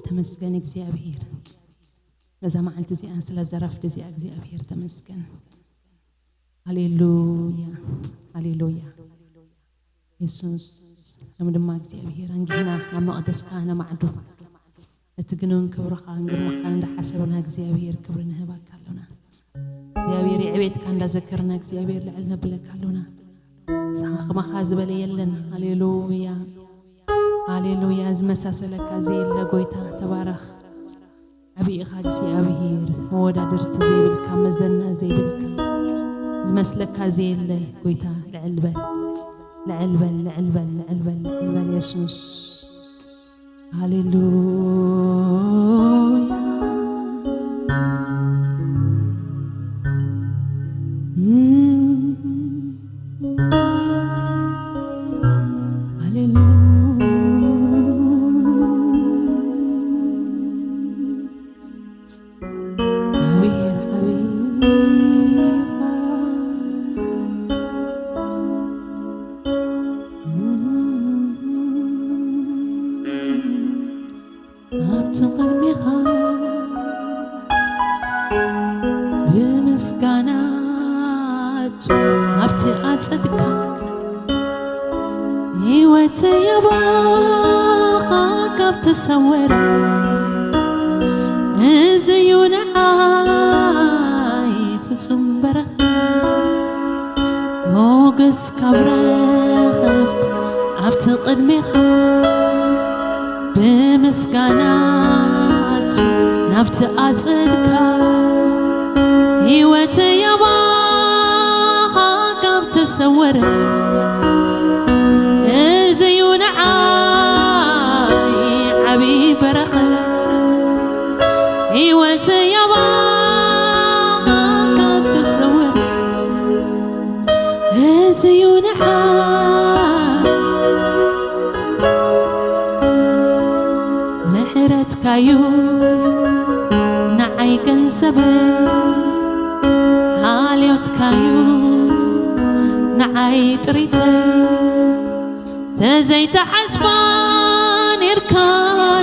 ተመስገን እግዚኣብሔር፣ ነዛ መዓልቲ እዚኣ ስለ ዘረፍት እዚኣ እግዚኣብሔር ተመስገን። ሃሌሉያ፣ ሃሌሉያ። የሱስ፣ ሎም ድማ እግዚኣብሔር ኣንጊህና ናብ መቕደስካ ነማዕዱ። እቲ ግኑን ክብርኻን ግርማኻን እንዳሓሰብና እግዚኣብሔር ክብሪ ንህባካ ኣሎና። እግዚኣብሔር የዕቤትካ እንዳዘከርና እግዚኣብሔር ልዕል ነብለካ ኣሎና። ንስኻ ከማኻ ዝበለ የለን። ሃሌሉያ፣ ሃሌሉያ። ዝመሳሰለካ ዘየለ ጎይታ ተባረኽ። ዓብዪ ኢኻ እግዚኣብሔር፣ መወዳድርቲ ዘይብልካ፣ መዘና ዘይብልካ፣ ዝመስለካ ዘየለ ጎይታ። ልዕል በል፣ ልዕል በል፣ ልዕል በል፣ ልዕል በል፣ ልዕል በል የሱስ። ሃሌሉያ፣ ሃሌሉያ። ኣብቲ ቅድሜኻ ብምስጋና ኣብቲ ኣጸድካ ህይወተይ ኣባኻ ካብ ተሰወረ፣ እዚ እዩ ንዓይ ፍጹም በረኸት። ሞገስ ካብ ረኸብ ኣብቲ ቅድሜኻ ብምስጋና ናብቲ ኣጽድካ ህይወተይ ኣባኻ ካብ ተሰወረ፣ እዚ እዩ ንዓይ ዓብዪ በረኸት። ህይወተይ ኣባኻ ካብ ተሰወረ፣ እዚ እዩ ንዓይ ምሕረትካዩ ንዓይ ገንዘበይ፣ ሃልዮትካዩ ንዓይ ጥሪተይ። ተዘይተሓስባ ኔርካ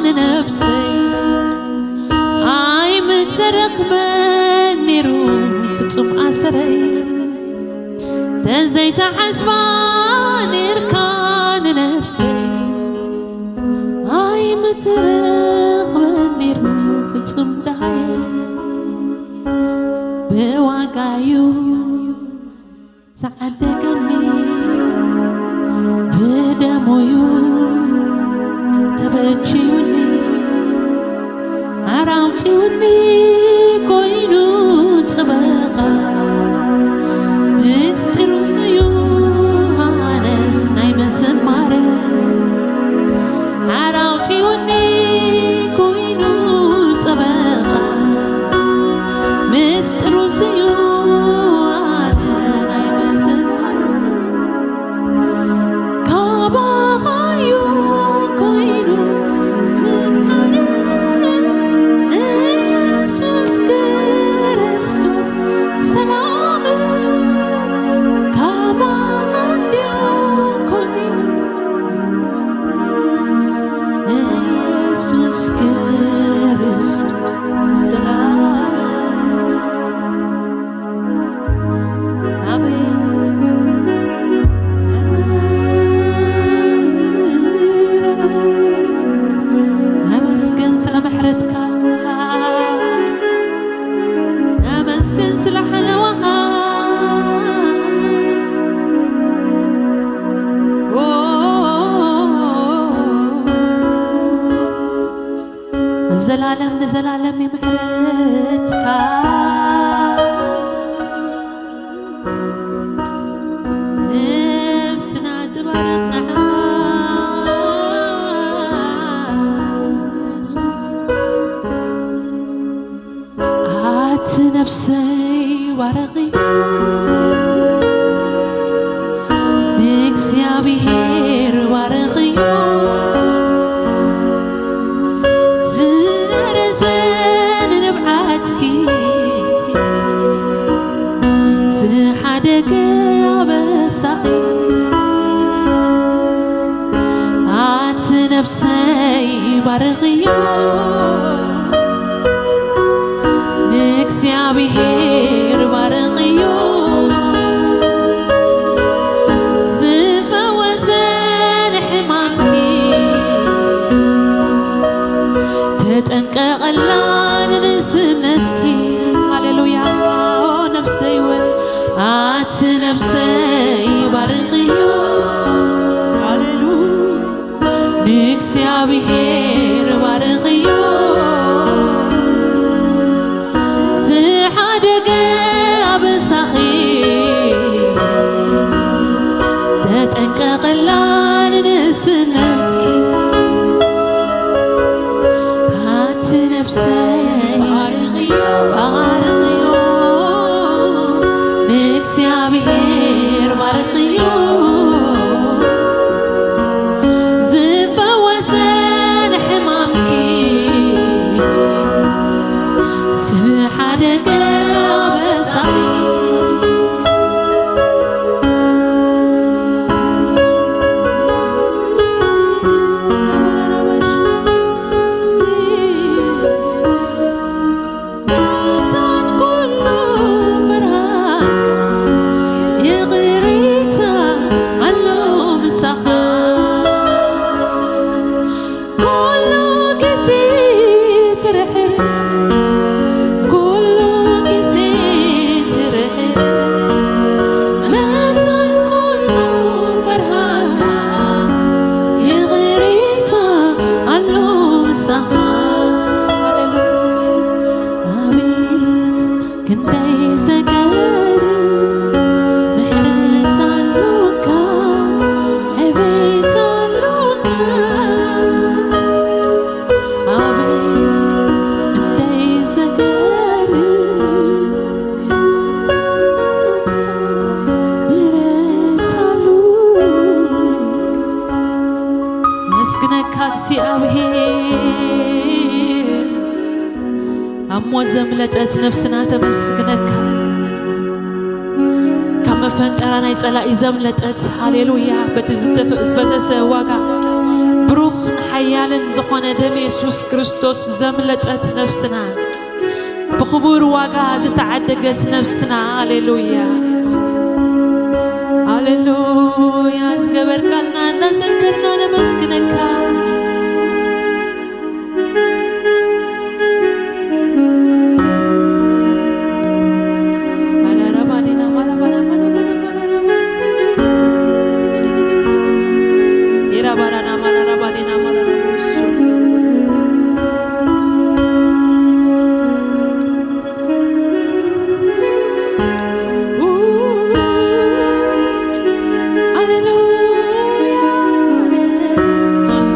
ንነብሰይ፣ ኣይምተረኽበን ኔሩ ፍጹም ኣሰረይ። ተዘይተሓስባ ኔርካ ንነብሰይ፣ ኣይምተረኽበን ኔሩ ፍጹም ደሃየ። ብዋጋዩ ተዓደገኒ፣ ብደሙዩ ተበጅዩኒ፣ ሓራ ኣውፂኡኒ ኮይኑ ጥበቓ። ምስጢሩ እዩ ኣነስ ናይ ምዝማር፣ ሓራ ኣውፂኡኒ ኮይኑ ጥበቓ። ምስጢሩ እዩ ኣነስ ናይ ምዝማር፣ ካባኻዩ ኮይኑ ምምሃር። ኢየሱስ ክርስቶስ ሰላም፣ ካባኻ እንድዩ ኮይኑ። ኢየሱስ ክርስቶስ ሰላም። ኣመስግን ስለ ምሕረትካ፣ ኣመስግን ስለ ሓለዋኻ። ዘላለም ንዘላለም ምሕረትካ ነብስና ትባረኽ። ኣቲ ነፍሰይ ባረኺ፣ ንእግዚኣብሔር ባረኽዮ። ዝነረዘ ንንብዓትኪ፣ ዝሃ ነፍሰይ ባርኽዮ፣ ንእግዚኣብሔር ባርኽዮ፣ ዝፈወሰ ንሕማምኪ፣ ተጠንቀቐላ ንንእስነትኪ። ሃሌሉያ። ኦ ነፍሰይ ወይ፣ ኣቲ ነፍሰይ ባርኽዮ። ሃሌሉያ። ንእግዚኣብሔር ባርኽዮ፣ ዝሓደገ ኣበሳኺ፣ ተጠንቀቐላ ንንእስነትኪ። ኣቲ ነፍሰይ ባርኽዮ፣ ባርኽዮ፣ ንእግዚኣብሔር ባርኽዮ፣ ዝፈወሰ ንሕማምኪ፣ ዝሓደገ ኣበሳኺ። መታን ኩሉ ፍርሃት፣ ይቕሬታ ኣሎ ምሳኻ። ኩሉ ግዜ ትርሕር፣ ኩሉ ግዜ ትርሕር። መታን ኩሉ ፍርሃት፣ ይቕሬታ ኣሎ ምሳኻ። ኣቤት ክንደይ ዘገርም ምሕረት ኣሎካ፣ ዕቤት ኣሎካ። ኣቤት ክንደይ ዘገርም ምሕረት ኣሎካ። መስግነካ እግዚኣብሔር። ኣሞ ዘምለጠት ነፍስና ተመስግነካ። ካብ መፈንጠራ ናይ ጸላኢ ዘምለጠት፣ ሃሌሉያ፣ በቲ ዝተፈ-፣ ዝፈሰሰ ዋጋ፣ ብሩኽን ሓያልን ዝኾነ ደም የሱስ ክርስቶስ ዘምለጠት ነፍስና፣ ብኽቡር ዋጋ ዝተዓደገት ነፍስና፣ ሃሌሉያ፣ ሃሌሉያ፣ ዝገበርካልና እናዘከርና ነመስግነካ። ሃሌሉያ ኢየሱስ።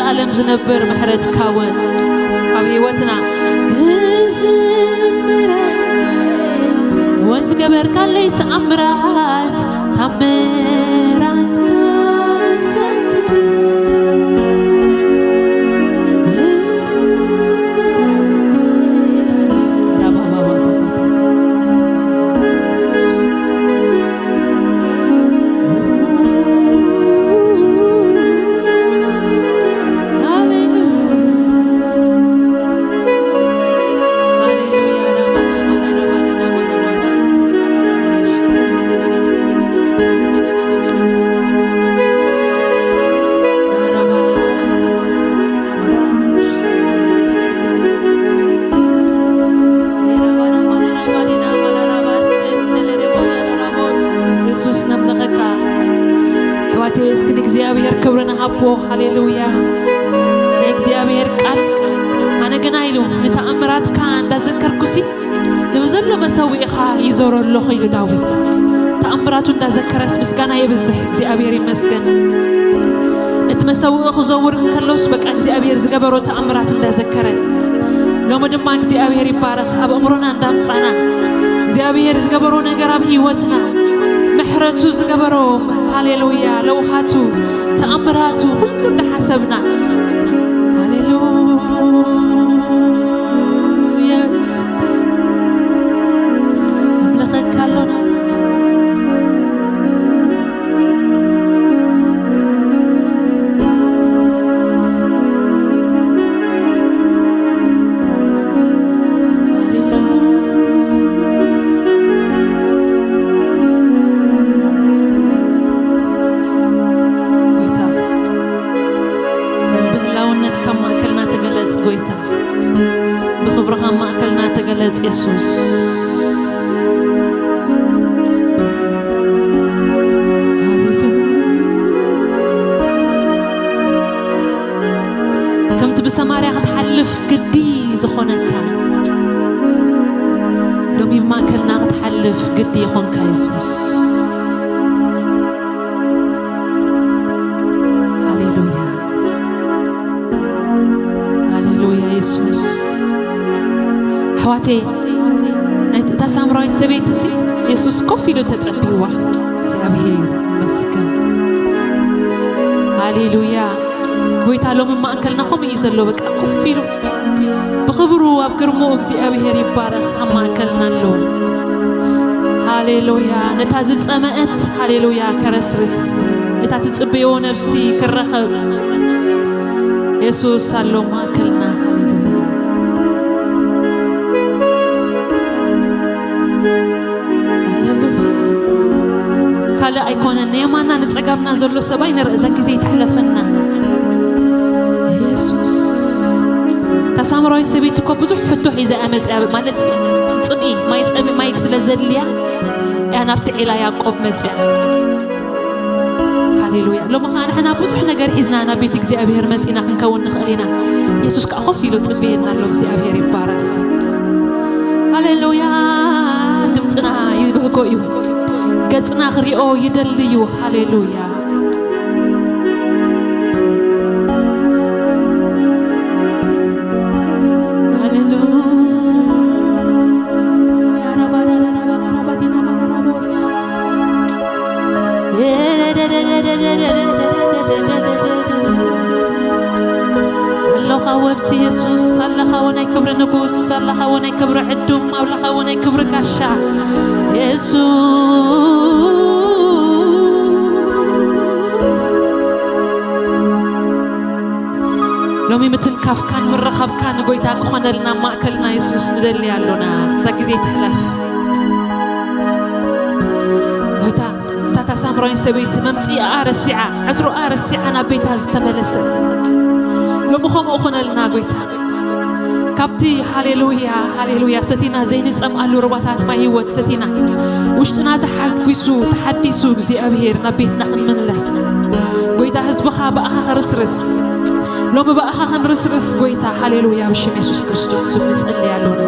ዓለም ዝነብር ምሕረትካ እውን ኣብ ህይወትና ክዝምረ ወዝገበርካለይ ተኣምራት፣ ተኣምራትካ የሱስ ነምልኸካ። ኣሕዋተይ፣ እስኪ ንእግዚኣብሔር ክብሪ ንሃቦ። ሃሌሉያ። ናይ እግዚኣብሔር ቃል፣ ኣነ ግና ኢሉ፣ ንተኣምራትካ እንዳዘከርኩሲ፣ ንብዘሎ መሰውኢኻ ይዞሮ ኣለኹ ኢሉ ዳዊት። ተኣምራቱ እንዳዘከረስ ምስጋና የብዝሕ። እግዚኣብሔር ይመስገን። ነቲ መሰውኢ ክዘውር እንከሎስ በቃ እግዚኣብሔር ዝገበሮ ተኣምራት እንዳዘከረ። ሎሚ ድማ እግዚኣብሔር ይባረኽ። ኣብ ኣእምሮና እንዳምጻና እግዚኣብሔር ዝገበሮ ነገር ኣብ ህይወትና፣ ምሕረቱ ዝገበሮ፣ ሃሌሉያ፣ ለውሃቱ፣ ተኣምራቱ፣ ኩሉ እንዳሓሰብና፣ ሃሌሉያ፣ ኣምልኸካ ኣሎና። ጎይታ፣ ብህላውነትካ ኣብ ማእከልና ተገለጽ ጎይታ። ብኽብርኻ ኣብ ማእከልና ተገለጽ የሱስ። ከምቲ ብሰማርያ ክትሓልፍ ግዲ ዝኾነካ፣ ሎሚ ብማእከልና ክትሓልፍ ግዲ ይኾንካ የሱስ። ሃሌሉያ። ሃሌሉያ የሱስ። ኣሕዋተይ፣ ናይቲ እታ ሳምራዊት ሰበይቲ ሲ የሱስ ኮፍ ኢሉ ተጸብይዋ። እግዚኣብሔር ይመስገን። ሃሌሉያ። ጎይታ ሎሚ ማእከልና ከምኡ እዩ ዘሎ። በቃ ኮፍ ኢሉ ብኽብሩ ኣብ ግርምኡ እግዚኣብሔር ይባረኽ። ኣብ ማእከልና ኣሎ። ሃሌሉያ። ነታ ዝጸመአት፣ ሃሌሉያ፣ ከረስርስ፣ ነታ ትጽበዮ ነፍሲ ክረኸብ የሱስ ኣሎ ማእከልና። ሃሌሉያ። ካልእ ኣይኮነን፣ ንየማና ንጸጋምና ዘሎ ሰብ ኣይንርእ፣ እዛ ግዜ ይትሕለፈና። የሱስ። እታ ሳምራዊት ሰበይቲ እኮ ብዙሕ ሕቶ ሒዛ እያ መጽያ፣ ማለት ጽምኢ፣ ማይ ጸም-፣ ማይ ስለ ዘድልያ እያ ናብቲ ዒላ ያዕቆብ መጽያ። ሃሌሉያ። ሎሚ ኸዓ ንሕና ብዙሕ ነገር ሒዝና ናብ ቤት እግዚኣብሔር መጺና ክንከውን ንኽእል ኢና። የሱስ ከኣ ኮፍ ኢሉ ጽበየና ኣሎ። እግዚኣብሔር ይባረኽ። ሃሌሉያ። ድምጽና ይብህጎ እዩ። ገጽና ክሪኦ ይደሊ እዩ። ሃሌሉያ። ሃሌሉያ። ኣለኻ ወብሲ የሱስ፣ ኣለኻ ወናይ ክብሪ ንጉስ፣ ኣለኻ ወናይ ክብሪ ዕዱም፣ ኣለኻ ወናይ ክብሪ ጋሻ የሱስ። ሎሚ ምትንካፍካን ምርኻብካን ጎይታ ክኾነልና ማእከልና የሱስ ንደሊ ኣሎና። እዛ ግዜ ትሕለፍ። ጎይታ፣ እታ ሳምራዊት ሰበይቲ መምጽኢኣ ረሲዓ፣ ዕትሮኣ ረሲዓ ናብ ቤታ ዝተመለሰት፣ ሎሚ ከምኡ ኾነልና ጎይታ። ካብቲ ሃሌሉያ፣ ሃሌሉያ ሰቲና ዘይንጸምኣሉ ሩባታት ማይ ህይወት ሰቲና፣ ውሽጥና ተሓጒሱ፣ ተሓዲሱ እግዚኣብሔር ናብ ቤትና ክንምለስ፣ ጎይታ ህዝብኻ ብኣኻ ክርስርስ፣ ሎሚ ብኣኻ ክንርስርስ ጎይታ፣ ሃሌሉያ፣ ብሽም የሱስ ክርስቶስ ስም ንጸሊ ኣሎና።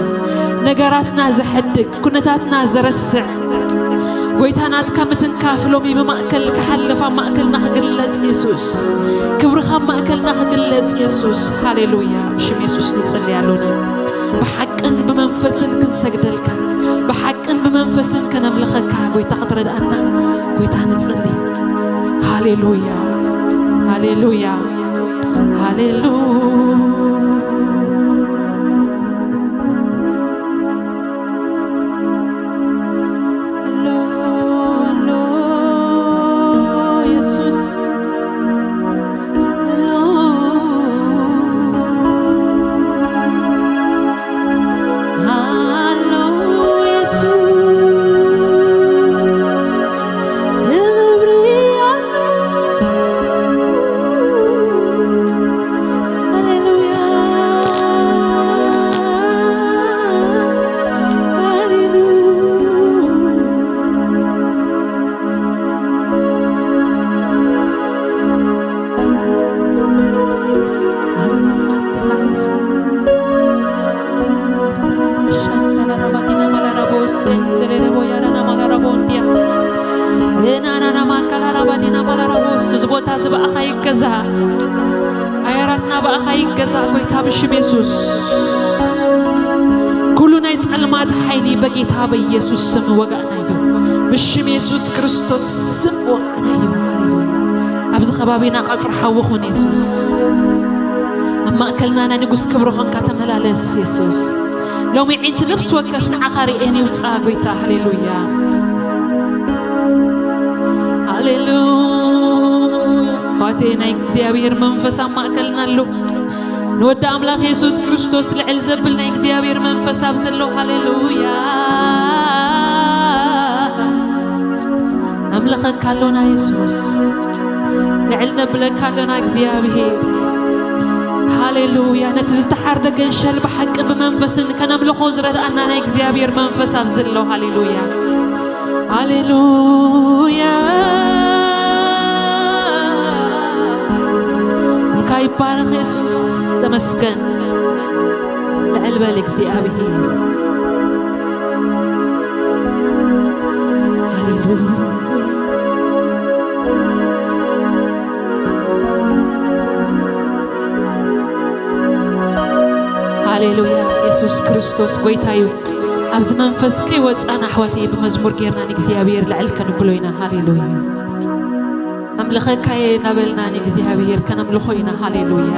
ነገራትና ዘሐድግ፣ ኩነታትና ዘረስዕ፣ ጎይታ ናትካ ምትንካፍ ሎሚ ብማእከል ክሓልፍ ኣብ ማእከልና ክግለጽ የሱስ። ክብርኻ ኣብ ማእከልና ክግለጽ የሱስ። ሃሌሉያ። ብሽም የሱስ ንጽሊ ኣሎና። ብሓቅን ብመንፈስን ክንሰግደልካ፣ ብሓቅን ብመንፈስን ከነምልኸካ ጎይታ ክትረድኣና ጎይታ ንጽሊ። ሃሌሉያ። ሃሌሉያ። ሃሌሉያ። ኣሎ፣ ኣሎ፣ የሱስ። ኣሎ፣ ኣሎ፣ የሱስ። ክብሪ ኣሎ። ሃሌሉያ፣ ሃሌሉያ። እዚ ቦታ እዚ ብኣኻ ይገዛእ። ኣየራትና ብኣኻ ይገዛእ፣ ጎይታ ብሽም የሱስ። ኩሉ ናይ ጸልማት ሓይሊ በጌታ በኢየሱስ ስም ወጋእናዮ። ብሽም የሱስ ክርስቶስ ስም ወጋእናዮ። ሃሌሉያ። ኣብዚ ከባቢና ቀጽሪ ሓዊ ኹን የሱስ። ኣብ ማእከልና ናይ ንጉስ ክብሪ ኾንካ ተመላለስ የሱስ። ሎሚ ዒንቲ ነፍሲ ወከፍ ንዓኻ ርእየን ይውጻ ጎይታ። ሃሌሉያ። ሃሌሉያ። ኣሕዋተይ ናይ እግዚኣብሔር መንፈስ ኣብ ማእከልና ኣሎ። ንወዲ ኣምላኽ የሱስ ክርስቶስ ልዕል ዘብል ናይ እግዚኣብሔር መንፈስ ኣብዚ ኣሎ። ሃሌሉያ። ነምልኸካ ኣሎና የሱስ። ልዕል ነብለካ ኣሎና እግዚኣብሔር። ሃሌሉያ። ነቲ ዝተሓርደ ገንሸል ብሓቂ ብመንፈስን ከነምልኾ ዝረድኣና ናይ እግዚኣብሔር መንፈስ ኣብዚ ኣሎ። ሃሌሉያ። ሃሌሉያ። ስምካ ይባረኽ የሱስ። ተመስገን። ልዕል በል እግዚኣብሔር። ሃሌሉያ። ሃሌሉያ። የሱስ ክርስቶስ ጎይታ እዩ። ኣብዚ መንፈስ ከይወጻና ኣሕዋተይ ብመዝሙር ጌርና ንእግዚኣብሔር ልዕል ከንብሎ ኢና። ሃሌሉያ። ኣምልኸካየ እናበልና ንእግዚኣብሔር ከነምልኾ ኢና። ሃሌሉያ።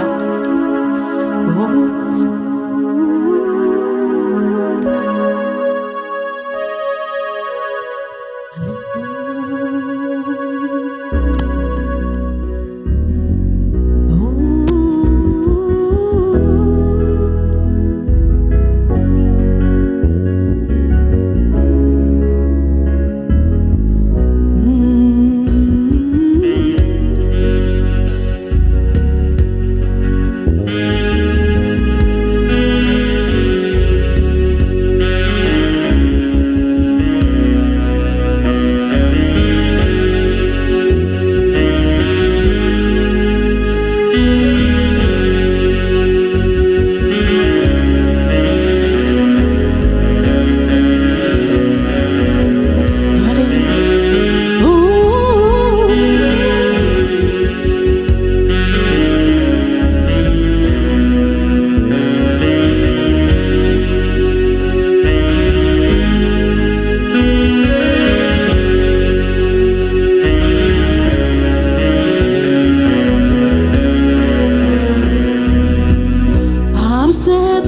ኣብ ዘመን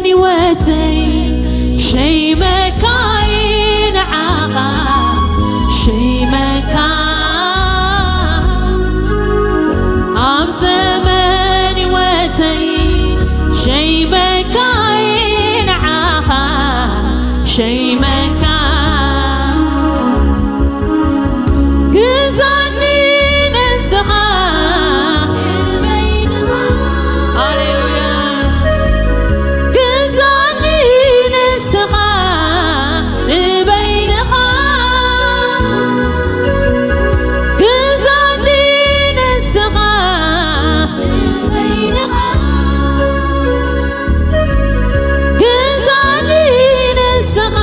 ህይወተይ ሸይመካ ንዓኻ ሸይመካ። ኣብ ዘመን ህይወተይ ሸይመካ ንዓኻ ሸይመካ። ግዛኒ ንስኻ። ሃሌሉያ። ግዛኒ ንስኻ ንበይንኻ። ግዛኒ ንስኻ ንበይንኻ። ግዛኒ ንስኻ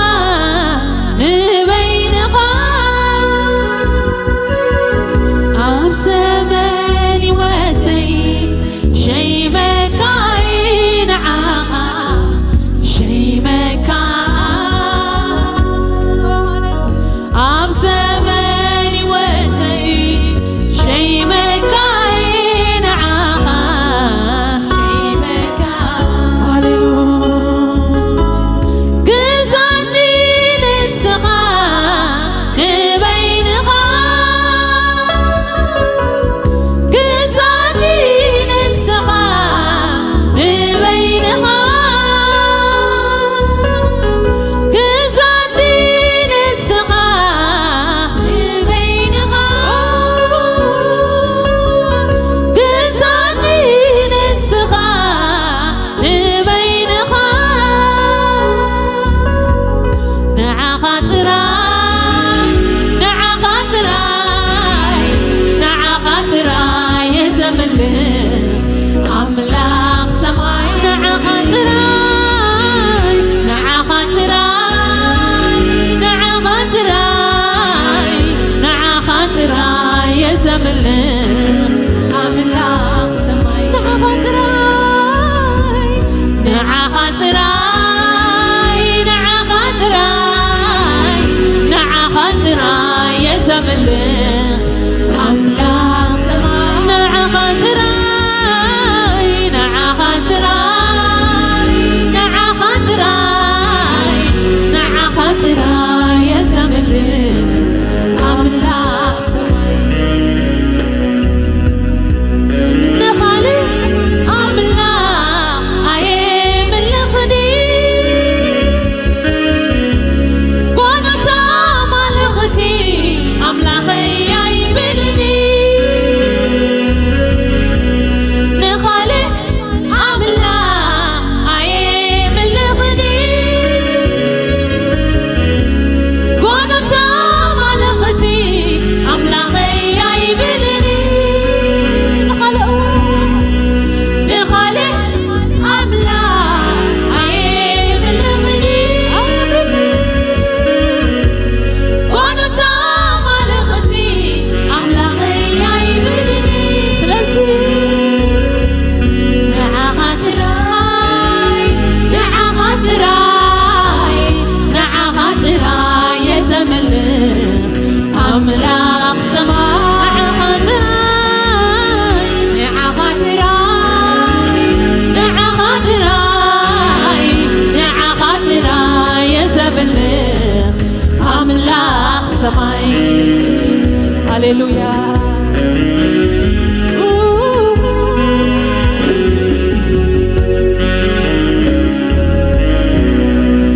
ሃሌሉያ።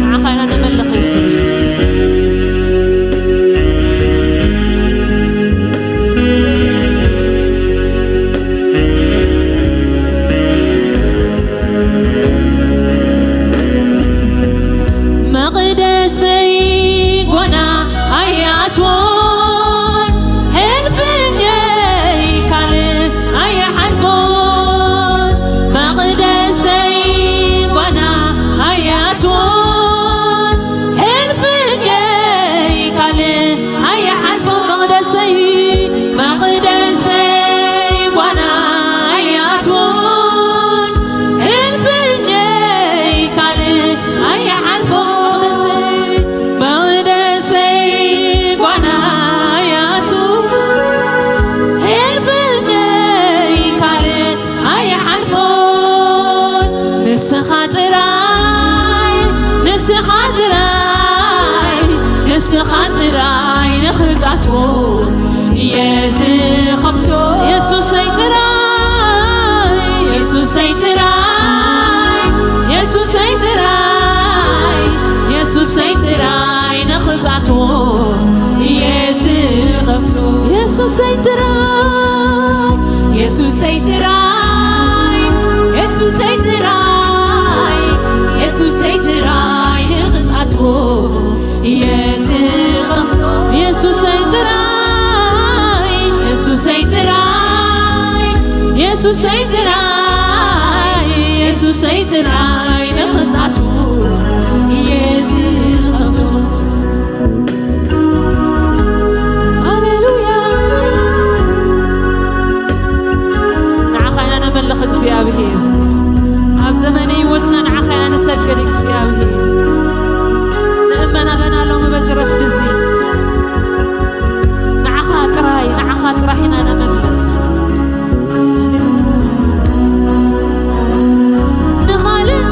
ንዓኻ ኢና ነመልኽ የሱስ። መቕደሰይ ጓና ኣይኣትዎን፣ ሕልፍኛይ ካልእ ኣይሓልፎን። መቕደሰይ ጓና ኣይኣትዎን፣ ሕልፍኛይ ካልእ ኣይሓልፎን። መቕደሰይ፣ መቕደሰይ ጓና ኣይኣትዎን፣ ሕልፍኛይ ካልእ ኣይሓልፎን። መቕደሰይ፣ መቕደሰይ ጓና ኣይኣትዎን፣ ሕልፍኛይ ካልእ ኣይሓልፎን። ንስኻ ጥራይ፣ ንስኻ ጥራይ፣ ንስኻ ጥራይ ንኽትኣትዎ እየ ዝኸፍቶ። የሱሰይ ጥራይ፣ የሱሰይ ጥራይ፣ የሱሰይ ጥራይ፣ የሱሰይ ጥራይ ንኽትኣትዎ እየ ዝኸፍቶ። የሱሰይ ጥራይ፣ የሱሰይ ጥራይ፣ የሱሰይ ጥራይ፣ የሱሰይ ጥራይ ንኽትኣትዎ እየ ዝኸፍቶ። የሱሰይ ጥራይ፣ የሱሰይ ጥራይ፣ የሱሰይ ጥራይ፣ የሱሰይ ጥራይ ንኽትኣትዎ እየ ዝኸፍቶ። ሃሌሉያ። ንዓኻ ኢና ነመልኽ እግዚኣብሔር። ኣብ ዘመነ ህይወትና ንዓኻ ኢና ንሰግድ እግዚኣብሔር። ንእመን ኣለና ሎሚ በዚ ረፍዲ እዚ። ንዓኻ ጥራይ፣ ንዓኻ ጥራሕ ኢና ነመልኽ። ንኻልእ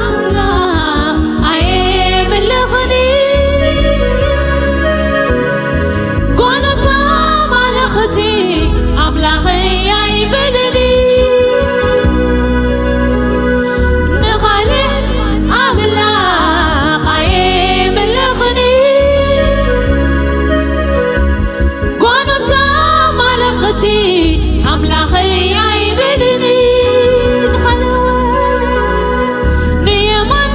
ኣምላኽ ኣየምልኽን፣ ጓኖት ኣማልኽቲ ኣምላኸይ ኣይብልን። ንኻልእ ኣምላኽ ኣየምልኽን፣ ጓኖት ኣማልኽቲ ኣምላኸይ ኣይብልን። ንኻልእ ንየማን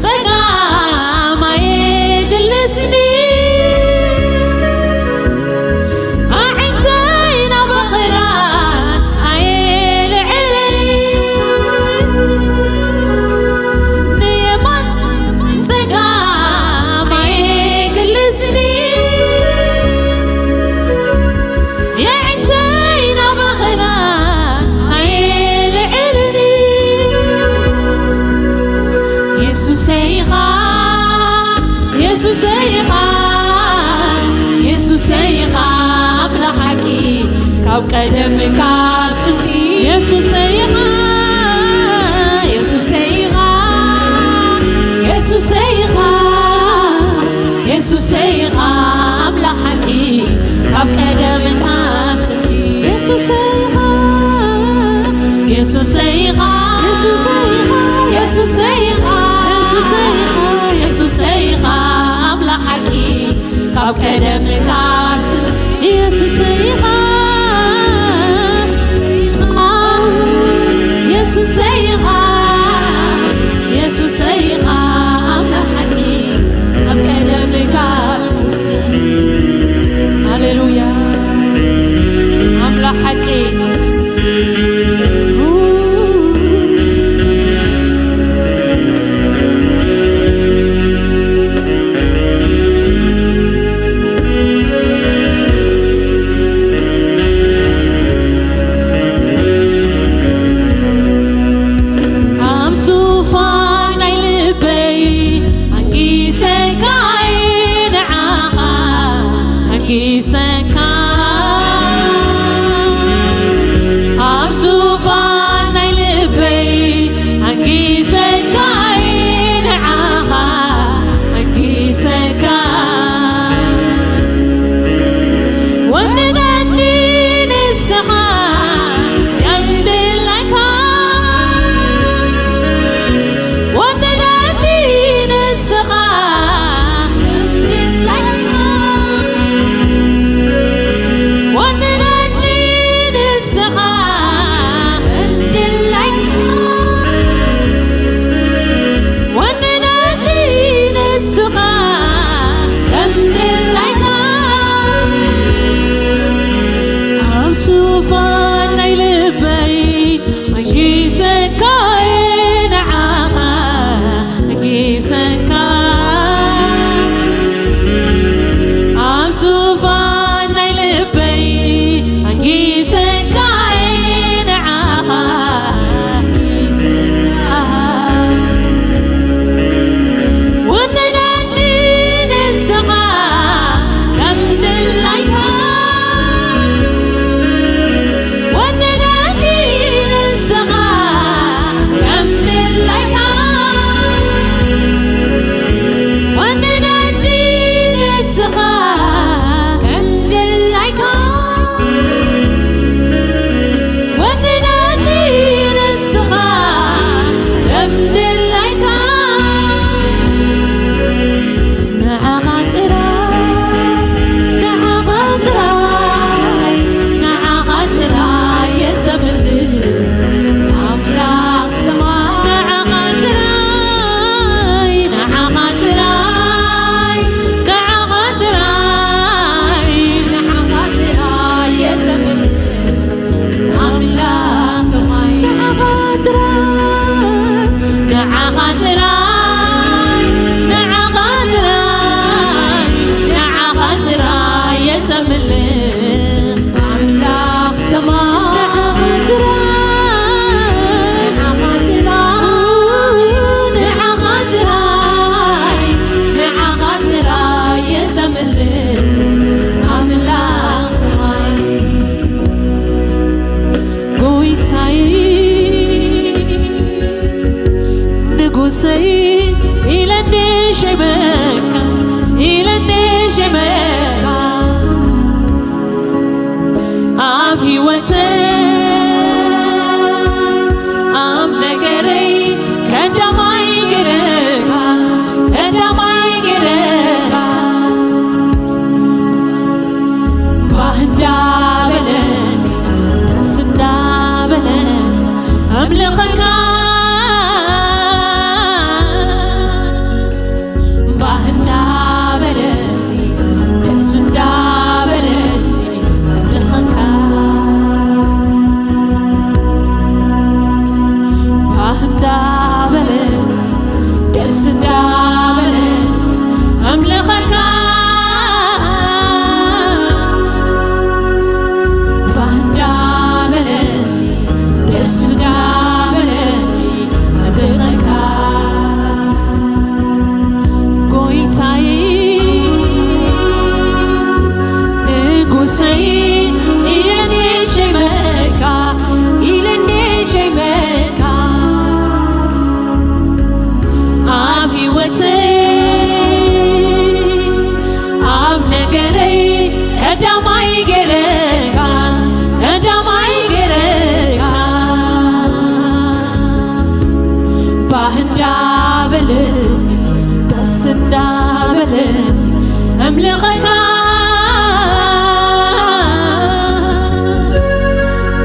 ጸጋም ኣይግልስን፣ ኣዒንተይ ናብ ኣኽራን ኣየልዕልን። ንየማን ጸጋም ኣይግልስን፣ የዕንተይ ናብ ኣኽራን ኣየልዕልን። የሱሰይ ኢኻ፣ የሱሰይ ኢኻ፣ የሱሰይ ኢኻ ኣምላኽ ሓቂ ካብ ቀደም ካብ ጥንቲ። የሱሰይ ኢኻ፣ የሱሰይ ኢኻ፣ የሱሰይ ኢኻ፣ የሱሰይ ኢኻ ኣምላኽ ሓቂ ካብ ቀደም ካብ ጥንቲ። የሱሰይ ኢኻ፣ የሱሰይ ኢኻ፣ የሱሰይ ኢኻ፣ የሱሰይ ኢኻ፣ የሱሰይ ኢኻ፣ የሱሰይ ኢኻ ኣምላኽ ሓቂ ካብ ቀደም ካብ ጥንቲ። የሱሰይ ኢኻ፣ የሱሰይ ኢኻ፣ የሱሰይ ኢኻ ኣምላኽ ሓቂ ካብ ቀደም ካብ ጥንቲ። ሃሌሉያ። ኣምላኽ ሓቂ። ኣብ ዙፋን ናይ ልበይ ኣንጊሰካ እየ ንዓኻ፣ ኣንጊሰካ። ሸመካ ኢለ ሸመካ ኣብ ህይወተይ ኣብ ነገረይ ቀዳማይ ገረካ ቀዳማይ ገረካ ባህ እንዳበለ ደስ እንዳበለ ኣምልኸካ ባህ እንዳበለ ደስ እንዳበለ ኣምልኸካ ባህ እንዳበለ ደስ እንዳበለ ኣምልኸካ ባህ እንዳበለ ደስ እንዳበለ ኣምልኸካ ጎይታይ ንጉሰይ ኢለኒ ሸመካ ኢለኒ ሸመካ ኣብ ህይወተይ ኣብ ነገረይ ቀዳማይ ገረካ ቀዳማይ ገረካ ባህ እንዳበለ ደስ እንዳበለ ኣምልኸካ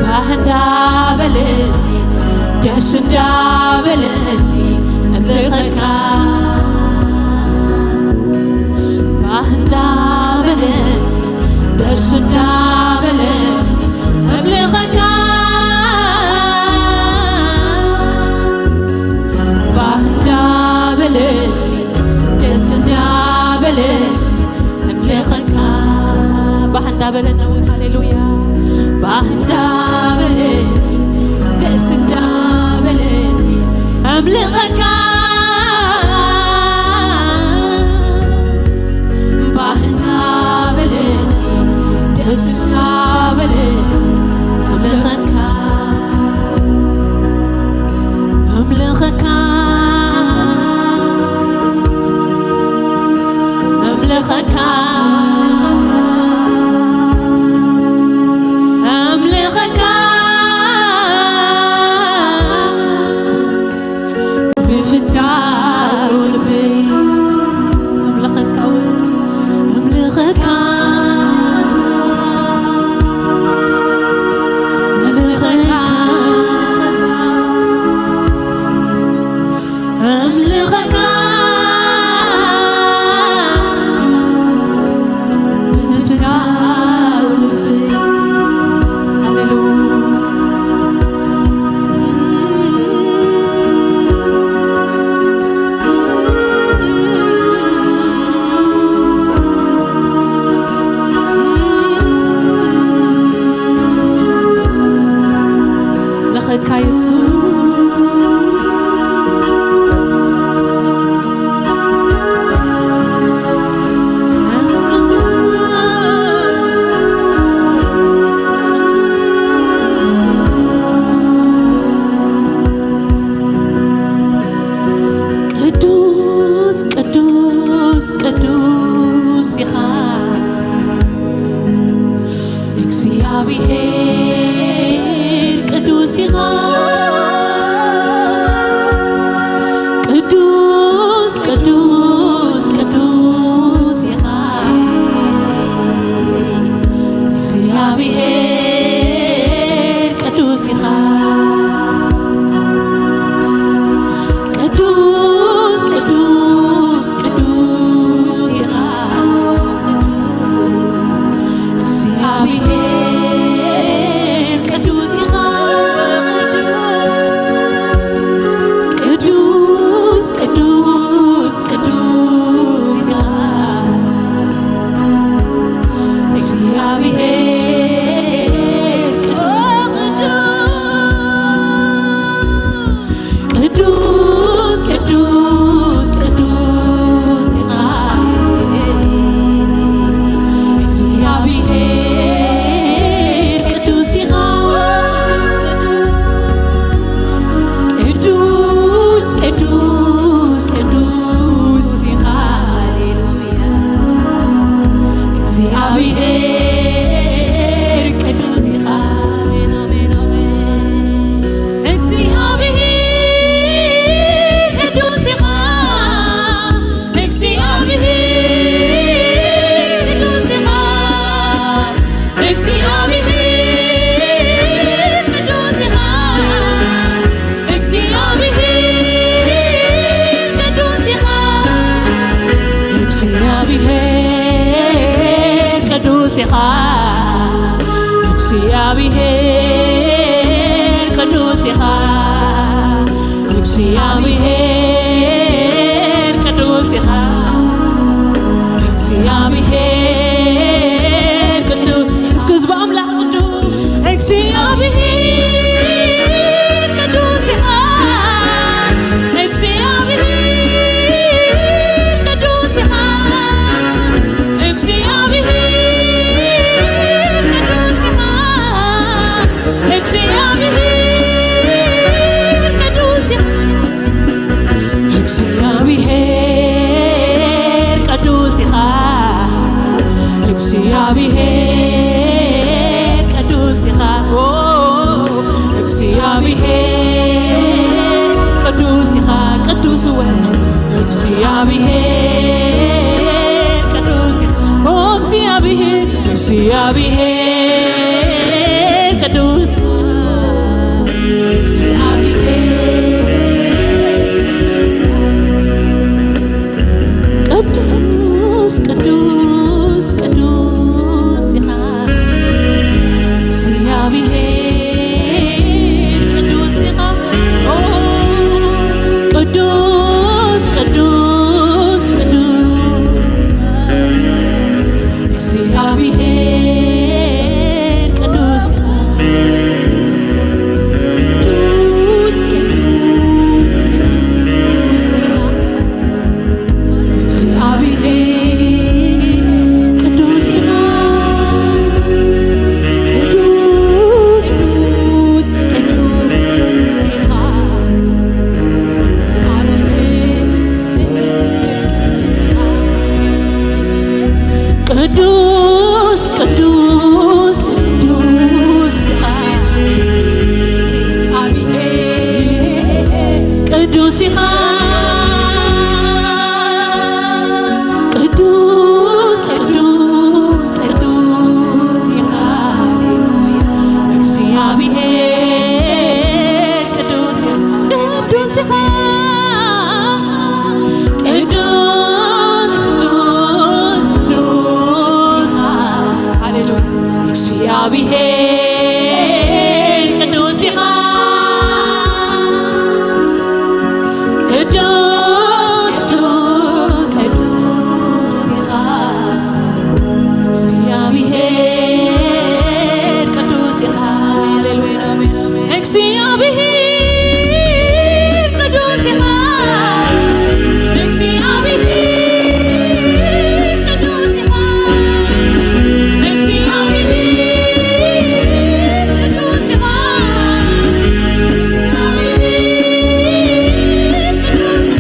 ባህ እንዳበለ ደስ እንዳበለ ኣምልኸካ ባህ እንዳበለ ደስ እንዳበለ ኣምልኸካ ባህ እንዳበለ ደስ እንዳበለ ኣምልኸካ ባህ እንዳበለ ነው። ሃሌሉያ ባህ እንዳበለ ደስ እንዳበለ ኣምልኸካ ባህ እንዳበለ ደስ እንዳበለ ኣምልኸካ ኣምልኸካ ኣምልኸካ ኣምልኸካ ብፍታው ልበይ ኣምልኸካ ኣምልኸካ ኣምልኸካ ኣምልኸካ ብፍታው ልበይ ሃሌሉያ ለኸካ የሱስ ኢኻ፣ እግዚኣብሔር ቅዱስ ኢኻ፣ እግዚኣብሔር ቅዱስ ኢኻ፣ እግዚኣብሔር ቅዱስ። እስኪ ህዝቢ ኣምላኽ ቅዱስ፣ እግዚኣብሔር ቅዱስ ኢኻ፣ እግዚኣብሔር ቅዱስ ኢኻ፣ እግዚኣብሔር ቅዱስ ኢኻ፣ እግዚኣብሔር ቅዱስ ኢኻ፣ እግዚኣብሔር ቅዱስ ኢኻ፣ እግዚኣብሔር ቅዱስ ኢኻ፣ ኦ፣ እግዚኣብሔር ቅዱስ ኢኻ፣ ቅዱስ ወ እግዚኣብሔር ቅዱስ ኢኻ፣ ኦ፣ እግዚኣብሔር፣ እግዚኣብሔር ቅዱስ፣ እግዚኣብሔር ቅዱስ፣ ቅዱስ፣ ቅዱስ ኢኻ፣ እግዚኣብሔር ቅዱስ ኢኻ፣ ኦ፣ ቅዱስ፣ ቅዱስ፣ ቅዱስ፣ እግዚኣብሔር ቅዱስ ኢኻ፣ ቅዱስ፣ ቅዱስ፣ ቅዱስ ኢኻ። እግዚኣብሔር ቅዱስ ኢኻ፣ ቅዱስ፣ ቅዱስ ኢኻ፣ እግዚኣብሔር ቅዱስ ኢኻ፣ ቅዱስ፣ ቅዱስ፣ ቅዱስ ኢኻ። ቅዱስ ኢኻ። ቅዱስ፣ ቅዱስ፣ ቅዱስ ኢኻ። እግዚኣብሔር ቅዱስ ኢኻ። ቅዱስ ኢኻ። ቅዱስ፣ ቅዱስ፣ ቅዱስ ኢኻ። ሃሌሉያ። እግዚኣብሔር ቅዱስ ኢኻ። ቅዱስ፣ ቅዱስ፣ ቅዱስ ኢኻ። እግዚኣብሔር ቅዱስ ኢኻ። ሃሌሉያ። እግዚኣብሔር ቅዱስ ኢኻ። እግዚኣብሔር ቅዱስ ኢኻ። እግዚኣብሔር ቅዱስ ኢኻ። እግዚኣብሔር ቅዱስ ኢኻ።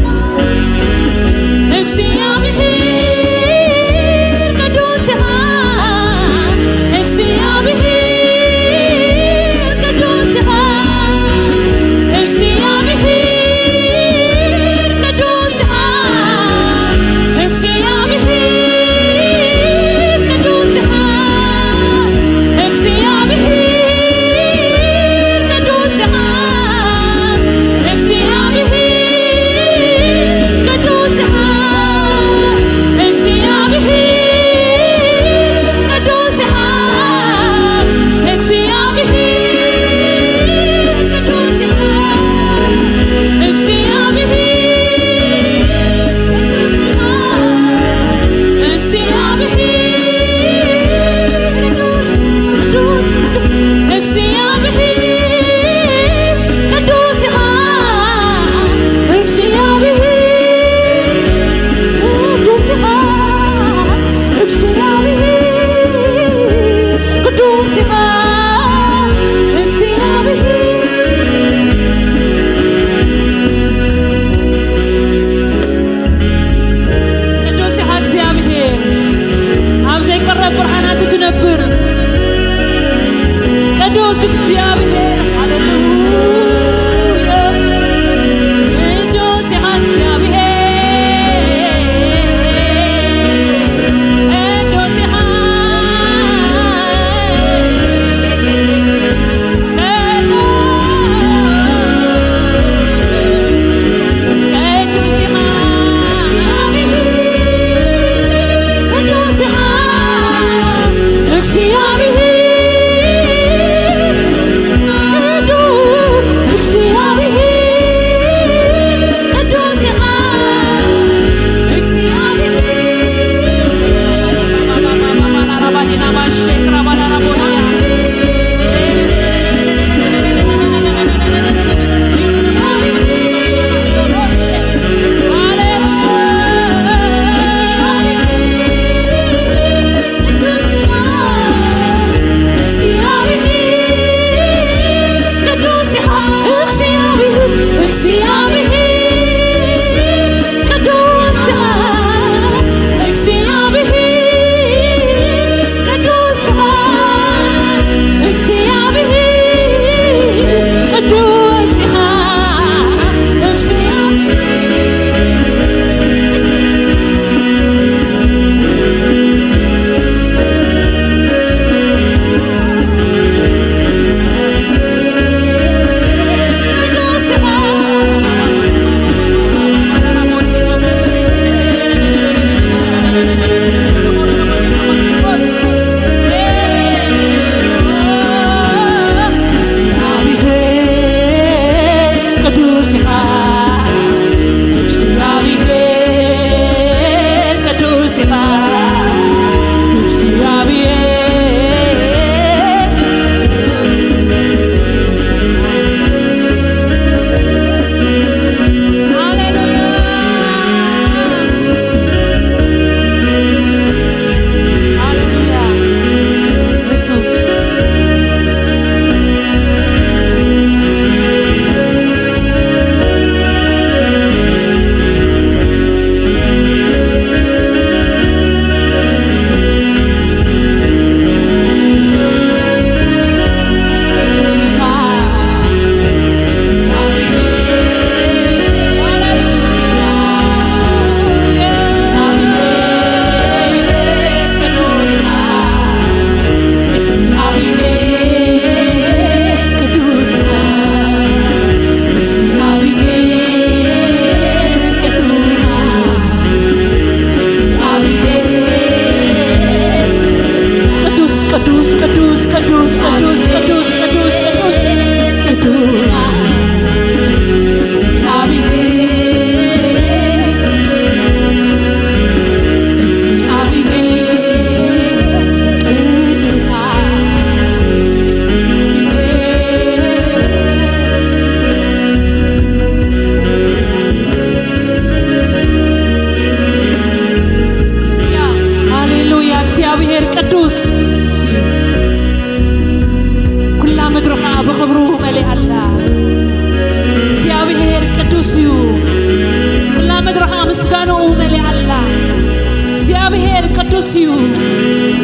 እዩ፣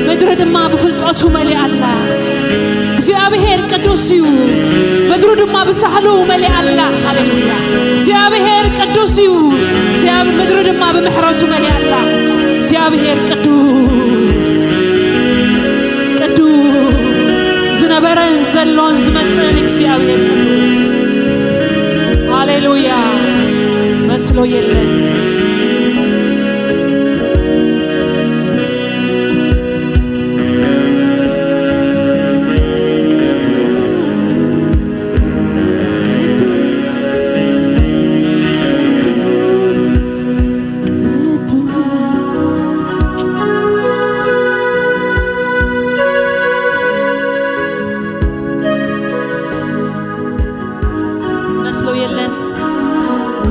ምድሪ ድማ ብፍልጠቱ መሊኣ ኣላ። እግዚኣብሔር ቅዱስ እዩ፣ ምድሩ ድማ ብሳህሉ መሊኣ ኣላ። ሃሌሉያ። እግዚኣብሔር ቅዱስ እዩ፣ እግዚኣብ-፣ ምድሪ ድማ ብምሕረቱ መሊኣ ኣላ። እግዚኣብሔር ቅዱስ፣ ቅዱስ፣ ዝነበረን ዘሎን ዝመጽእን እግዚኣብሔር ቅዱስ። ሃሌሉያ። መስሎ የለን። መስሎ የለን፣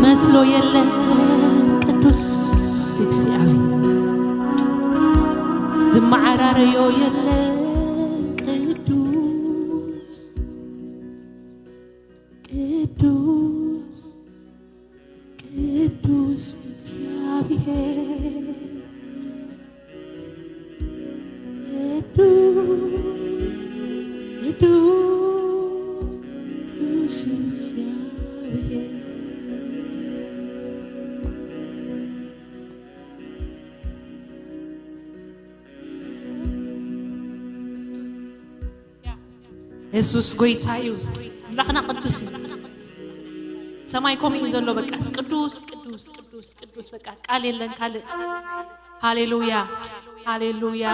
መስሎ የለን ቅዱስ እግዚኣብሔር። ዝመዓራረዮ የለን ቅዱስ፣ ቅዱስ፣ ቅዱስ እግዚኣብሔር። ቅዱስ፣ ቅዱስ እግዚኣብሔር። የሱስ ጎይታ እዩ። ኣምላኽና ቅዱስ እዩ። ሰማይ ከምኡ እዩ ዘሎ። በቃ ቅዱስ፣ ቅዱስ፣ ቅዱስ፣ ቅዱስ፣ በቃ ቃል የለን ካልእ። ሃሌሉያ፣ ሃሌሉያ።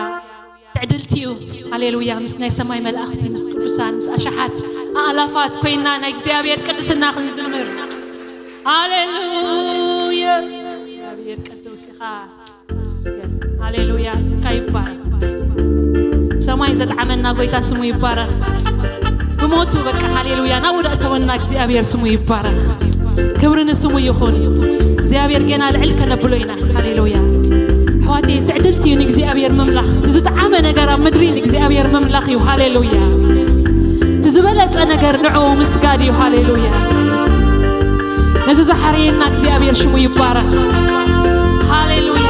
ትዕድልቲ እዩ። ሃሌሉያ። ምስ ናይ ሰማይ መላእኽቲ፣ ምስ ቅዱሳን፣ ምስ ኣሽሓት ኣእላፋት ኮይና ናይ እግዚኣብሔር ቅድስና ክንዝምር። ሃሌሉያ። እግዚኣብሔር ቅዱስ ኢኻ። ተመስገን። ሃሌሉያ። ስምካ ይባረኽ። ሰማይ ዘጥዓመና ጎይታ ስሙ ይባረኽ። ብሞቱ በቃ ሃሌሉያ ናብኡ ደእተወና እግዚኣብሔር ስሙ ይባረኽ። ክብሪ ንስሙ ይኹን። እግዚኣብሔር ጌና ልዕል ከነብሎ ኢና። ሃሌሉያ። ኣሕዋተይ፣ ትዕድልቲ እዩ ንእግዚኣብሔር ምምላኽ። እቲ ዝጠዓመ ነገር ኣብ ምድሪ ንእግዚኣብሔር ምምላኽ እዩ። ሃሌሉያ። እቲ ዝበለጸ ነገር ንዕኡ ምስጋድ እዩ። ሃሌሉያ። ነዚ ዝሓረየና እግዚኣብሔር ሽሙ ይባረኽ። ሃሌሉያ።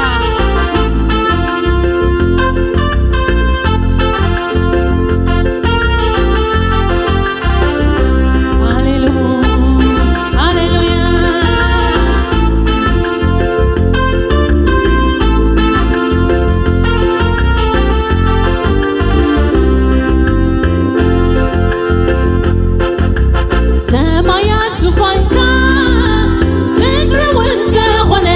ሃሌሉ-፣ ሃሌሉያ። ሰማያት ዙፋንካ ምድሪ እውን ተኾነ፣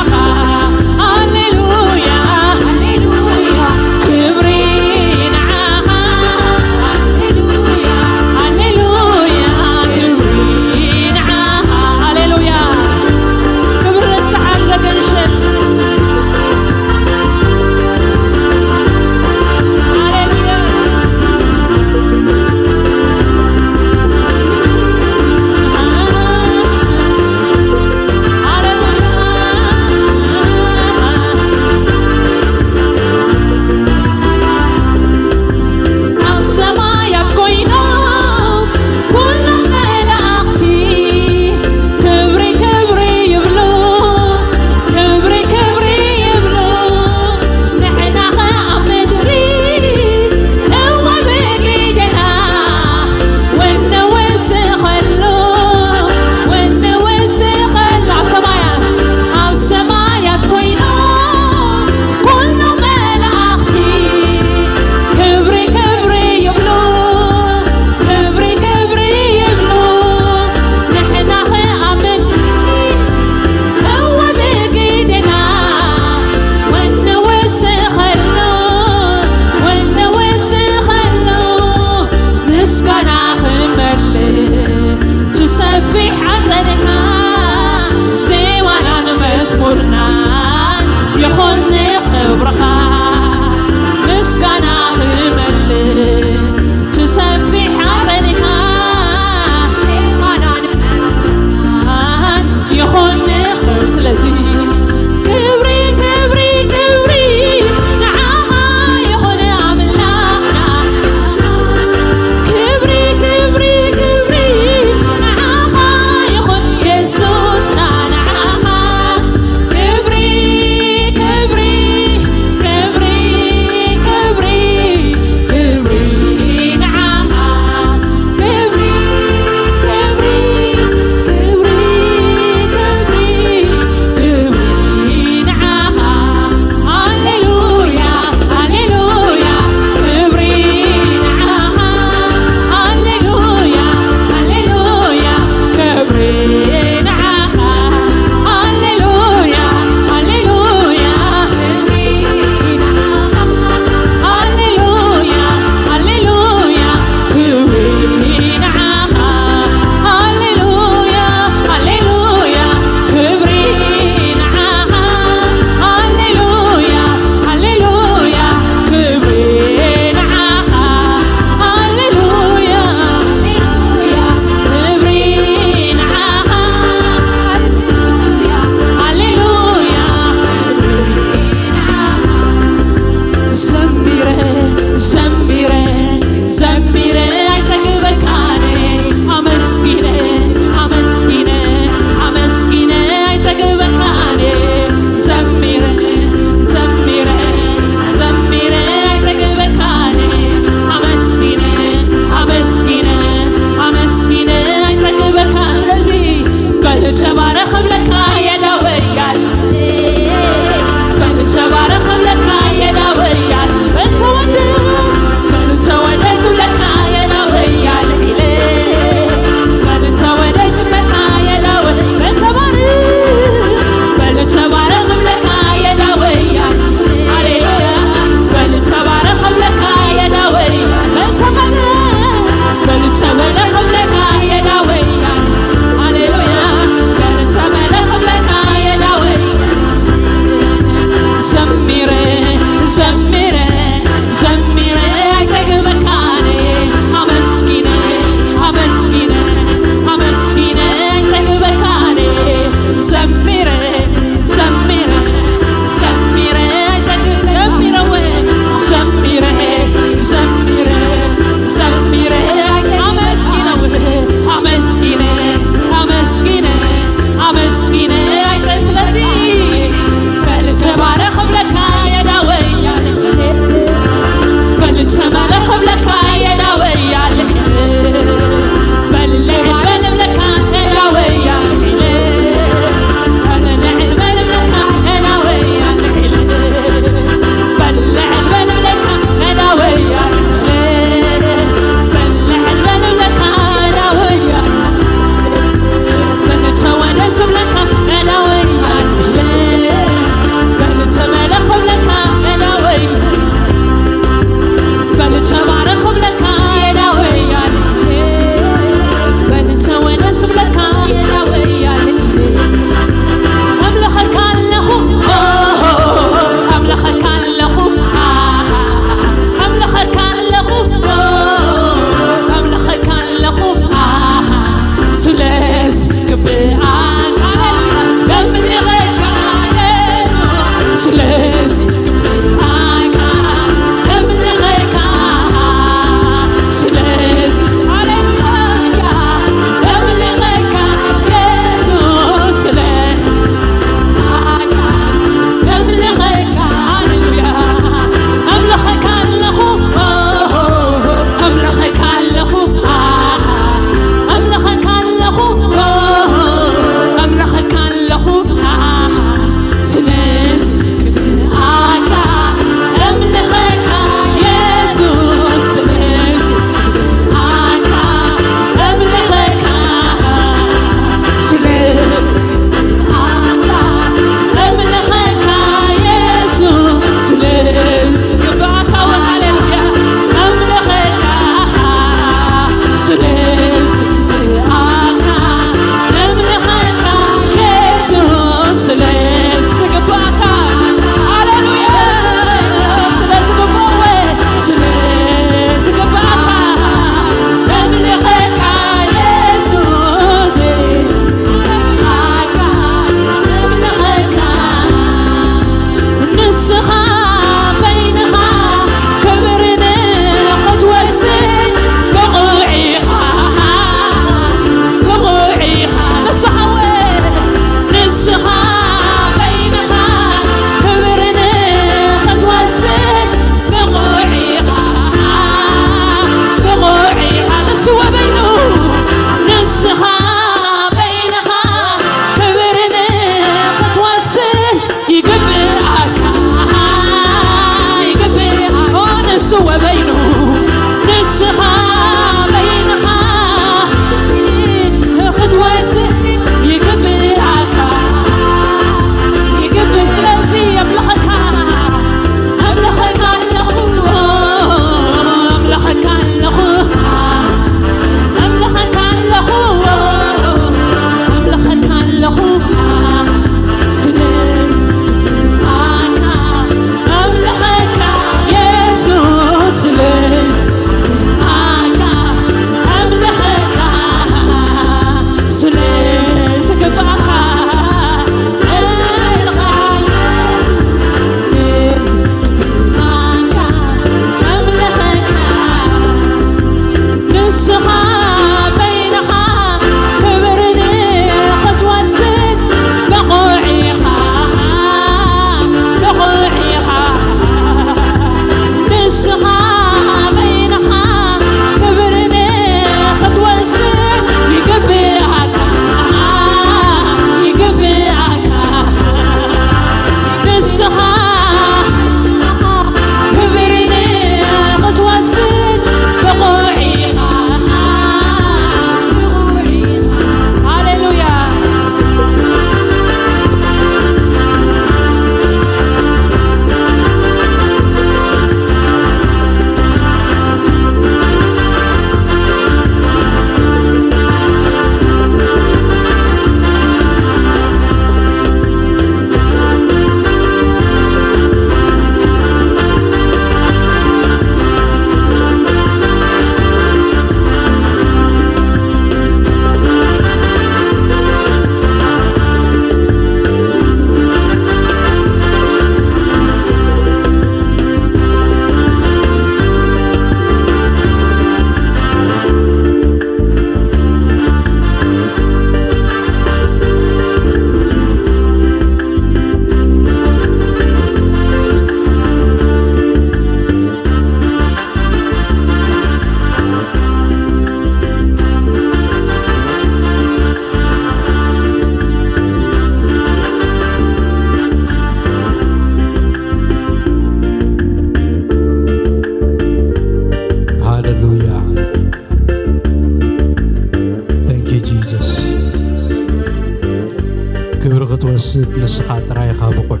ንስኻ ጥራይ ኢኻ ብቑዕ።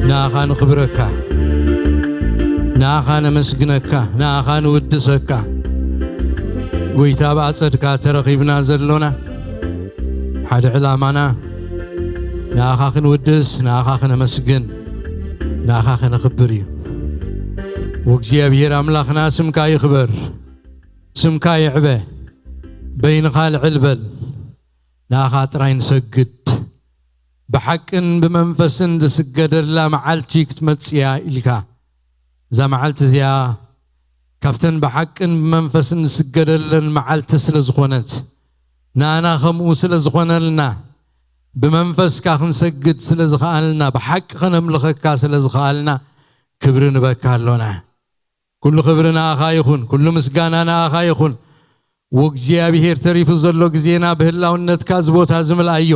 ንኣኻ ንኽብረካ፣ ንኣኻ ነመስግነካ፣ ንኣኻ ንውድሰካ። ጎይታ፣ ኣብ ኣጸድካ ተረኺብና ዘሎና ሓደ ዕላማና ንኣኻ ክንውድስ፣ ንኣኻ ክነመስግን፣ ንኣኻ ከነኽብር እዩ። ወእግዚኣብሔር ኣምላኽና፣ ስምካ ይኽበር፣ ስምካ ይዕበ፣ በይንኻ ልዕል በል። ንኣኻ ጥራይ ንሰግድ። ብሓቅን ብመንፈስን ዝስገደላ መዓልቲ ክትመጽእ እያ ኢልካ። እዛ መዓልቲ እዚኣ ካብተን ብሓቅን ብመንፈስን ዝስገደለን መዓልቲ ስለ ዝኾነት፣ ንኣና ከምኡ ስለ ዝኾነልና፣ ብመንፈስካ ክንሰግድ ስለ ዝኸኣልና፣ ብሓቂ ከነምልኸካ ስለ ዝኸኣልና፣ ክብሪ ንበካ ኣሎና። ኩሉ ክብሪ ንኣኻ ይኹን፣ ኩሉ ምስጋና ንኣኻ ይኹን። ወእግዚኣብሔር፣ ተሪፉ ዘሎ ግዜና ብህላውነትካ እዚ ቦታ ዝምልኣዮ።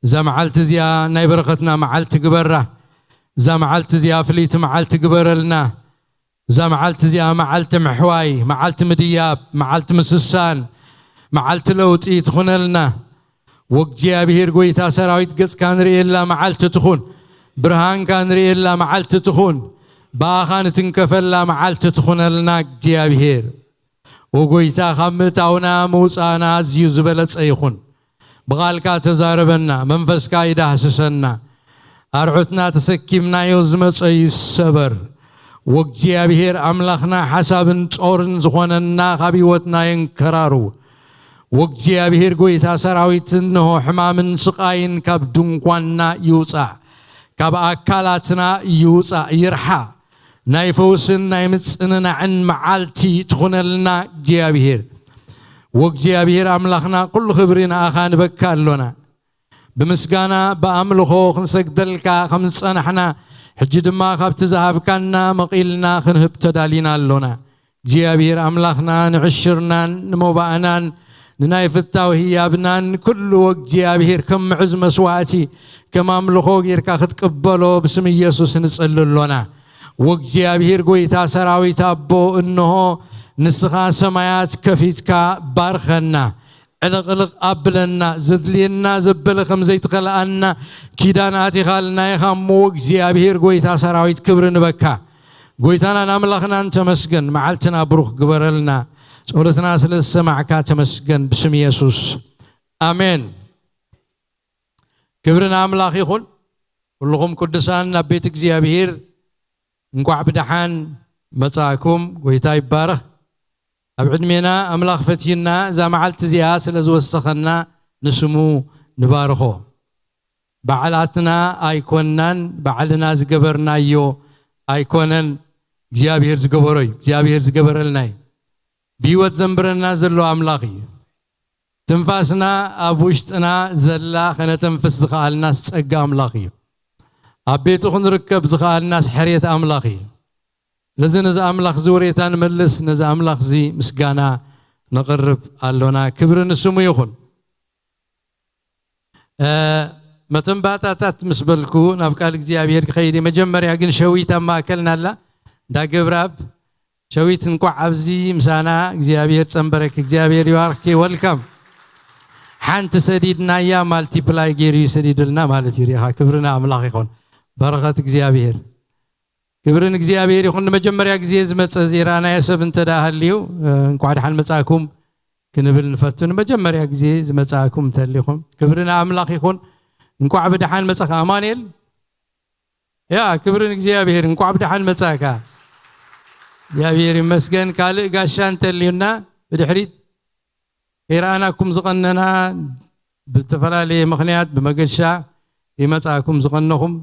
እዛ መዓልቲ እዚኣ ናይ በረኸትና መዓልቲ ግበራ። እዛ መዓልቲ እዚኣ ፍልይቲ መዓልቲ ግበረልና። እዛ መዓልቲ እዚኣ መዓልቲ ምሕዋይ፣ መዓልቲ ምድያብ፣ መዓልቲ ምስሳን፣ መዓልቲ ለውጢ ትኹነልና። ወእግዚኣብሔር ጎይታ ሰራዊት፣ ገጽካ ንርእየላ መዓልቲ ትኹን፣ ብርሃንካ ንርእየላ መዓልቲ ትኹን፣ ብኣኻ ንትንከፈላ መዓልቲ ትኹነልና እግዚኣብሔር። ወጎይታ፣ ካብ ምእታውና ምውጻእና ኣዝዩ ዝበለጸ ይኹን። ብቓልካ ተዛረበና፣ መንፈስካ ይዳህስሰና። ኣርዑትና ተሰኪምናዮ ዝመጸ ይሰበር። ወእግዚኣብሔር ኣምላኽና፣ ሓሳብን ጾርን ዝኾነና ካብ ህይወትና የንከራሩ። ወእግዚኣብሔር ጎይታ ሰራዊት፣ እንሆ ሕማምን ስቓይን ካብ ድንኳንና ይውጻእ፣ ካብ ኣካላትና ይውጻእ፣ ይርሓቕ። ናይ ፈውስን ናይ ምጽንናዕን መዓልቲ ትኹነልና እግዚኣብሔር። ወእግዚኣብሔር ኣምላኽና፣ ኩሉ ክብሪ ንኣኻ ንበካ ኣሎና። ብምስጋና ብኣምልኾ ክንሰግደልካ ከም ዝጸናሕና፣ ሕጂ ድማ ካብቲ ዝሃብካና መቒልና ክንህብ ተዳሊና ኣሎና። እግዚኣብሔር ኣምላኽና፣ ንዕሽርናን ንመባእናን ንናይ ፍታው ህያብናን ኩሉ፣ ወእግዚኣብሔር፣ ከም ምዕዝ መስዋእቲ፣ ከም ኣምልኾ ጌርካ ክትቅበሎ ብስም ኢየሱስ ንጸሊ ኣሎና። ወእግዚኣብሔር ጎይታ ሰራዊት ኣቦ፣ እንሆ ንስኻ ሰማያት ከፊትካ ባርኸና፣ ዕልቕልቕ ኣብለና፣ ዘድልየና ዘበለ ከም ዘይትኸልኣና ኪዳን ኣቲኻልና ኢኻ እሞ፣ እግዚኣብሔር ጎይታ ሰራዊት፣ ክብሪ ንበካ። ጎይታናን ኣምላኽናን ተመስገን። መዓልትና ብሩኽ ግበረልና። ጸሎትና ስለ ዝሰማዕካ ተመስገን፣ ብስም የሱስ፣ ኣሜን። ክብሪ ንኣምላኽ ይኹን። ኩልኹም ቅዱሳን ናብ ቤት እግዚኣብሔር እንቋዕ ብደሓን መጻእኩም። ጎይታ ይባረኽ። ኣብ ዕድሜና ኣምላኽ ፈትዩና እዛ መዓልቲ እዚኣ ስለ ዝወሰኸና ንስሙ ንባርኾ። ባዕላትና ኣይኮንናን፣ ባዕልና ዝገበርናዮ ኣይኮነን፣ እግዚኣብሔር ዝገበሮ እዩ፣ እግዚኣብሔር ዝገበረልና እዩ። ብህይወት ዘንብረና ዘሎ ኣምላኽ እዩ። ትንፋስና ኣብ ውሽጥና ዘላ ከነተንፍስ ዝኸኣልናስ ጸጋ ኣምላኽ እዩ። ኣብ ቤቱ ክንርከብ ዝኸኣልናስ ሕርየት ኣምላኽ እዩ። ስለዚ ነዚ ኣምላኽ እዚ ውሬታ ንመልስ፣ ነዚ ኣምላኽ እዚ ምስጋና ነቕርብ ኣሎና። ክብሪ ንስሙ ይኹን። እ፣ መተንባታታት ምስ በልኩ ናብ ቃል እግዚኣብሔር ክኸይድ እየ። መጀመርያ ግን ሸዊት ኣብ ማእከልና ኣላ፣ እንዳ ገብረኣብ። ሸዊት፣ እንቋዕ ኣብዚ ምሳና እግዚኣብሔር ጸንበረኪ፣ እግዚኣብሔር ይባርክኪ። ወልካም። ሓንቲ ሰዲድናያ፣ ማልቲፕላይ ገይሩ ይሰዲድልና ማለት እዩ። ሪኢኻ፣ ክብሪ ንኣምላኽ ይኹን። በረኸት እግዚኣብሔር። ክብሪ ንእግዚኣብሔር ይኹን። ንመጀመርያ ግዜ ዝመጸ ዘይረኣናዮ ሰብ እንተ ደኣ ሃልዩ፣ እ፣ እንቋዕ ደሓን መጻእኩም ክንብል ንፈቱ። ንመጀመርያ ግዜ ዝመጻእኩም እንተሊኹም፣ ክብሪ ንኣምላኽ ይኹን። እንቋዕ ብደሓን መጻእካ ኣማኑኤል። ያ፣ ክብሪ ንእግዚኣብሔር። እንቋዕ ብደሓን መጻእካ። እግዚኣብሔር ይመስገን። ካልእ ጋሻ እንተልዩና ብድሕሪት ከይረኣናኩም ዝቐነና፣ ብዝተፈላለየ ምኽንያት ብመገሻ ይመጻእኩም ዝቐነኹም፣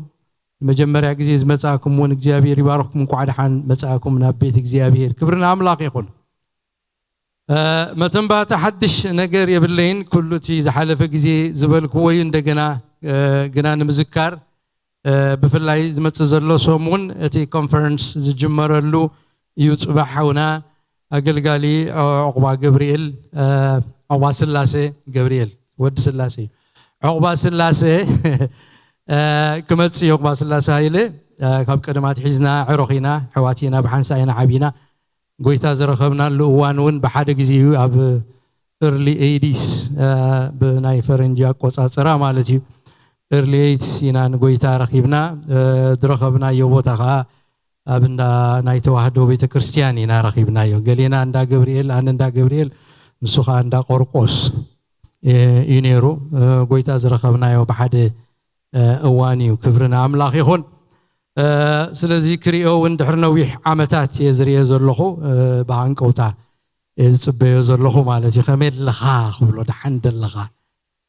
መጀመርያ ግዜ ዝመጻእኩም እውን እግዚኣብሔር ይባርኽኩም። እንቋዕ ደሓን መጻእኩም ናብ ቤት እግዚኣብሔር። ክብሪ ንኣምላኽ ይኹን። እ፣ መተንባታ ሓድሽ ነገር የብለይን። ኩሉ እቲ ዝሓለፈ ግዜ ዝበልክዎ እዩ እንደገና፣ እ፣ ግና ንምዝካር፣ እ፣ ብፍላይ ዝመጽእ ዘሎ ሰሙን እቲ ኮንፈረንስ ዝጅመረሉ እዩ። ጽባሕ ሓውና ኣገልጋሊ ዑቕባ ገብርኤል፣ እ፣ ዑቕባ ስላሴ ገብርኤል፣ ወዲ ስላሴ እዩ። ዑቕባ ስላሴ፣ እ፣ ክመጽእ እዩ። ዑቕባ ስላሴ ሃይለ፣ እ፣ ካብ ቀደም ኣትሒዝና ዕሩኽ ኢና፣ ኣሕዋት ኢና፣ ብሓንሳእ ኢና ዓቢና። ጎይታ ዝረኸብናሉ እዋን እውን ብሓደ ግዜ እዩ፣ ኣብ ኤርሊ ኤይቲስ፣ እ፣ ብናይ ፈረንጂ ኣቆጻጽራ ማለት እዩ። ኤርሊ ኤይት ኢና ንጎይታ ረኺብና። ዝረኸብናዮ ቦታ ከዓ ኣብ እንዳ ናይ ተዋህዶ ቤተክርስትያን ኢና ረኺብናዮ። ገሌና እንዳ ገብርኤል፣ ኣነ እንዳ ገብርኤል፣ ንሱ ከዓ እንዳ ቆርቆስ እዩ ነይሩ። ጎይታ ዝረኸብናዮ ብሓደ እዋን እዩ። ክብሪ ንኣምላኽ ይኹን። ስለዚ ክሪኦ እውን ድሕሪ ነዊሕ ዓመታት እየ ዝሪኦ ዘለኹ። ብሃንቀውታ እየ ዝፅበዮ ዘለኹ ማለት እዩ። ከመይ ኣለኻ ክብሎ፣ ደሓን ደለኻ፣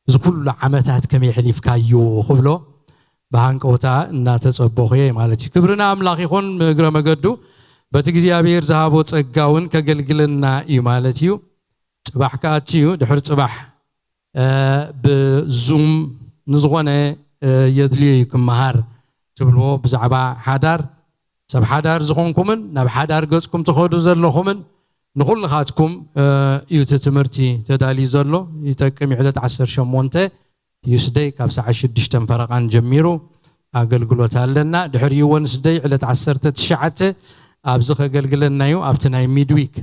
እዚ ኩሉ ዓመታት ከመይ ኣሕሊፍካዮ ክብሎ ብሃንቀውታ እናተፀበኹ እየ ማለት እዩ። ክብሪ ንኣምላኽ ይኹን። እግረ መገዱ በቲ እግዚኣብሔር ዝሃቦ ጸጋ እውን ከገልግለና እዩ ማለት እዩ። ጽባሕ ክኣቱ እዩ። ድሕሪ ጽባሕ ብዙም ንዝኾነ የድልዮ እዩ ክመሃር ትብልዎ ብዛዕባ ሓዳር። ሰብ ሓዳር ዝኾንኩምን ናብ ሓዳር ገጽኩም ትኸዱ ዘለኹምን ንኹልኻትኩም እዩ እቲ ትምህርቲ ተዳልዩ ዘሎ። ይጠቅም እዩ። ዕለት ዓሰርተ ሸሞንተ ቲዩስደይ ካብ ሰዓት ሽዱሽተ ፈረቓን ጀሚሩ ኣገልግሎት ኣለና። ድሕሪኡ ወንስደይ ዕለት ዓሰርተ ትሽዓተ ኣብዚ ከገልግለና እዩ። ኣብቲ ናይ ሚድዊክ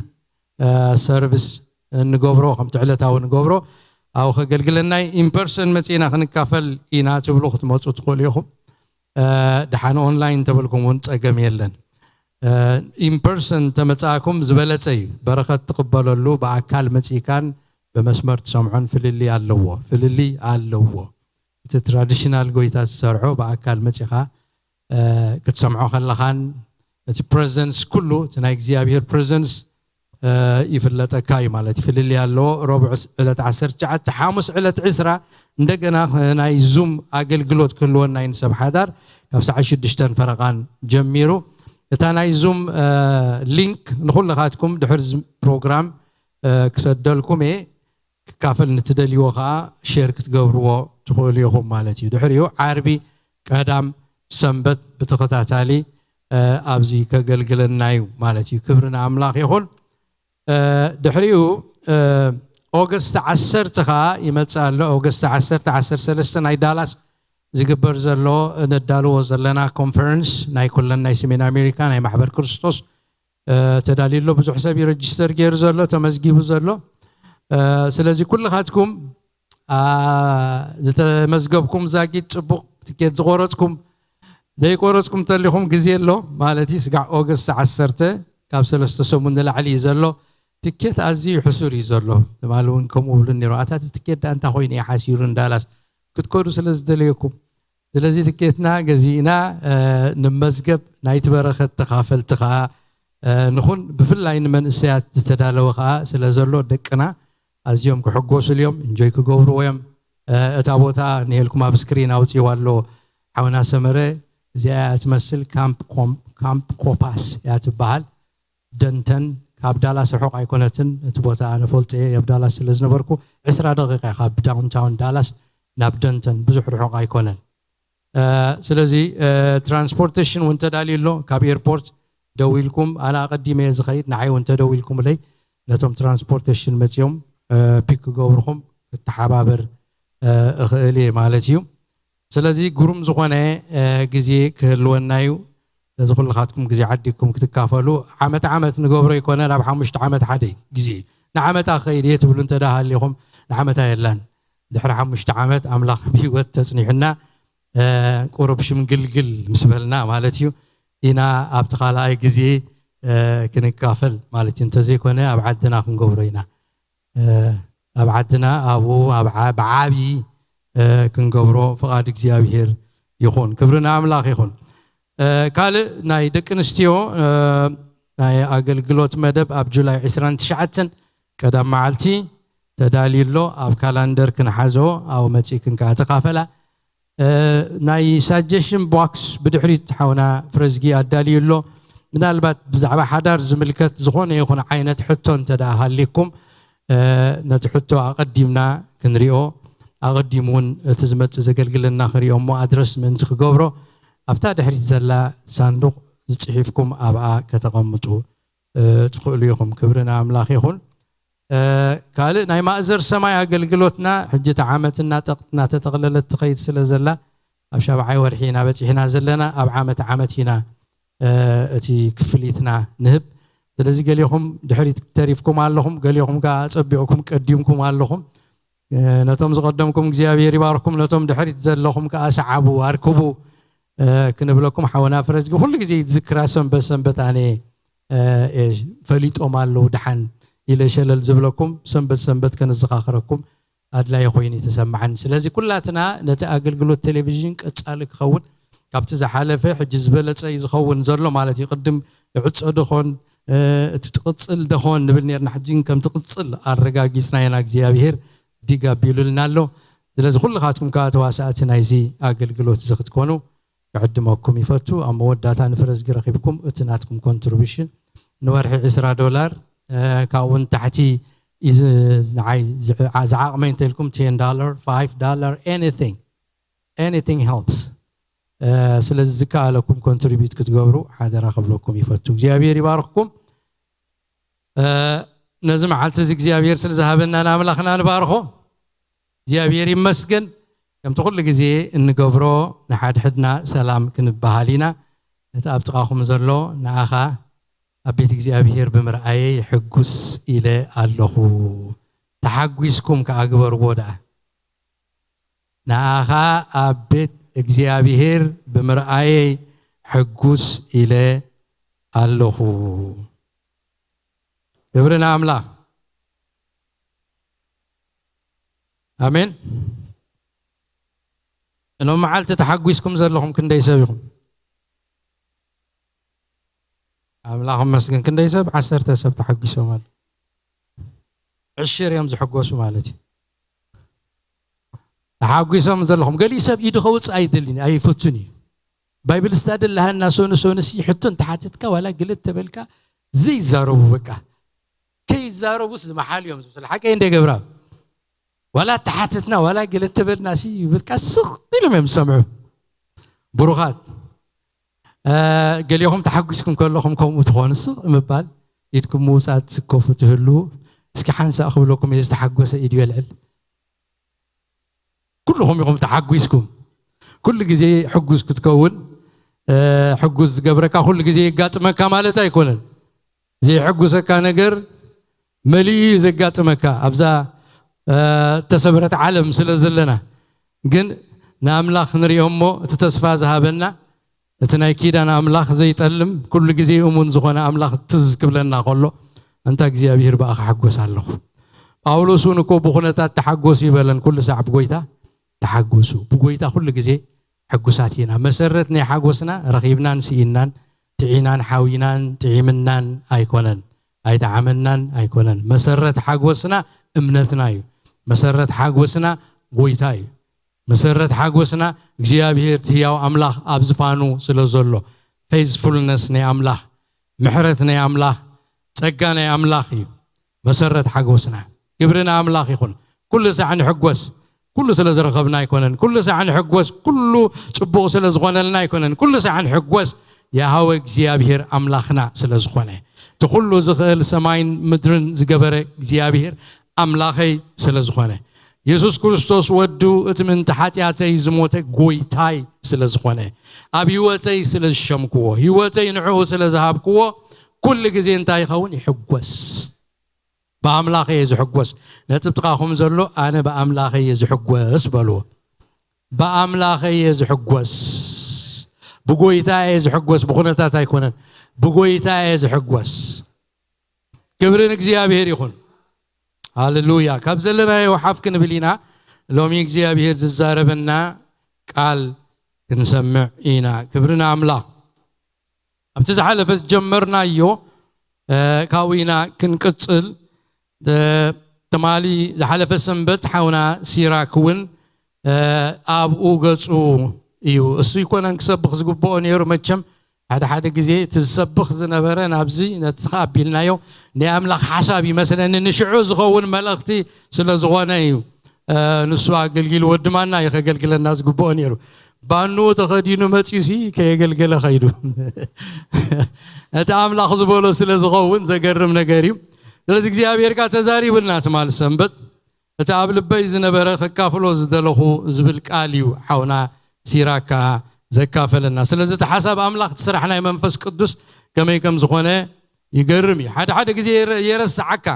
ሰርቪስ እንገብሮ፣ ከምቲ ዕለታዊ ንገብሮ ኣብኡ ከገልግለና እዩ። ኢንፐርሰን መፂእና ክንካፈል ኢና ትብሉ ክትመፁ ትኽእሉ ኢኹም። ደሓን ኦንላይን ተበልኩም እውን ጸገም የለን። ኢንፐርሰን ተመጻእኩም ዝበለጸ እዩ። በረኸት ትቕበለሉ፣ ብኣካል መጺእካን ብመስመር ትሰምዖን ፍልልይ ኣለዎ። ፍልልይ ኣለዎ። እቲ ትራዲሽናል ጎይታ ዝሰርዖ ብኣካል መጺኻ ክትሰምዖ ከለኻን እቲ ፕረዘንስ ኩሉ እቲ ናይ እግዚኣብሔር ፕረዘንስ ይፍለጠካ እዩ ማለት እዩ። ፍልልይ ኣለዎ። ረቡዕ ዕለት ዓሰርተ ትሽዓተ፣ ሓሙስ ዕለት ዕስራ እንደገና ናይ ዙም ኣገልግሎት ክህልወና እዩ ንሰብ ሓዳር ካብ ሰዓት ሽዱሽተ ፈረቓን ጀሚሩ። እታ ናይ ዙም ሊንክ ንኹልኻትኩም ድሕር ፕሮግራም ክሰደልኩም እየ። ክካፈል ንትደልይዎ ከዓ ሼር ክትገብርዎ ትኽእሉ ኢኹም ማለት እዩ። ድሕሪኡ ዓርቢ፣ ቀዳም፣ ሰንበት ብተኸታታሊ ኣብዚ ከገልግለና እዩ ማለት እዩ። ክብሪ ንኣምላኽ ይኹን። ድሕሪኡ ኦገስት ዓሰርተ ከዓ ይመፅእ ኣሎ። ኦገስት ዓሰርተ፣ ዓሰርተ ሰለስተ ናይ ዳላስ ዝግበር ዘሎ ነዳልዎ ዘለና ኮንፈረንስ ናይ ኩለን ናይ ሰሜን ኣሜሪካ ናይ ማሕበር ክርስቶስ ተዳልዩ ኣሎ። ብዙሕ ሰብ እዩ ረጅስተር ገይሩ ዘሎ፣ ተመዝጊቡ ዘሎ። ስለዚ ኩልኻትኩም ዝተመዝገብኩም ዛጊት ፅቡቕ፣ ትኬት ዝቆረፅኩም ዘይቆረፅኩም ተሊኹም ግዜ ኣሎ ማለት እዩ። ስጋዕ ኦገስት ዓሰርተ ካብ ሰለስተ ሰሙን ንላዕሊ እዩ ዘሎ። ትኬት ኣዝዩ ሕሱር እዩ ዘሎ። ትማሊ እውን ከምኡ ብሉ ነይሩ፣ ኣታ እቲ ትኬት ዳ እንታይ ኮይኑ እዩ ሓሲሩ እንዳላስ ክትከዱ ስለ ዝደለየኩም። ስለዚ ትኬትና ገዚእና ንመዝገብ ናይቲ በረኸት ተኻፈልቲ ከዓ ንኹን። ብፍላይ ንመንእሰያት ዝተዳለወ ከዓ ስለ ዘሎ ደቅና ኣዝዮም ክሕጎሱሉ እዮም፣ እንጆይ ክገብርዎ እዮም። እታ ቦታ ንሄልኩም ኣብ ስክሪን ኣውፅዋ ኣሎ ሓውና ሰመረ። እዚኣ እያ ትመስል፣ ካምፕ ኮም-፣ ካምፕ ኮፓስ እያ ትበሃል። ደንተን ካብ ዳላስ ርሑቕ ኣይኮነትን። እቲ ቦታ ኣነ ፈልጦ እየ፣ ኣብ ዳላስ ስለ ዝነበርኩ ዕስራ ደቂቃ እየ ካብ ዳውንታውን ዳላስ ናብ ደንተን፣ ብዙሕ ርሑቕ ኣይኮነን። ስለዚ ትራንስፖርቴሽን እውን ተዳልዩ ኣሎ። ካብ ኤርፖርት ደዊልኩም፣ ኣነ ኣቐዲመ እየ ዝኸይድ፣ ንዓይ እውን ተደዊልኩምለይ ነቶም ትራንስፖርቴሽን መፂኦም ፒክ ክገብርኹም ክተሓባበር እኽእል እየ ማለት እዩ። ስለዚ ግሩም ዝኾነ ግዜ ክህልወና እዩ። ነዚ ኩልኻትኩም ግዜ ዓዲግኩም ክትካፈሉ ዓመት ዓመት ንገብሮ ኣይኮነን፣ ኣብ ሓሙሽተ ዓመት ሓደ ግዜ እዩ። ንዓመታ ክኸይድ እየ ትብሉ እንተ ደኣ ሃሊኹም፣ ንዓመታ የላን። ድሕሪ ሓሙሽተ ዓመት ኣምላኽ ብህይወት ተጽኒሑና፣ ቁሩብ ሽምግልግል ምስ በልና ማለት እዩ፣ ኢና ኣብቲ ካልኣይ ግዜ ክንካፈል ማለት እዩ። እንተዘይኮነ ኣብ ዓድና ክንገብሮ ኢና። ኣብ ዓድና ኣብኡ ኣብ ዓ-፣ ብዓብዪ ክንገብሮ ፍቓድ እግዚኣብሔር ይኹን። ክብሪ ንኣምላኽ ይኹን። ካልእ ናይ ደቂ ኣንስትዮ ናይ ኣገልግሎት መደብ ኣብ ጁላይ ዕስራን ትሽዓተን ቀዳም መዓልቲ ተዳልዩ ኣሎ። ኣብ ካላንደር ክንሓዞ፣ ኣብኡ መጺእክን ከኣ ተኻፈላ። ናይ ሳጀሽን ቦክስ ብድሕሪት ሓውና ፍረዝጊ ኣዳልዩ ኣሎ። ምናልባት ብዛዕባ ሓዳር ዝምልከት ዝኾነ ይኹን ዓይነት ሕቶ እንተ ደኣ ሃልይኩም፣ ነቲ ሕቶ ኣቐዲምና ክንሪኦ፣ ኣቐዲሙ እውን እቲ ዝመጽእ ዘገልግለና ክሪኦ እሞ ኣድረስ ምእንቲ ክገብሮ ኣብታ ድሕሪት ዘላ ሳንዱቕ ዝጽሒፍኩም ኣብኣ ከተቐምጡ ትኽእሉ ኢኹም። ክብሪ ንኣምላኽ ይኹን። ካልእ ናይ ማእዘር ሰማይ ኣገልግሎትና ሕጂ እቲ ዓመት እናጠቕ-፣ እናተጠቕለለት ትኸይድ ስለ ዘላ ኣብ ሻብዓይ ወርሒ ኢና በጺሕና ዘለና። ኣብ ዓመት ዓመት ኢና እቲ ክፍሊትና ንህብ። ስለዚ ገሊኹም ድሕሪት ተሪፍኩም ኣለኹም፣ ገሊኹም ከኣ ኣጸቢቕኩም ቀዲምኩም ኣለኹም። ነቶም ዝቐደምኩም እግዚኣብሔር ይባርኩም፣ ነቶም ድሕሪት ዘለኹም ከዓ ሰዓቡ ኣርክቡ ክንብለኩም ሓወና ፍረዝጊ ኩሉ ግዜ ይዝክራ። ሰንበት ሰንበት ኣነ ፈሊጦም ኣለዉ ድሓን ኢለ ሸለል ዝብለኩም ሰንበት ሰንበት ከነዘኻኽረኩም ኣድላይ ኮይኑ ተሰማዓን። ስለዚ ኩላትና ነቲ ኣገልግሎት ቴሌቪዥን ቀጻሊ ክኸውን ካብቲ ዝሓለፈ ሕጂ ዝበለጸ እዩ ዝኸውን ዘሎ ማለት እዩ። ቅድም ዕጾ ደኾን እቲ ትቕጽል ደኾን ንብል ነርና፣ ሕጂ ከም ትቕጽል ኣረጋጊጽና ኢና። እግዚኣብሔር ዲግ ኣቢሉልና ኣሎ። ስለዚ ኩልኻትኩም ከዓ ተዋሳእቲ ናይዚ ኣገልግሎት እዚ ክትኮኑ ክዕድመኩም ይፈቱ። ኣብ መወዳእታ ንፍረዝጊ ረኺብኩም እቲ ናትኩም ኮንትሪቢሽን ንወርሒ ዕስራ ዶላር ካብኡ ንታሕቲ ንዓይ ዝዓቕመይ እንተኢልኩም ten dollar, five dollar, anything, anything helps። ስለዚ ዝከኣለኩም ኮንትሪቢዩት ክትገብሩ ሓደራ ክብለኩም ይፈቱ። እግዚኣብሔር ይባርኽኩም። ነዚ መዓልቲ እዚ እግዚኣብሔር ስለ ዝሃበና ንኣምላኽና ንባርኾ። እግዚኣብሔር ይመስገን። ከምቲ ኩሉ ግዜ እንገብሮ ንሓድሕድና ሰላም ክንበሃል ኢና። ነቲ ኣብ ጥቓኹም ዘሎ ንኣኻ ኣብ ቤት እግዚኣብሔር ብምርኣየይ ሕጉስ ኢለ ኣለኹ። ተሓጒስኩም ከኣ ግበርዎ ደኣ። ንኣኻ ኣብ ቤት እግዚኣብሔር ብምርኣየይ ሕጉስ ኢለ ኣለኹ። ክብሪ ንኣምላኽ። ኣሜን። እሎም መዓልቲ ተሓጒስኩም ዘለኹም ክንደይ ሰብ ኢኹም? ኣምላኽ መስገን። ክንደይ ሰብ? ዓሰርተ ሰብ ተሓጒሶም ኣሎ። ዕሽር እዮም ዝሕጎሱ ማለት እዩ። ተሓጒሶም ዘለኹም ገሊኡ ሰብ ኢዱ ከውፅእ ኣይደልን ኣይፈቱን እዩ። ባይብል ስታዲ ኣለሃና ሶኑ ሶኑ ሲ ሕቶ እንተሓትትካ ዋላ ግለ ተበልካ ዘይዛረቡ በቃ ከይዛረቡስ ዝመሓል እዮም ዝመስል። ሓቀይ እንደ ገብራ ዋላ ተሓትትና ዋላ ገለ ተበልና ሲ በቃ ስቕ ኢሎም እዮም ዝሰምዑ። ብሩኻት ገሊኹም ተሓጒስኩም ከለኹም ከምኡ ትኾኑ ስቕ ምባል ኢድኩም ምውፃእ ትስከፉ ትህልዉ። እስኪ ሓንሳእ ክብለኩም እየ ዝተሓጎሰ ኢድ የልዕል። ኩልኹም ኢኹም ተሓጒስኩም። ኩሉ ግዜ ሕጉስ ክትከውን ሕጉስ ዝገብረካ ኩሉ ግዜ የጋጥመካ ማለት ኣይኮነን። ዘይሕጉሰካ ነገር መሊኡ እዩ ዘጋጥመካ ኣብዛ ተሰብረት ዓለም ስለ ዘለና። ግን ንኣምላኽ ንሪኦ እሞ እቲ ተስፋ ዝሃበና እቲ ናይ ኪዳን ኣምላኽ ዘይጠልም ኩሉ ግዜ እሙን ዝኾነ ኣምላኽ ትዝ ክብለና ከሎ እንታ እግዚኣብሔር ብኣኻ ሓጎስ ኣለኹ። ጳውሎስ እውን እኮ ብኹነታት ተሓጎሱ ይበለን ኩሉ ሳዕ ብጎይታ ተሓጎሱ። ብጎይታ ኩሉ ግዜ ሕጉሳት ኢና። መሰረት ናይ ሓጎስና ረኺብናን ስኢናን ጥዒናን ሓዊናን ጥዒምናን ኣይኮነን ኣይጠዓመናን ኣይኮነን። መሰረት ሓጎስና እምነትና እዩ። መሰረት ሓጎስና ጎይታ እዩ። መሰረት ሓጎስና እግዚኣብሔር እቲ ህያው ኣምላኽ ኣብ ዝፋኑ ስለ ዘሎ ፌዝፉልነስ ናይ ኣምላኽ ምሕረት ናይ ኣምላኽ ጸጋ ናይ ኣምላኽ እዩ። መሰረት ሓጎስና ክብሪ ንኣምላኽ ይኹን። ኩሉ ሳዕ ንሕጎስ። ኩሉ ስለ ዝረኸብና ኣይኮነን። ኩሉ ሳዕ ንሕጎስ። ኩሉ ጽቡቕ ስለ ዝኾነልና ኣይኮነን። ኩሉ ሳዕ ንሕጎስ። ያሃወ እግዚኣብሔር ኣምላኽና ስለ ዝኾነ እቲ ኩሉ ዝኽእል ሰማይን ምድርን ዝገበረ እግዚኣብሔር ኣምላኸይ ስለ ዝኾነ የሱስ ክርስቶስ ወዱ እቲ ምእንቲ ሓጢኣተይ ዝሞተ ጎይታይ ስለ ዝኾነ ኣብ ህይወተይ ስለ ዝሸምክዎ ህይወተይ ንዕኡ ስለ ዝሃብክዎ ኩሉ ግዜ እንታይ ይኸውን ይሕጎስ። ብኣምላኸ እየ ዝሕጎስ። ነጥብ ጥቓኹም ዘሎ ኣነ ብኣምላኸ እየ ዝሕጎስ በልዎ። ብኣምላኸ እየ ዝሕጎስ። ብጎይታ እየ ዝሕጎስ። ብኹነታት ኣይኮነን። ብጎይታ እየ ዝሕጎስ። ክብሪ ንእግዚኣብሔር ይኹን። ሃሌሉያ። ካብ ዘለናዮ ሓፍ ክንብል ኢና። ሎሚ እግዚኣብሔር ዝዛረበና ቃል ክንሰምዕ ኢና። ክብሪ ንኣምላኽ። ኣብቲ ዝሓለፈ ዝጀመርናዮ ካብኡ ኢና ክንቅፅል። ትማሊ ዝሓለፈ ሰንበት ሓውና ሲራክ እውን ኣብኡ ገፁ እዩ። እሱ ይኮነን ክሰብኽ ዝግብኦ ነይሩ። መቸም ሓደ ሓደ ግዜ እቲ ዝሰብኽ ዝነበረ ናብዚ ነቲ ከኣ ኣቢልናዮ ናይ ኣምላኽ ሓሳብ ይመስለኒ ንሽዑ ዝኸውን መልእኽቲ ስለ ዝኾነ እዩ። ንሱ ኣገልጊልዎ ድማ እዩ ከገልግለና ዝግብኦ ነይሩ። ባንኡ ተኸዲኑ መፅዩ ሲ ከየገልገለ ኸይዱ እቲ ኣምላኽ ዝበሎ ስለ ዝኸውን ዘገርም ነገር እዩ። ስለዚ እግዚኣብሔር ከኣ ተዛሪቡልና ትማሊ ሰንበት እቲ ኣብ ልበይ ዝነበረ ከካፍሎ ዝደለኹ ዝብል ቃል እዩ ሓውና ሲራክ ከኣ ዘካፈለና። ስለዚ እቲ ሓሳብ ኣምላኽ እቲ ስራሕ ናይ መንፈስ ቅዱስ ከመይ ከም ዝኾነ ይገርም እዩ። ሓደ ሓደ ግዜ የረስዓካ።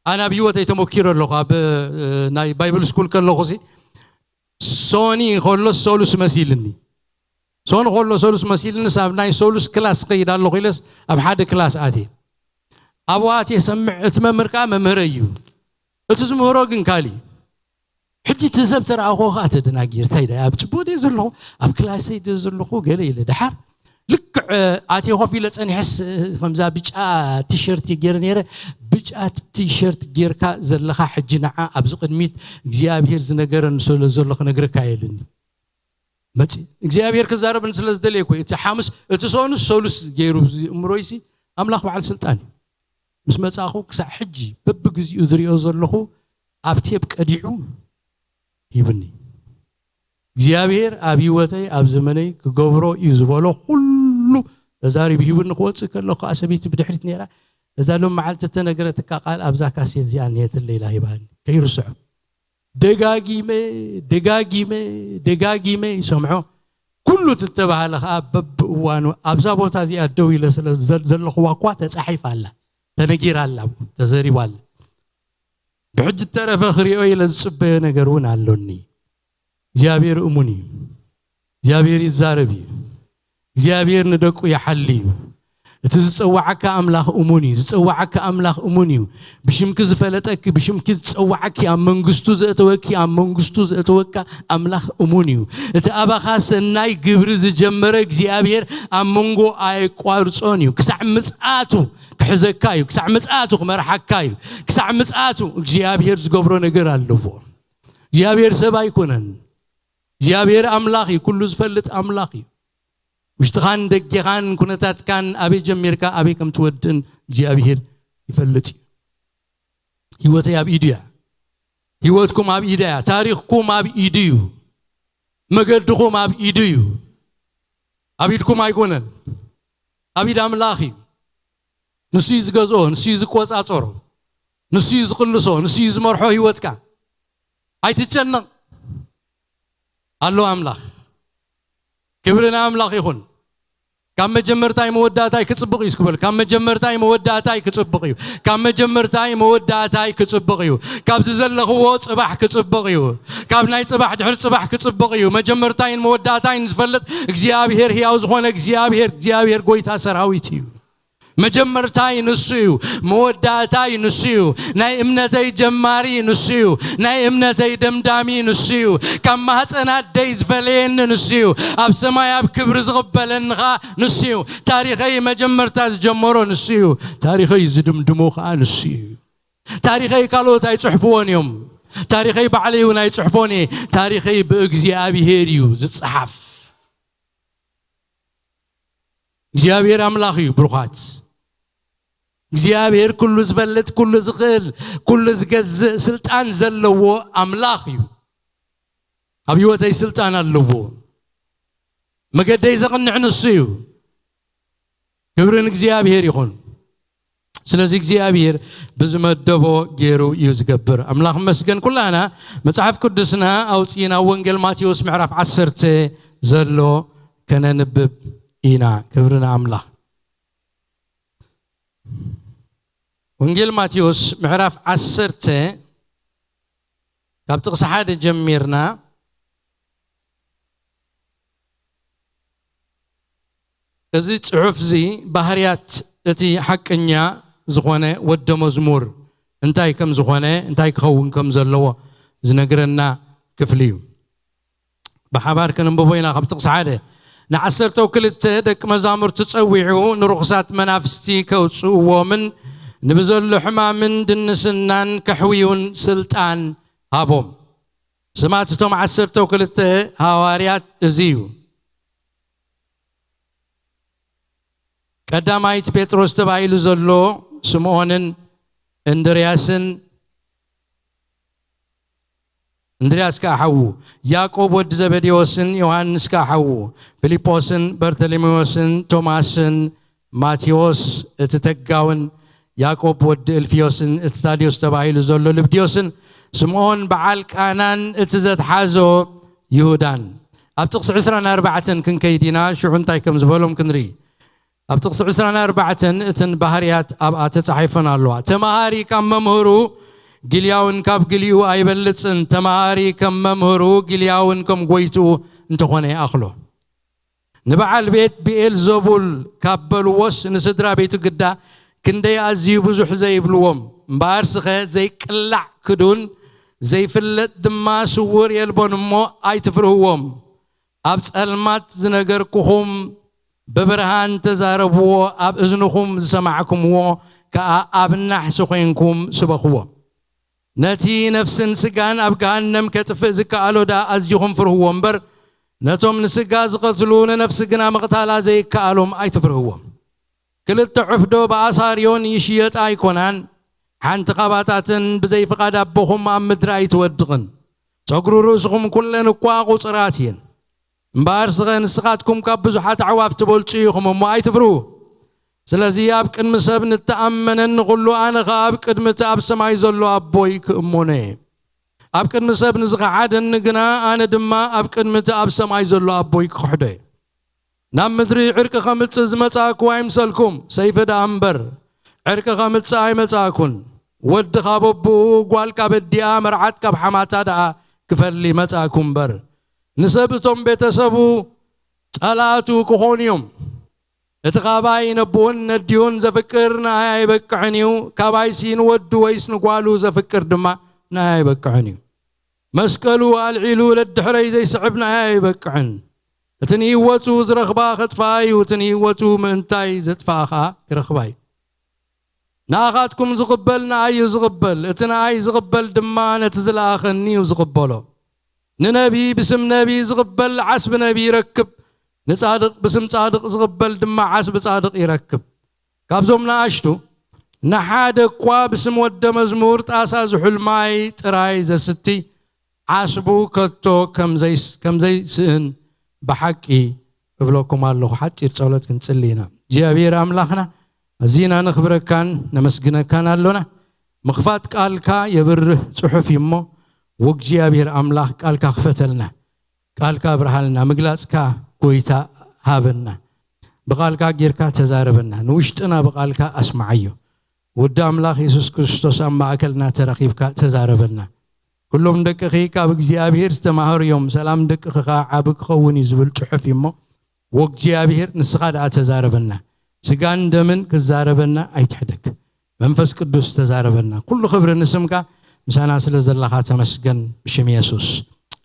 ኣነ ኣብ ህይወተይ ተመኪረ ኣለኹ። ኣብ እ፣ ናይ ባይብል ስኩል ከለኹ ሲ ሶኒ ከሎ ሶሉስ መሲልኒ። ሶኒ ከሎ ሶሉስ መሲልኒ። ኣብ ናይ ሶሉስ ክላስ ከይድ ኣለኹ ኢለስ ኣብ ሓደ ክላስ ኣትየ። ኣብኡ ኣትየ ሰምዕ፣ እቲ መምህር ከኣ መምህረይ እዩ። እቲ ዝምህሮ ግን ካልእ እዩ። ሕጂ እቲ ሰብ ተረኣኹ ከኣ ተደናጊር። እንታይ ደኣ፣ ኣብ ጽቡቕ ድየ ዘለኹ? ኣብ ክላሰይ ድየ ዘለኹ? ገለ ኢለ ደሓር ልክዕ ኣትየ ኮፍ ኢለ ጸኒሐስ፣ ከምዛ ብጫ ቲሸርት እየ ገይረ ነይረ። ብጫ ቲሸርት ጌርካ ዘለኻ ሕጂ ንዓ ኣብዚ ቅድሚት እግዚኣብሄር ዝነገረኒ ስለ ዘሎ ክነግረካ እየ ኢሉኒ። መጺ እግዚኣብሄር ክዛረበኒ ስለ ዝደለየ እኮ እዩ። እቲ ሓሙስ፣ እቲ ሰኑስ ሶሉስ ገይሩ ዝእምሮይሲ ኣምላኽ በዓል ስልጣን እዩ። ምስ መጻእኹ ክሳዕ ሕጂ በብግዚኡ ዝሪኦ ዘለኹ ኣብ ቴፕ ቀዲሑ ሂብኒ። እግዚኣብሄር ኣብ ህይወተይ ኣብ ዘመነይ ክገብሮ እዩ ዝበሎ ኩሉ ተዛሪቡ ሂብኒ። ክወጽእ ከለኹ ከኣ ሰበይቲ ብድሕሪት ነይራ። እዛ ሎም መዓልቲ እተነገረትካ ቃል ኣብዛ ካሴት እዚኣ እኒሄትለ ኢላ ሂባኒ። ከይርስዖ ደጋጊመ ደጋጊመ ደጋጊመ ይሰምዖ። ኩሉ እቲ ዝተባህለ ከኣ በብእዋኑ ኣብዛ ቦታ እዚኣ ደው ኢለ ስለ ዘል- ዘለኹዋ እኳ ተጻሒፋ ኣላ፣ ተነጊራ ኣላ፣ ተዘሪባ ኣላ። ብሕጂ እተረፈ ክሪኦ ኢለ ዝጽበዮ ነገር እውን ኣሎኒ። እግዚኣብሔር እሙን እዩ። እግዚኣብሔር ይዛረብ እዩ። እግዚኣብሔር ንደቁ ይሓሊ እዩ። እቲ ዝጸዋዓካ ኣምላኽ እሙን እዩ። ዝጸዋዓካ ኣምላኽ እሙን እዩ። ብሽምኪ ዝፈለጠኪ፣ ብሽምኪ ዝጸዋዓኪ፣ ኣብ መንግስቱ ዘእተወኪ፣ ኣብ መንግስቱ ዘእተወካ ኣምላኽ እሙን እዩ። እቲ ኣባኻ ሰናይ ግብሪ ዝጀመረ እግዚኣብሔር ኣብ መንጎ ኣየቋርጾን እዩ። ክሳዕ ምጽኣቱ ክሕዘካ እዩ። ክሳዕ ምጽኣቱ ክመርሓካ እዩ። ክሳዕ ምጽኣቱ እግዚኣብሔር ዝገብሮ ነገር ኣለዎ። እግዚኣብሔር ሰብ ኣይኮነን። እግዚኣብሔር ኣምላኽ እዩ። ኩሉ ዝፈልጥ ኣምላኽ እዩ። ውሽጥኻን ደጌኻን ኩነታትካን ኣበይ ጀሚርካ ኣበይ ከም ትወድእን እግዚኣብሔር ይፈልጥ እዩ። ህይወተይ ኣብ ኢዱ እያ። ህይወትኩም ኣብ ኢዳ እያ። ታሪኽኩም ኣብ ኢዱ እዩ። መገድኹም ኣብ ኢዱ እዩ። ኣብ ኢድኩም ኣይኮነን። ኣብ ኢድ ኣምላኽ እዩ። ንሱ እዩ ዝገዝኦ፣ ንሱ እዩ ዝቆጻጸሮ፣ ንሱ እዩ ዝቕልሶ፣ ንሱ እዩ ዝመርሖ ህይወትካ። ኣይትጨነቕ። ኣሎ ኣምላኽ። ክብሪ ንኣምላኽ ይኹን። ካብ መጀመርታይ መወዳእታይ ክጽብቕ እዩ እስክበል። ካብ መጀመርታይ መወዳእታይ ክጽብቕ እዩ። ካብ መጀመርታይ መወዳእታይ ክጽብቕ እዩ። ካብዚ ዘለኽዎ ጽባሕ ክጽብቕ እዩ። ካብ ናይ ጽባሕ ድሕሪ ጽባሕ ክጽብቕ እዩ። መጀመርታይን መወዳእታይን ዝፈልጥ እግዚኣብሔር፣ ሕያው ዝኾነ እግዚኣብሔር፣ እግዚኣብሔር ጎይታ ሰራዊት እዩ። መጀመርታይ ንሱ እዩ። መወዳእታይ ንሱ እዩ። ናይ እምነተይ ጀማሪ ንሱ እዩ። ናይ እምነተይ ደምዳሚ ንሱ እዩ። ካብ ማህፀን ኣደይ ዝፈለየኒ ንሱ እዩ። ኣብ ሰማይ ኣብ ክብሪ ዝቕበለኒ ኸዓ ንሱ እዩ። ታሪኸይ መጀመርታ ዝጀመሮ ንሱ እዩ። ታሪኸይ ዝድምድሞ ኸዓ ንሱ እዩ። ታሪኸይ ካልኦት ኣይጽሕፍዎን እዮም። ታሪኸይ ባዕለይ እውን ኣይጽሕፎን እየ። ታሪኸይ ብእግዚኣብሔር እዩ ዝጸሓፍ። እግዚኣብሔር ኣምላኽ እዩ ብሩኻት። እግዚኣብሔር ኩሉ ዝፈልጥ፣ ኩሉ ዝኽእል፣ ኩሉ ዝገዝእ ስልጣን ዘለዎ ኣምላኽ እዩ። ኣብ ህይወተይ ስልጣን ኣለዎ። መገደይ ዘቕንዕ ንሱ እዩ። ክብሪ ንእግዚኣብሔር ይኹን። ስለዚ እግዚኣብሔር ብዝመደቦ ገይሩ እዩ ዝገብር። ኣምላኽ መስገን። ኩላና መጽሓፍ ቅዱስና ኣውጺእና ወንጌል ማቴዎስ ምዕራፍ ዓሰርተ ዘሎ ከነንብብ ኢና። ክብሪ ንኣምላኽ። ወንጌል ማቴዎስ ምዕራፍ ዓሰርተ ካብ ጥቕሲ ሓደ ጀሚርና እዚ ጽሑፍ እዚ ባህርያት እቲ ሓቀኛ ዝኾነ ወደ መዝሙር እንታይ ከም ዝኾነ፣ እንታይ ክኸውን ከም ዘለዎ ዝነግረና ክፍሊ እዩ። ብሓባር ከነንብቦ ኢና። ካብ ጥቕሲ ሓደ፣ ንዓሰርተው ክልተ ደቂ መዛሙርቱ ጸዊዑ ንርኹሳት መናፍስቲ ከውጽእዎምን ንብዘሎ ሕማምን ድንስናን ከሕውዩን ስልጣን ሃቦም። ስማት እቶም ዓሰርተው ክልተ ሃዋርያት እዚ እዩ። ቀዳማይት ጴጥሮስ ተባሂሉ ዘሎ ስምዖንን እንድርያስን፣ እንድርያስ ከኣ ሓዉ፣ ያዕቆብ ወዲ ዘበዴዎስን ዮሃንስ ከኣ ሓዉ፣ ፊልጶስን በርተሎሜዎስን ቶማስን ማቴዎስ እቲ ተጋውን ያዕቆብ ወዲ እልፍዮስን እቲ ታድዮስ ተባሂሉ ዘሎ ልብድዮስን ስምዖን በዓል ቃናን እቲ ዘትሓዞ ይሁዳን። ኣብ ጥቕሲ ዕስራን ኣርባዕተን ክንከይድ ኢና፣ ሽዑ እንታይ ከም ዝበሎም ክንርኢ። ኣብ ጥቕሲ ዕስራን ኣርባዕተን እተን ባህርያት ኣብኣ ተጻሒፈን ኣለዋ። ተማሃሪ ካብ መምህሩ ጊልያውን ካብ ጊልኡ ኣይበልጽን። ተማሃሪ ከም መምህሩ ጊልያውን ከም ጎይትኡ እንተኾነ ይኣኽሎ። ንበዓል ቤት ብኤልዘቡል ካብ በልዎስ ንስድራ ቤቱ ግዳ ክንደይ ኣዝዩ ብዙሕ ዘይብልዎም። እምበኣርስኸ ዘይቅላዕ ክዱን ዘይፍለጥ ድማ ስውር የልቦን እሞ ኣይትፍርህዎም። ኣብ ጸልማት ዝነገርኩኹም ብብርሃን ተዛረብዎ፣ ኣብ እዝንኹም ዝሰማዕኩምዎ ከኣ ኣብ ናሕሲ ኮይንኩም ስበኽዎ። ነቲ ነፍስን ስጋን ኣብ ገሃነም ከጥፍእ ዝከኣሎ ደኣ ኣዚኹም ፍርህዎ እምበር፣ ነቶም ንስጋ ዝቐትሉ ንነፍሲ ግና ምቕታላ ዘይከኣሎም ኣይትፍርህዎም። ክልተ ዕፍዶ ብኣሳርዮን ይሽየጣ ኣይኮናን? ሓንቲ ካብኣታትን ብዘይ ፍቓድ ኣቦኹም ኣብ ምድሪ ኣይትወድቕን። ጸጉሪ ርእስኹም ኩለን እኳ ቁጽራት እየን። እምበኣር ስኸ ንስኻትኩም ካብ ብዙሓት ኣዕዋፍ ትበልጹ ኢኹም እሞ ኣይትፍርሁ። ስለዚ ኣብ ቅድሚ ሰብ ንተኣመነኒ ኩሉ ኣነ ኸኣ ኣብ ቅድሚ እቲ ኣብ ሰማይ ዘሎ ኣቦይ ክእመኖ እየ። ኣብ ቅድሚ ሰብ ንዝኸሓደኒ ግና ኣነ ድማ ኣብ ቅድሚ እቲ ኣብ ሰማይ ዘሎ ኣቦይ ክኽሕዶ እየ። ናብ ምድሪ ዕርቂ ኸምጽእ ዝመጻእኩ ኣይምሰልኩም፣ ሰይፊ ደኣ እምበር ዕርቂ ኸምጽእ ኣይመጻእኩን። ወዲ ካብ ኣቦኡ፣ ጓል ካብ ኣዲኣ፣ መርዓት ካብ ሓማታ ደኣ ክፈሊ መጻእኩ እምበር፣ ንሰብ እቶም ቤተሰቡ ጸላእቱ ክኾኑ እዮም። እቲ ካባይ ነቦኡን ነዲኡን ዘፍቅር ንኣይ ኣይበቅዕን እዩ፣ ካባይሲ ንወዱ ወይስ ንጓሉ ዘፍቅር ድማ ንኣይ ኣይበቅዕን እዩ። መስቀሉ ኣልዒሉ ለድሕረይ ዘይስዕብ ንኣይ ኣይበቅዕን። እቲ ንህይወቱ ዝረኽባ ኸጥፍኣ እዩ፣ እቲ ንህይወቱ ምእንታይ ዘጥፍኣ ኸኣ ክረኽባ እዩ። ንኣኻትኩም ዝቕበል ንኣይ እዩ ዝቕበል፣ እቲ ንኣይ ዝቕበል ድማ ነቲ ዝለኣኸኒ እዩ ዝቕበሎ። ንነቢ ብስም ነቢ ዝቕበል ዓስቢ ነቢ ይረክብ፣ ንጻድቕ ብስም ጻድቕ ዝቕበል ድማ ዓስቢ ጻድቕ ይረክብ። ካብዞም ንኣሽቱ ንሓደ እኳ ብስም ወደ መዝሙር ጣሳ ዝሑል ማይ ጥራይ ዘስቲ ዓስቡ ከቶ ከም ዘይስ-፣ ከም ዘይስእን ብሓቂ እብለኩም ኣለኹ። ሓጺር ጸሎት ክንጽሊ ኢና። እግዚኣብሔር ኣምላኽና፣ ኣዚና ነኽብረካን ነመስግነካን ኣሎና። ምኽፋት ቃልካ የብርህ ጽሑፍ እዩ እሞ፣ ወእግዚኣብሔር ኣምላኽ ቃልካ ክፈተልና፣ ቃልካ ኣብርሃልና፣ ምግላጽካ ጎይታ ሃበና። ብቃልካ ጌርካ ተዛረበና፣ ንውሽጥና ብቃልካ ኣስምዓዮ። ወዲ ኣምላኽ የሱስ ክርስቶስ ኣብ ማእከልና ተረኺብካ ተዛረበና። ኩሎም ደቅኺ ካብ እግዚኣብሔር ዝተማህሩ እዮም፣ ሰላም ደቅኺ ኸኣ ዓቢ ክኸውን እዩ ዝብል ጽሑፍ እዩ እሞ፣ ወእግዚኣብሔር ንስኻ ደኣ ተዛረበና። ስጋን ደምን ክዛረበና ኣይትሕደግ። መንፈስ ቅዱስ ተዛረበና። ኩሉ ክብሪ ንስምካ፣ ምሳና ስለ ዘለኻ ተመስገን፣ ብሽም የሱስ።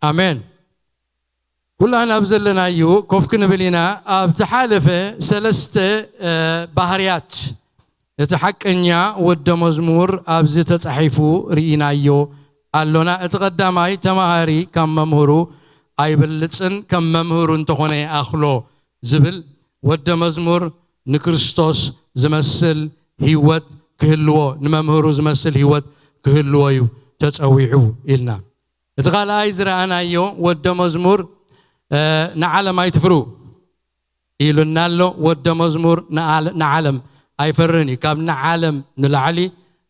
ኣሜን። ኩላን ኣብ ዘለናዩ ኮፍ ክንብል ኢና። ኣብ ዝሓለፈ ሰለስተ፣ እ፣ ባህርያት እቲ ሓቀኛ ወደ መዝሙር ኣብዚ ተጻሒፉ ርኢናዮ ኣሎና። እቲ ቀዳማይ፣ ተማሃሪ ካብ መምህሩ ኣይበልጽን፣ ከም መምህሩ እንተኾነ ይኣኽሎ ዝብል፣ ወደ መዝሙር ንክርስቶስ ዝመስል ህይወት ክህልዎ፣ ንመምህሩ ዝመስል ህይወት ክህልዎ እዩ ተጸዊዑ ኢልና። እቲ ካልኣይ ዝረኣናዮ፣ ወደ መዝሙር፣ እ፣ ንዓለም ኣይትፍሩ ኢሉና ኣሎ። ወደ መዝሙር ንዓለ-፣ ንዓለም ኣይፈርን እዩ። ካብ ንዓለም ንላዕሊ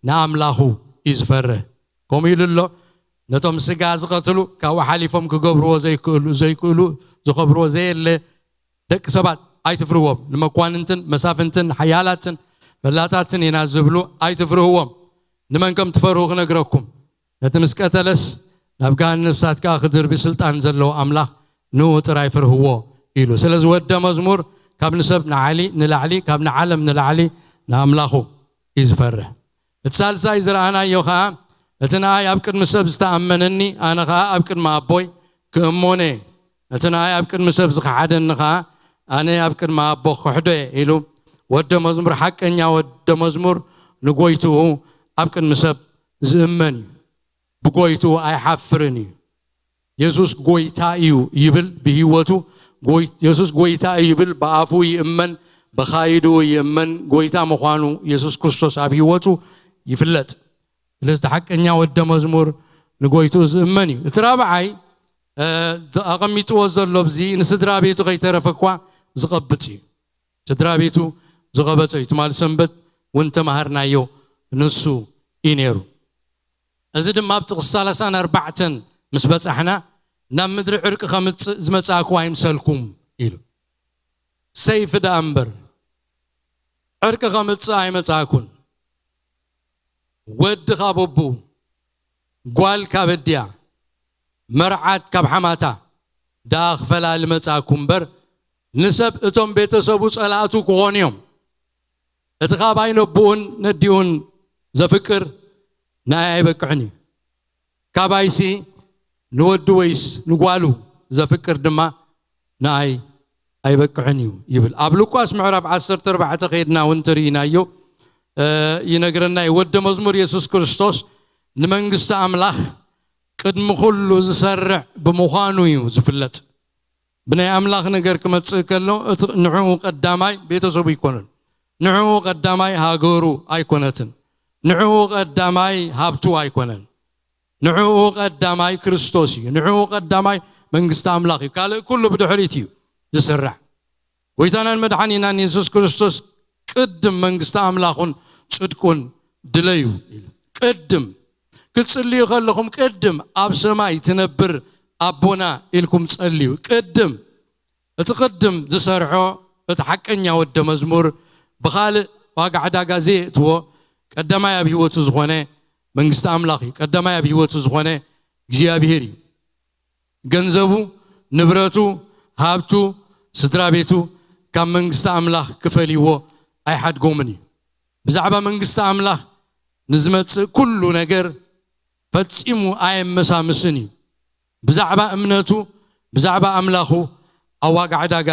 ንኣምላኹ እዩ ዝፈርህ። ከምኡ ኢሉ ኣሎ፣ ነቶም ስጋ ዝቐትሉ ካብኡ ሓሊፎም ክገብርዎ ዘይክእሉ፣ ዘይክእሉ፣ ዝኸብርዎ ዘየለ ደቂ ሰባት ኣይትፍርዎም። ንመኳንንትን መሳፍንትን ሓያላትን ፈላጣትን ኢና ዝብሉ ኣይትፍርህዎም። ንመን ከም ትፈርሁ ክነግረኩም። ነቲ ምስ ቀተለስ ናብ ገሃነም እሳት ከኣ ክድርቢ ስልጣን ዘለዎ ኣምላኽ ንኡ ጥራይ ፍርህዎ ኢሉ። ስለዚ ወደ መዝሙር ካብ ንሰብ ንዓሊ፣ ንላዕሊ፣ ካብ ንዓለም ንላዕሊ ንኣምላኹ እዩ ዝፈርህ። እቲ ሳልሳይ ዝረኣናዮ ኸኣ፣ እቲ ንኣይ ኣብ ቅድሚ ሰብ ዝተኣመነኒ፣ ኣነ ኸኣ ኣብ ቅድሚ ኣቦይ ክእሞን እየ። እቲ ንኣይ ኣብ ቅድሚ ሰብ ዝኸሓደኒ ኸኣ፣ ኣነ ኣብ ቅድሚ ኣቦ ክኽሕዶ እየ ኢሉ። ወደ መዝሙር፣ ሓቀኛ ወደ መዝሙር ንጎይትኡ ኣብ ቅድሚ ሰብ ዝእመን እዩ። ብጎይትኡ ኣይሓፍርን እዩ። የሱስ ጎይታ እዩ ይብል ብህይወቱ። ጎይ-፣ የሱስ ጎይታ እዩ ይብል፣ ብኣፉ ይእመን፣ ብኻይድኡ ይእመን። ጎይታ ምዃኑ የሱስ ክርስቶስ ኣብ ህይወቱ ይፍለጥ። ስለዚ እቲ ሓቀኛ ወደ መዝሙር ንጎይትኡ ዝእመን እዩ። እቲ ራብዓይ፣ እ፣ ኣቐሚጥዎ ዘሎ ኣብዚ ንስድራ ቤቱ ከይተረፈ እኳ ዝቐብጽ እዩ። ስድራ ቤቱ ዝቐበጸ እዩ። ትማሊ ሰንበት እውን ተማሃርናዮ ንሱ እዩ ነይሩ። እዚ ድማ ኣብ ጥቕሲ ሰላሳን ኣርባዕተን ምስ በጻሕና፣ ናብ ምድሪ ዕርቂ ከምጽእ ዝመጻእኩ ኣይምሰልኩም ኢሉ። ሰይፊ ደኣ እምበር፣ ዕርቂ ከምጽእ ኣይመጻእኩን። ወዲ ካብ ኣቦኡ፣ ጓል ካብ ኣዲኣ፣ መርዓት ካብ ሓማታ ደኣ ክፈላሊ መጻእኩ እምበር፣ ንሰብ እቶም ቤተሰቡ ጸላእቱ ክኾኑ እዮም። እቲ ካብ ኣይነብኡን ነዲኡን ዘፍቅር ንኣይ ኣይበቅዕን እዩ። ካባይሲ ንወዱ ወይስ ንጓሉ ዘፍቅር ድማ ንኣይ ኣይበቅዕን እዩ ይብል። ኣብ ሉቃስ ምዕራፍ ዓሰርተ ኣርባዕተ ከይድና እውን ትርኢናዮ፣ እ፣ ይነግረና እዩ። ወደ መዝሙር የሱስ ክርስቶስ ንመንግስቲ ኣምላኽ ቅድሚ ኩሉ ዝሰርዕ ብምዃኑ እዩ ዝፍለጥ። ብናይ ኣምላኽ ነገር ክመጽእ ከሎ፣ እቲ ንዕኡ ቀዳማይ ቤተሰቡ ኣይኮነን። ንዕኡ ቀዳማይ ሃገሩ ኣይኮነትን። ንዕኡ ቀዳማይ ሃብቱ ኣይኮነን። ንዕኡ ቀዳማይ ክርስቶስ እዩ። ንዕኡ ቀዳማይ መንግስቲ ኣምላኽ እዩ። ካልእ ኩሉ ብድሕሪት እዩ ዝስራሕ። ጎይታናን መድሓኒናን የሱስ ክርስቶስ ቅድም መንግስቲ ኣምላኹን ጽድቁን ድለዩ ኢሉ። ቅድም ክትጽልዩ ከለኹም ቅድም ኣብ ሰማይ ትነብር ኣቦና ኢልኩም ጸልዩ። ቅድም እቲ ቅድም ዝሰርሖ እቲ ሓቀኛ ወደ መዝሙር ብኻልእ ዋጋ ዕዳጋ ዘየእትዎ ቀዳማይ ኣብ ህይወቱ ዝኾነ መንግስቲ ኣምላኽ እዩ። ቀዳማይ ኣብ ህይወቱ ዝኾነ እግዚኣብሄር እዩ። ገንዘቡ፣ ንብረቱ፣ ሃብቱ፣ ስድራ ቤቱ ካብ መንግስቲ ኣምላኽ ክፈልይዎ ኣይሓድጎምን እዩ። ብዛዕባ መንግስቲ ኣምላኽ ንዝመጽእ ኩሉ ነገር ፈጺሙ ኣየመሳምስን እዩ። ብዛዕባ እምነቱ፣ ብዛዕባ ኣምላኹ ኣብ ዋጋ ዕዳጋ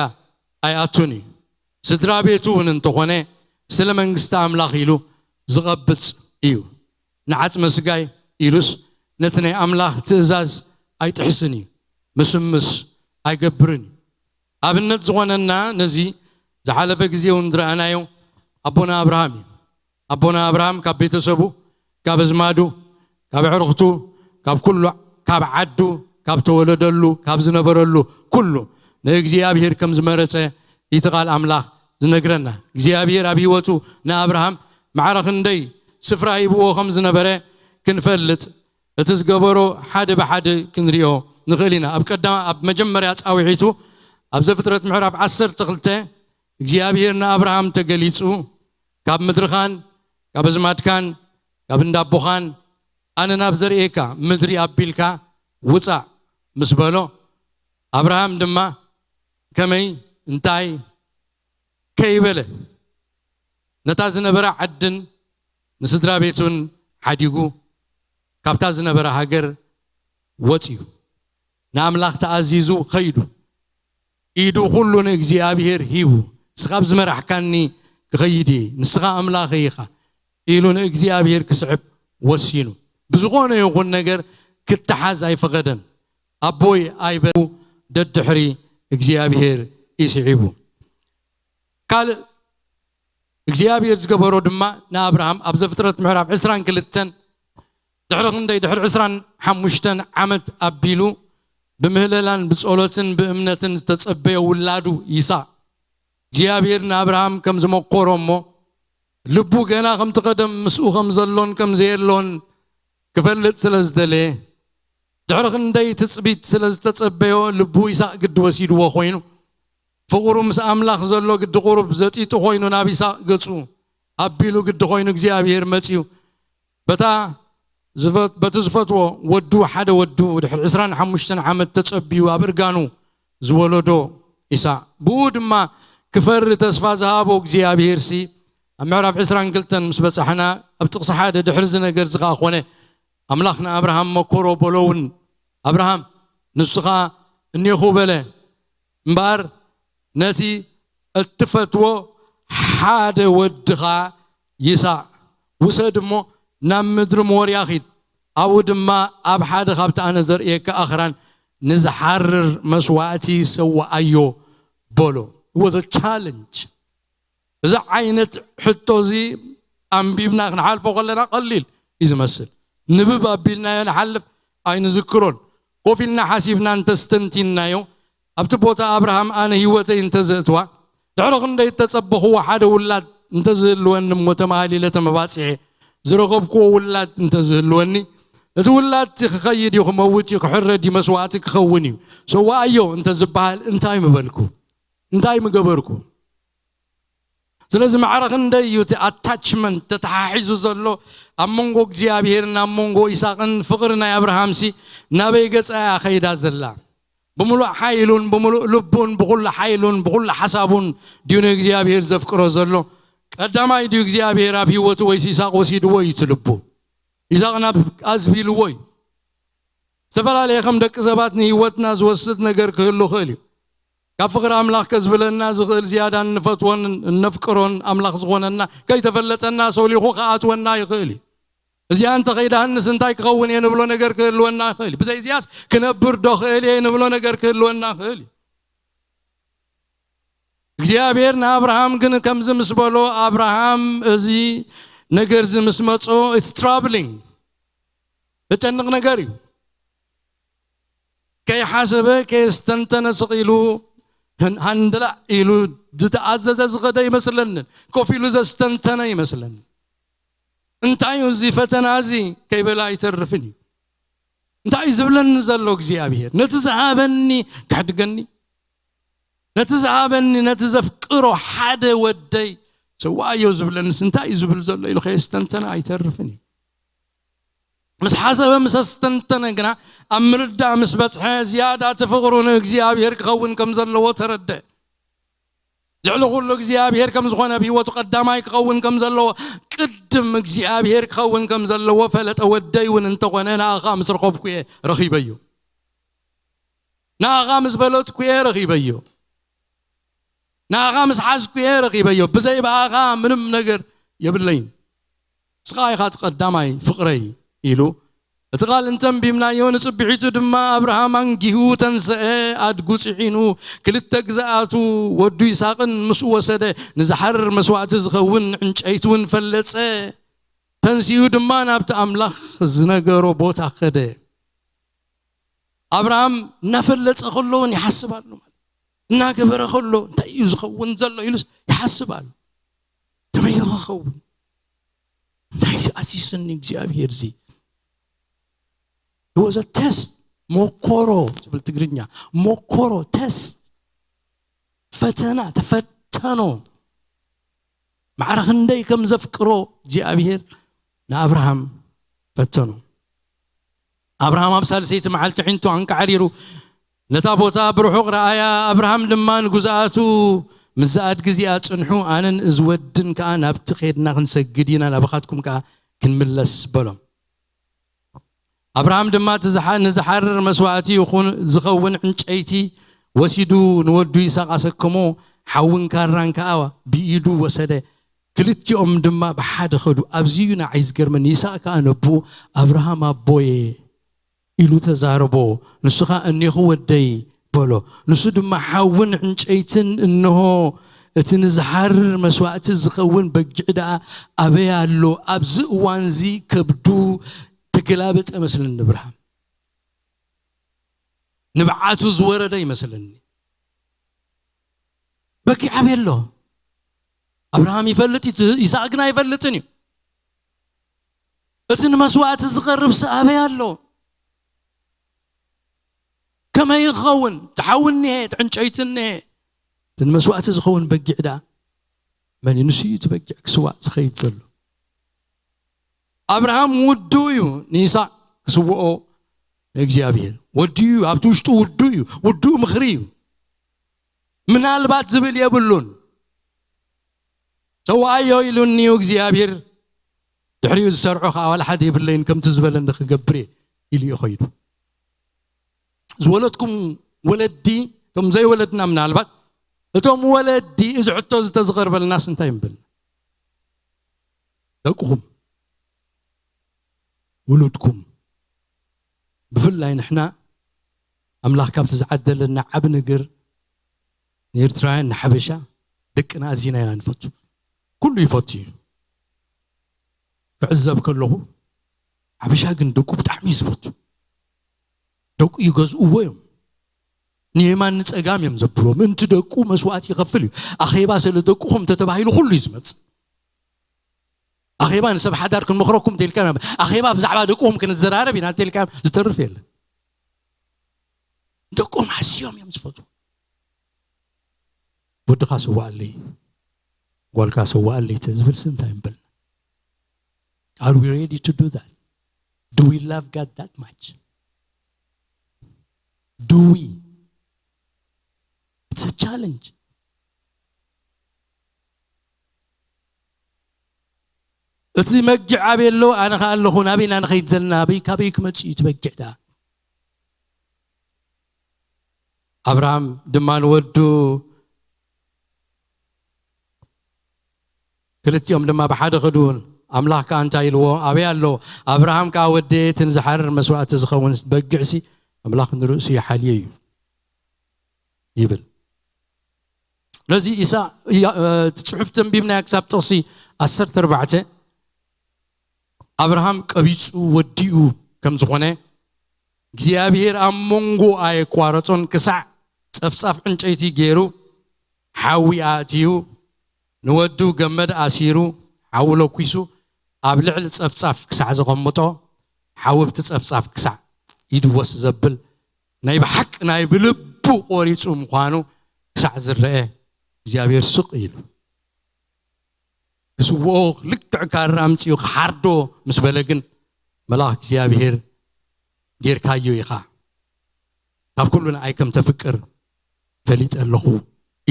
ኣይኣቱን እዩ። ስድራ ቤቱ እውን እንተኾነ ስለ መንግስቲ ኣምላኽ ኢሉ ዝቐብጽ እዩ። ንዓጽመ ስጋይ ኢሉስ ነቲ ናይ ኣምላኽ ትእዛዝ ኣይጥሕስን እዩ። ምስምስ ኣይገብርን እዩ። ኣብነት ዝኾነና ነዚ ዝሓለፈ ግዜ እውን ዝረኣናዮ ኣቦና ኣብርሃም እዩ። ኣቦና ኣብርሃም ካብ ቤተሰቡ፣ ካብ ኣዝማዱ፣ ካብ ኣዕሩኽቱ፣ ካብ ኩሉ፣ ካብ ዓዱ፣ ካብ ተወለደሉ፣ ካብ ዝነበረሉ ኩሉ ንእግዚኣብሔር ከም ዝመረጸ እቲ ቃል ኣምላኽ ዝነግረና። እግዚኣብሔር ኣብ ህይወቱ ንኣብርሃም ማዕረ ክንደይ ስፍራ ሂብዎ ከም ዝነበረ ክንፈልጥ፣ እቲ ዝገበሮ ሓደ ብሓደ ክንሪኦ ንኽእል ኢና። ኣብ ቀዳማ፣ ኣብ መጀመርያ ጻውዒቱ ኣብ ዘፍጥረት ምዕራፍ ዓሰርተ ክልተ እግዚኣብሔር ንኣብርሃም ተገሊጹ፣ ካብ ምድርኻን ካብ ኣዝማድካን ካብ እንዳቦኻን ኣነ ናብ ዘርእየካ ምድሪ ኣቢልካ ውጻእ ምስ በሎ፣ ኣብርሃም ድማ ከመይ እንታይ ከይበለ ነታ ዝነበራ ዓድን ንስድራ ቤቱን ሓዲጉ ካብታ ዝነበራ ሃገር ወጺኡ ንኣምላኽ ተኣዚዙ ኸይዱ። ኢዱ ኩሉ ንእግዚኣብሔር ሂቡ፣ "ንስኻ ኣብ ዝመራሕካኒ ክኸይድ እየ፣ ንስኻ ኣምላኸይ ኢኻ" ኢሉ ንእግዚኣብሔር ክስዕብ ወሲኑ። ብዝኾነ ይኹን ነገር ክተሓዝ ኣይፈቐደን። ኣቦይ ኣይበሉ፣ ደድሕሪ እግዚኣብሔር ይስዒቡ። ካልእ እግዚኣብሔር ዝገበሮ ድማ ንኣብርሃም ኣብ ዘፍጥረት ምዕራፍ ዕስራን ክልተን ድሕሪ ክንደይ፣ ድሕሪ ዕስራን ሓሙሽተን ዓመት ኣቢሉ ብምህለላን ብጸሎትን ብእምነትን ዝተጸበዮ ውላዱ ይስሐቅ እግዚኣብሔር ንኣብርሃም ከም ዝመኮሮ እሞ ልቡ ገና ከምቲ ቀደም ምስኡ ከም ዘሎን ከም ዘየሎን ክፈልጥ ስለ ዝደለየ ድሕሪ ክንደይ ትጽቢት ስለ ዝተጸበዮ ልቡ ይስሐቅ ግዲ ወሲድዎ ኮይኑ ፍቕሩ ምስ ኣምላኽ ዘሎ ግዲ ቁሩብ ዘጢጡ ኮይኑ ናብ ይስሐቅ ገጹ ኣቢሉ ግዲ ኮይኑ እግዚኣብሔር መጺኡ በታ ዝፈት-፣ በቲ ዝፈትዎ ወዱ ሓደ ወዱ ድሕሪ ዕስራን ሓሙሽተን ዓመት ተጸቢዩ ኣብ እርጋኑ ዝወለዶ ይስሐቅ። ብኡ ድማ ክፈሪ ተስፋ ዝሃቦ እግዚኣብሔርሲ ኣብ ምዕራፍ ዕስራን ክልተን ምስ በጻሕና ኣብ ጥቕሲ ሓደ ድሕሪ እዚ ነገር እዚ ኸኣ ኾነ ኣምላኽ ንኣብርሃም መኮሮ በሎ እውን ኣብርሃም ንሱ ኸኣ እኔኹ በለ። እምበኣር ነቲ እትፈትዎ ሓደ ወድኻ ይስሐቅ ውሰድ እሞ ናብ ምድሪ ሞርያ ኺድ፣ ኣብኡ ድማ ኣብ ሓደ ካብቲ ኣነ ዘርእየካ ኣኽራን ንዝሓርር መስዋእቲ ሰውኣዮ በሎ። It was a challenge። እዚ ዓይነት ሕቶ እዚ ኣንቢብና ክንሓልፎ ከለና ቀሊል እዩ ዝመስል። ንብብ ኣቢልናዮ ንሓልፍ ኣይንዝክሮን። ኮፍ ኢልና ሓሲብና እንተስተንቲንናዮ ኣብቲ ቦታ ኣብርሃም ኣነ ህይወተይ እንተዘእትዋ ድሕሪ ክንደይ እተጸበኽዎ ሓደ ውላድ እንተዝህልወኒ እሞ ተማህሊለ ተመባጺሐ ዝረኸብክዎ ውላድ እንተዝህልወኒ እቲ ውላድ እቲ ክኸይድ እዩ ክመውት እዩ ክሕረድ እዩ መስዋእቲ ክኸውን እዩ ሰዋኣዮ እንተዝበሃል እንታይ ምበልኩ እንታይ ምገበርኩ ስለዚ ማዕረ ክንደይ እዩ እቲ ኣታችመንት ተተሓሒዙ ዘሎ ኣብ መንጎ እግዚኣብሄርን ኣብ መንጎ ይስሐቅን። ፍቕሪ ናይ ኣብርሃምሲ ናበይ ገጻ እያ ከይዳ ዘላ? ብምሉእ ሓይሉን ብምሉእ ልቡን ብኹሉ ሓይሉን ብኹሉ ሓሳቡን ድዩ ንእግዚኣብሄር ዘፍቅሮ ዘሎ? ቀዳማይ ድዩ እግዚኣብሄር ኣብ ህይወቱ ወይስ ይስሐቅ ወሲድዎ እዩ እቲ ልቡ? ይስሐቅ ናብ ኣዝቢልዎ እዩ። ዝተፈላለየ ከም ደቂ ሰባት ንህይወትና ዝወስድ ነገር ክህሉ ይኽእል እዩ። ካብ ፍቕሪ ኣምላኽ ከዝብለና ዝኽእል ዝያዳ እንፈትዎን እነፍቅሮን ኣምላኽ ዝኾነና ከይተፈለጠና ሰሊኹ ክኣትወና ይኽእል እዩ። እዚኣ እንተኸይዳህንስ እንታይ ክኸውን እየ ንብሎ ነገር ክህልወና ይኽእል እዩ። ብዘይ እዚኣስ ክነብር ዶ ክእል እየ ንብሎ ነገር ክህልወና ይኽእል እዩ። እግዚኣብሔር ንኣብርሃም ግን ከምዚ ምስ በሎ ኣብርሃም እዚ ነገር እዚ ምስ መጾ it's troubling ዘጨንቕ ነገር እዩ። ከይሓሰበ ከየስተንተነ ስቕ ኢሉ ሃንደላዕ ኢሉ ዝተኣዘዘ ዝኸደ ይመስለኒ። ኮፍ ኢሉ ዘስተንተነ ይመስለኒ። እንታይ እዩ እዚ ፈተና እዚ ከይበለ ኣይተርፍን እዩ። እንታይ እዩ ዝብለኒ ዘሎ እግዚኣብሔር? ነቲ ዝሃበኒ ከሕድገኒ፣ ነቲ ዝሃበኒ ነቲ ዘፍቅሮ ሓደ ወደይ ሰዋእዮ ዝብለንስ እንታይ እዩ ዝብል ዘሎ ኢሉ ከየስተንተነ ኣይተርፍን እዩ። ምስ ሓሰበ ምስ ኣስተንተነ ግና ኣብ ምርዳእ ምስ በጽሐ ዝያዳ እቲ ፍቕሩ ንእግዚኣብሔር ክኸውን ከም ዘለዎ ተረድአ። ልዕሊ ኩሉ እግዚኣብሔር ከም ዝኾነ ኣብ ህይወቱ ቀዳማይ ክኸውን ከም ዘለዎ ቅድም እግዚኣብሔር ክኸውን ከም ዘለዎ ፈለጠ። ወደይ እውን እንተኾነ ንኣኻ ምስ ረኸብኩ እየ ረኺበዮ። ንኣኻ ምስ ፈለጥኩ እየ ረኺበዮ። ንኣኻ ምስ ሓዝኩ እየ ረኺበዮ። ብዘይ ብኣኻ ምንም ነገር የብለይን። ንስኻ ኢኻ እቲ ቀዳማይ ፍቕረይ ኢሉ እቲ ቃል እንተንቢብናዮ ንጽብሒቱ ድማ ኣብርሃም ኣንጊሁ ተንሰአ፣ ኣድጉ ጽዒኑ ክልተ ግዛኣቱ ወዱ ይስሓቅን ምስኡ ወሰደ። ንዝሓርር መስዋእቲ ዝኸውን ዕንጨይቲ እውን ፈለጸ። ተንሲኡ ድማ ናብቲ ኣምላኽ ዝነገሮ ቦታ ከደ። ኣብርሃም እናፈለጸ ከሎ እውን ይሓስብ ኣሎ ማለት እናገበረ ከሎ እንታይ እዩ ዝኸውን ዘሎ ኢሉስ ይሓስብ ኣሎ። ከመይ ክኸውን እንታይ ኣሲስኒ እግዚኣብሔር እዚ ወዘ ተስት ሞኮሮ ዝብል ትግርኛ ሞኮሮ ተስት ፈተና ተፈተኖ ማዕረ ክንደይ ከም ዘፍቅሮ እግዚኣብሔር ንኣብርሃም ፈተኖ። ኣብርሃም ኣብ ሳልሰይቲ መዓልቲ ዒንቱ ኣንቃዕሪሩ ነታ ቦታ ብርሑቕ ረኣያ። ኣብርሃም ድማ ንጉዛኣቱ ምስ ዝኣድጊ እዚኣ ጽንሑ ኣነን እዚ ወድን ከኣ ናብቲ ኬድና ክንሰግድ ኢና ናባኻትኩም ከኣ ክንምለስ በሎም። ኣብርሃም ድማ እቲ ንዝሓርር መስዋእቲ ይኹን ዝኸውን ዕንጨይቲ ወሲዱ ንወዱ ይስሓቅ ኣሰከሞ። ሓውን ካራን ከኣ ብኢዱ ወሰደ። ክልቲኦም ድማ ብሓደ ኸዱ። ኣብዚ እዩ ንዓይ ዝገርመኒ። ይስሓቅ ከኣ ነቦኡ ኣብርሃም ኣቦየ ኢሉ ተዛረቦ። ንሱ ኸኣ እኔኹ ወደይ በሎ። ንሱ ድማ ሓውን ዕንጨይትን እንሆ እቲ ንዝሓርር መስዋእቲ ዝኸውን በጊዕ ደኣ ኣበይ ኣሎ? ኣብዚ እዋንዚ ከብዱ ተገላበጠ መስለኒ ንኣብርሃም። ንብዓቱ ዝወረደ ይመስለኒ። በጊዕ ኣበይ ኣሎ? ኣብርሃም ይፈልጥ እዩ፣ ይስሓቅ ግን ኣይፈልጥን እዩ። እቲ ንመስዋእቲ ዝቐርብ ሰ ኣበይ ኣሎ? ከመይ ይኸውን? እቲ ሓዊ እኒሀ፣ እቲ ዕንጨይቲ እኒሀ፣ እቲ ንመስዋእቲ ዝኸውን በጊዕ ደኣ መን እዩ? ንሱ እዩ እቲ በጊዕ ክስዋእ ዝኸይድ ዘሎ። ኣብርሃም ውዱ እዩ ንይስሓቅ ክስውኦ ንእግዚኣብሔር። ወዲ እዩ፣ ኣብቲ ውሽጡ ውዱ እዩ፣ ውዱእ ምኽሪ እዩ። ምናልባት ዝብል የብሉን። ሰውኣዮ ኢሉኒ እዩ እግዚኣብሔር፣ ድሕሪኡ ዝሰርዖ ከዓ ዋላ ሓደ የብለይን፣ ከምቲ ዝበለኒ ክገብር እየ ኢሉ እዩ ኸይዱ። ዝወለድኩም ወለዲ፣ እቶም ዘይወለድና ምናልባት፣ እቶም ወለዲ እዚ ሕቶ ዝተዝቐርበልናስ እንታይ ምበልና? ደቅኹም፣ ውሉድኩም፣ ብፍላይ ንሕና ኣምላኽ ካብቲ ዝዓደለና ዓቢ ነገር ንኤርትራውያን ንሓበሻ ደቅና ኣዚና ኢና ንፈቱ። ኩሉ ይፈቱ እዩ። ክዕዘብ ከለኹ ሓበሻ ግን ደቁ ብጣዕሚ እዩ ዝፈቱ። ደቁ ይገዝእዎ እዮም። ንየማን ንጸጋም እዮም ዘብልዎ። ምእንቲ ደቁ መስዋእቲ ይኸፍል እዩ። ኣኼባ ስለ ደቁኹም ተተባሂሉ ኩሉ እዩ ዝመጽእ። ኣኼባ ንሰብ ሓዳር ክንመኽረኩም ተልካ እዮም። ኣኼባ ብዛዕባ ደቁኹም ክንዘራረብ ኢና ተልካ እዮም። ዝተርፍ የለን። ደቆም ኣዝዮም እዮም ዝፈትዉ። ወድኻ ስዋኣለይ፣ ጓልካ ሰዋኣለይ ተዝብል ስንታይ ምበልና? Are we ready to do that? Do we love God that much? Do we? It's a challenge. እቲ መጊዕ ኣበይ ኣሎ? ኣነ ከኣ ኣለኹ። ናበይ ኢና ንኸይድ ዘለና? ኣበይ፣ ካበይ ክመጽእ እዩ እቲ መጊዕ ደኣ? ኣብርሃም ድማ ንወዱ፣ ክልቲኦም ድማ ብሓደ ኸዱ። ኣምላኽ ከኣ እንታይ ኢልዎ? ኣበይ ኣሎ? ኣብርሃም ከኣ፣ ወደየ፣ እቲ ንዝሓርር መስዋእቲ ዝኸውን በጊዕሲ ኣምላኽ ንርእሱ ይሓልዮ እዩ ይብል። ነዚ ኢሳ-፣ ኢያ-፣ እ፣ እቲ ጽሑፍ ተንቢብናዮ ክሳብ ጥቕሲ ዓሰርተ ኣርባዕተ ኣብርሃም ቀቢጹ ወዲኡ ከም ዝኾነ እግዚኣብሔር ኣብ መንጎ ኣየቋረጾን ክሳዕ ጸፍጻፍ ዕንጨይቲ ገይሩ ሓዊ ኣእትዩ ንወዱ ገመድ ኣሲሩ ሓዊ ለኲሱ ኣብ ልዕሊ ጸፍጻፍ ክሳዕ ዘቐምጦ ሓዊ ኣብቲ ጸፍጻፍ ክሳዕ ይድወስ ዘብል ናይ ብሓቂ ናይ ብልቡ ቆሪጹ ምዃኑ ክሳዕ ዝረአ እግዚኣብሔር ስቕ ኢሉ ክስውኦ ልክዕ ካራ ኣምጺኡ ክሓርዶ ምስ በለ ግን መልኣኽ እግዚኣብሔር ጌርካዮ ኢኻ፣ ካብ ኩሉ ንኣይ ከም ተፍቅር ፈሊጠ ኣለኹ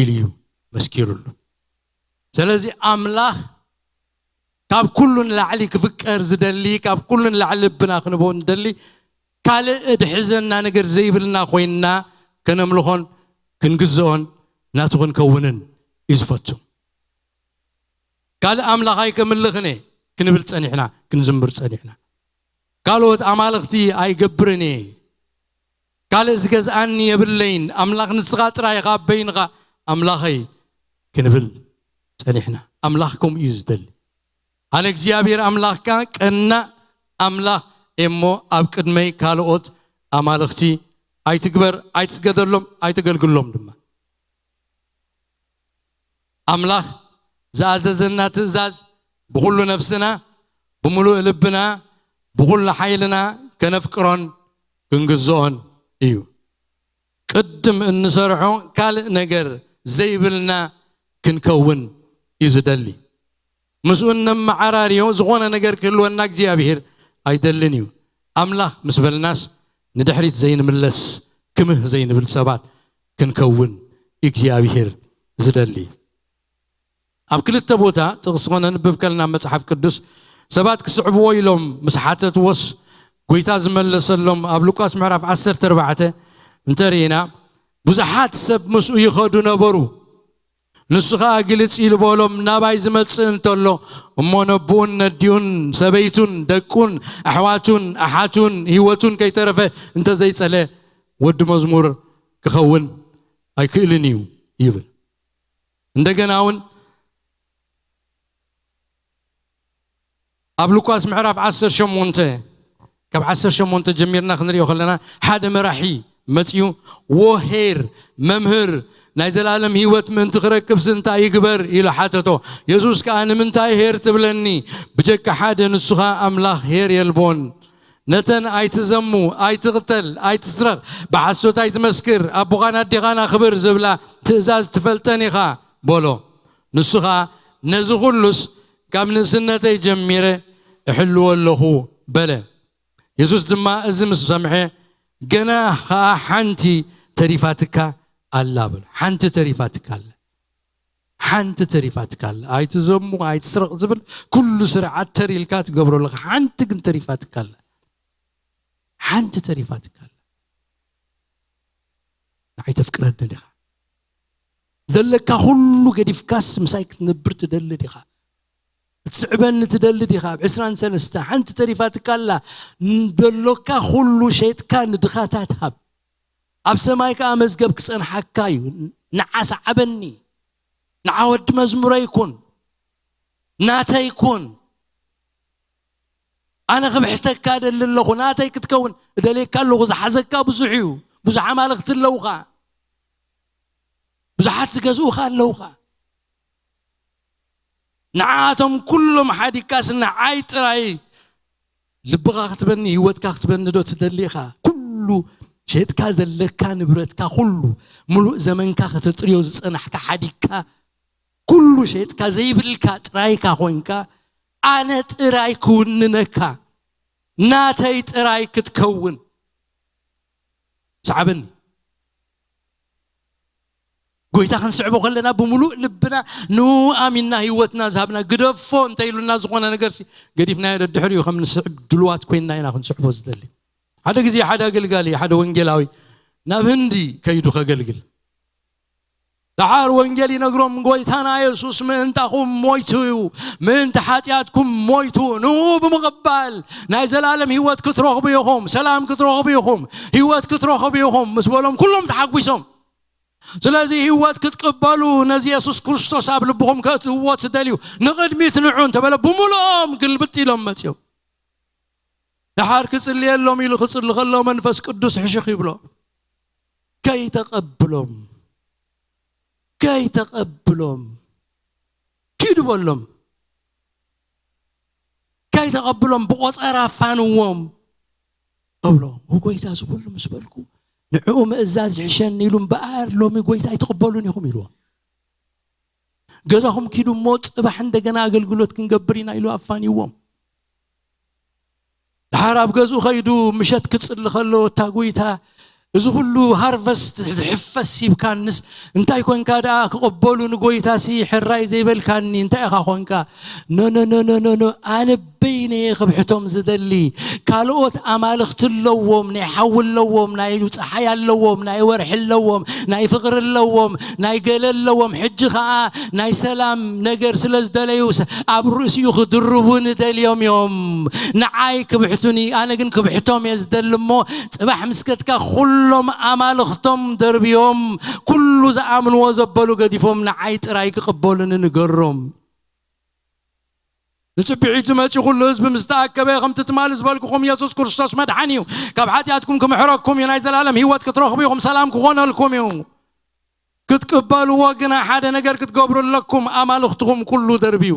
ኢሉ እዩ መስኪሩሉ። ስለዚ ኣምላኽ ካብ ኩሉ ንላዕሊ ክፍቀር ዝደሊ፣ ካብ ኩሉ ንላዕሊ ልብና ክንቦ ንደሊ፣ ካልእ ድሕዘና ነገር ዘይብልና ኮይንና ከነምልኾን ክንግዝኦን ናቱ ክንከውንን እዩ ዝፈቱ። ካልእ ኣምላኽ ኣይከምልኽን እየ ክንብል ጸኒሕና፣ ክንዝምር ጸኒሕና። ካልኦት ኣማልኽቲ ኣይገብርን እየ፣ ካልእ ዝገዝኣኒ የብለይን፣ ኣምላኽ ንስኻ ጥራይ ኢኻ በይንኻ ኣምላኸይ ክንብል ጸኒሕና። ኣምላኽ ከምኡ እዩ ዝደሊ። ኣነ እግዚኣብሔር ኣምላኽካ ቀናእ ኣምላኽ እየ እሞ ኣብ ቅድመይ ካልኦት ኣማልኽቲ ኣይትግበር፣ ኣይትስገደሎም፣ ኣይተገልግሎም ድማ። ኣምላኽ ዝኣዘዘና ትእዛዝ ብኹሉ ነፍስና፣ ብምሉእ ልብና፣ ብኹሉ ሓይልና ከነፍቅሮን ክንግዝኦን እዩ። ቅድም እንሰርሖ ካልእ ነገር ዘይብልና ክንከውን እዩ ዝደሊ። ምስኡ እነመዓራርዮ ዝኾነ ነገር ክህልወና እግዚኣብሔር ኣይደልን እዩ። ኣምላኽ ምስ በልናስ ንድሕሪት ዘይንምለስ ክምህ ዘይንብል ሰባት ክንከውን እግዚኣብሔር ዝደሊ። ኣብ ክልተ ቦታ ጥቕሲ ከነንብብ ከለና መጽሓፍ ቅዱስ ሰባት ክስዕብዎ ኢሎም ምስ ሓተትዎስ ጎይታ ዝመለሰሎም ኣብ ሉቃስ ምዕራፍ ዓሰርተ ኣርባዕተ እንተርኢና ብዙሓት ሰብ ምስኡ ይኸዱ ነበሩ። ንሱ ኸኣ ግልጽ ኢሉ በሎም፣ ናባይ ዝመጽእ እንተሎ እሞ ነቦኡን ነዲኡን ሰበይቱን ደቁን ኣሕዋቱን ኣሓቱን ህይወቱን ከይተረፈ እንተዘይጸለ ወዲ መዝሙር ክኸውን ኣይክእልን እዩ ይብል። እንደገና እውን ኣብ ሉቃስ ምዕራፍ ዓሰርተ ሸሞንተ ካብ ዓሰርተ ሸሞንተ ጀሚርና ክንሪኦ ከለና ሓደ መራሒ መጺኡ፣ "ዎ ሄር መምህር ናይ ዘላለም ህይወት ምእንቲ ክረክብስ እንታይ ይግበር?" ኢሉ ሓተቶ። የሱስ ከኣ፣ "ንምንታይ ሄር ትብለኒ? ብጀካ ሓደ ንሱ ኸኣ ኣምላኽ ሄር የልቦን። ነተን ኣይትዘሙ፣ ኣይትቕተል፣ ኣይትስረቕ፣ ብሓሶት ኣይትመስክር፣ ኣቦኻን ኣዴኻን ኣኽብር ዝብላ ትእዛዝ ትፈልጠን ኢኻ" በሎ። ንሱ ኸኣ፣ "ነዚ ኹሉስ ካብ ንእስነተይ ጀሚረ እሕልዎ ኣለኹ" በለ። የሱስ ድማ እዚ ምስ ሰምዐ፣ "ገና ኸኣ ሓንቲ ተሪፋትካ ኣላ" በሎ። ሓንቲ ተሪፋትካ ኣላ። ሓንቲ ተሪፋትካ ኣላ። ኣይትዘሙ፣ ኣይትስረቕ ዝብል ኩሉ ስርዓት ተር ኢልካ ትገብሮ ኣለኻ። ሓንቲ ግን ተሪፋትካ ኣላ። ሓንቲ ተሪፋትካ ኣላ። ንዓይ ተፍቅረኒ ዲኻ? ዘለካ ኩሉ ገዲፍካስ ምሳይ ክትነብር ትደሊ ዲኻ? ክትስዕበኒ ትደሊ ዲኻ? ኣብ ዕስራን ሰለስተ ሓንቲ ተሪፋትካ ኣላ። ንደሎካ ኩሉ ሸይጥካ ንድኻታት ሃብ። ኣብ ሰማይ ከኣ መዝገብ ክጸንሓካ እዩ። ንዓ ሰዓበኒ። ንዓ ወዲ መዝሙረይ ኩን። ናተይ ኩን። ኣነ ክብሕተካ እደሊ ኣለኹ። ናተይ ክትከውን እደልየካ ኣለኹ። ዝሓዘካ ብዙሕ እዩ። ብዙሕ ኣማልኽቲ ኣለውኻ። ብዙሓት ዝገዝኡኻ ኣለውኻ። ንዓኣቶም ኩሎም ሓዲግካስ ንዓይ ጥራይ ልብኻ ክትበኒ፣ ህይወትካ ክትበኒ ዶ ትደሊ ኢኻ? ኩሉ ሸጥካ ዘለካ ንብረትካ ኩሉ፣ ምሉእ ዘመንካ ከተጥርዮ ዝጸናሕካ ሓዲግካ ኩሉ ሸይጥካ ዘይብልካ ጥራይካ ኮይንካ ኣነ ጥራይ ክውንነካ ናተይ ጥራይ ክትከውን ሰዓበኒ። ጎይታ ክንስዕቦ ከለና ብምሉእ ልብና ንኡ ኣሚንና ህይወትና ዝሃብና ግደፎ እንተኢሉና ዝኾነ ነገር ገዲፍናዮ ደድሕሪኡ ከም ንስዕብ ድልዋት ኮይንና ኢና ክንስዕቦ ዝደሊ። ሓደ ግዜ ሓደ ኣገልጋሊ ሓደ ወንጌላዊ ናብ ህንዲ ከይዱ ከገልግል ደሓር ወንጌል ይነግሮም፣ ጎይታና የሱስ ምእንታኹም ሞይቱ እዩ፣ ምእንቲ ሓጢኣትኩም ሞይቱ፣ ንኡ ብምቕባል ናይ ዘላለም ህይወት ክትረኽቡ ኢኹም፣ ሰላም ክትረኽቡ ኢኹም፣ ህይወት ክትረኽቡ ኢኹም ምስ በሎም ኩሎም ተሓጒሶም። ስለዚ ህይወት ክትቅበሉ ነዚ የሱስ ክርስቶስ ኣብ ልብኹም ከእትውዎ ትደልዩ ንቕድሚት ንዑ እንተበለ ብምልኦም ግልብጥ ኢሎም መፅዮም። ደሓር ክጽልየሎም ኢሉ ክጽሊ ከሎ መንፈስ ቅዱስ ሕሽኽ ይብሎ። ከይተቐብሎም ከይተቐብሎም ኪዱ በሎም። ከይተቐብሎም ብቆጸራ ፋንዎም እብሎ። ጎይታ እዚ ኩሉ ምስ በልኩ ንዕኡ ምእዛዝ ይሕሸኒ ኢሉ እምበኣር ሎሚ ጎይታ ኣይትቕበሉን ኢኹም ኢልዎ። ገዛኹም ኪዱ እሞ ጽባሕ እንደገና ኣገልግሎት ክንገብር ኢና ኢሉ ኣፋንዎም። ድሓር ኣብ ገዝኡ ኸይዱ ምሸት ክጽሊ ከሎ እታ ጎይታ እዚ ኩሉ ሃርቨስት ዝሕፈስ ሂብካንስ እንታይ ኮንካ ደኣ ክቕበሉ ንጎይታ ሲ ሕራይ ዘይበልካኒ እንታይ ኢኻ ኮንካ? ኖ ኖ ኖ ኖ ኖ ኖ ኣነ በይነ እየ ክብሕቶም ዝደሊ። ካልኦት ኣማልኽቲ ኣለዎም፣ ናይ ሓዊ ኣለዎም፣ ናይ ጸሓይ ኣለዎም፣ ናይ ወርሒ ኣለዎም፣ ናይ ፍቕሪ ኣለዎም፣ ናይ ገለ ኣለዎም። ሕጂ ኸኣ ናይ ሰላም ነገር ስለ ዝደለዩ ኣብ ርእሲኡ ክድርቡ ንደልዮም እዮም። ንዓይ ክብሕቱኒ ኣነ ግን ክብሕቶም እየ ዝደሊ እሞ ጽባሕ ምስከትካ ኩሎም ኣማልኽቶም ደርብዮም ኩሉ ዝኣምንዎ ዘበሉ ገዲፎም ንዓይ ጥራይ ክቕበሉኒ ንገሮም። ንጽብሒት ዝመጺ ኩሉ ህዝቢ ምስ ተኣከበ ከምቲ ትማሊ ዝበልኩኹም የሱስ ክርስቶስ መድሓን እዩ፣ ካብ ሓጢኣትኩም ክምሕረኩም እዩ፣ ናይ ዘላለም ህይወት ክትረኽቡ ኢኹም፣ ሰላም ክኾነልኩም እዩ። ክትቅበልዎ ግና ሓደ ነገር ክትገብሩ ኣለኩም። ኣማልኽትኹም ኩሉ ደርብዩ።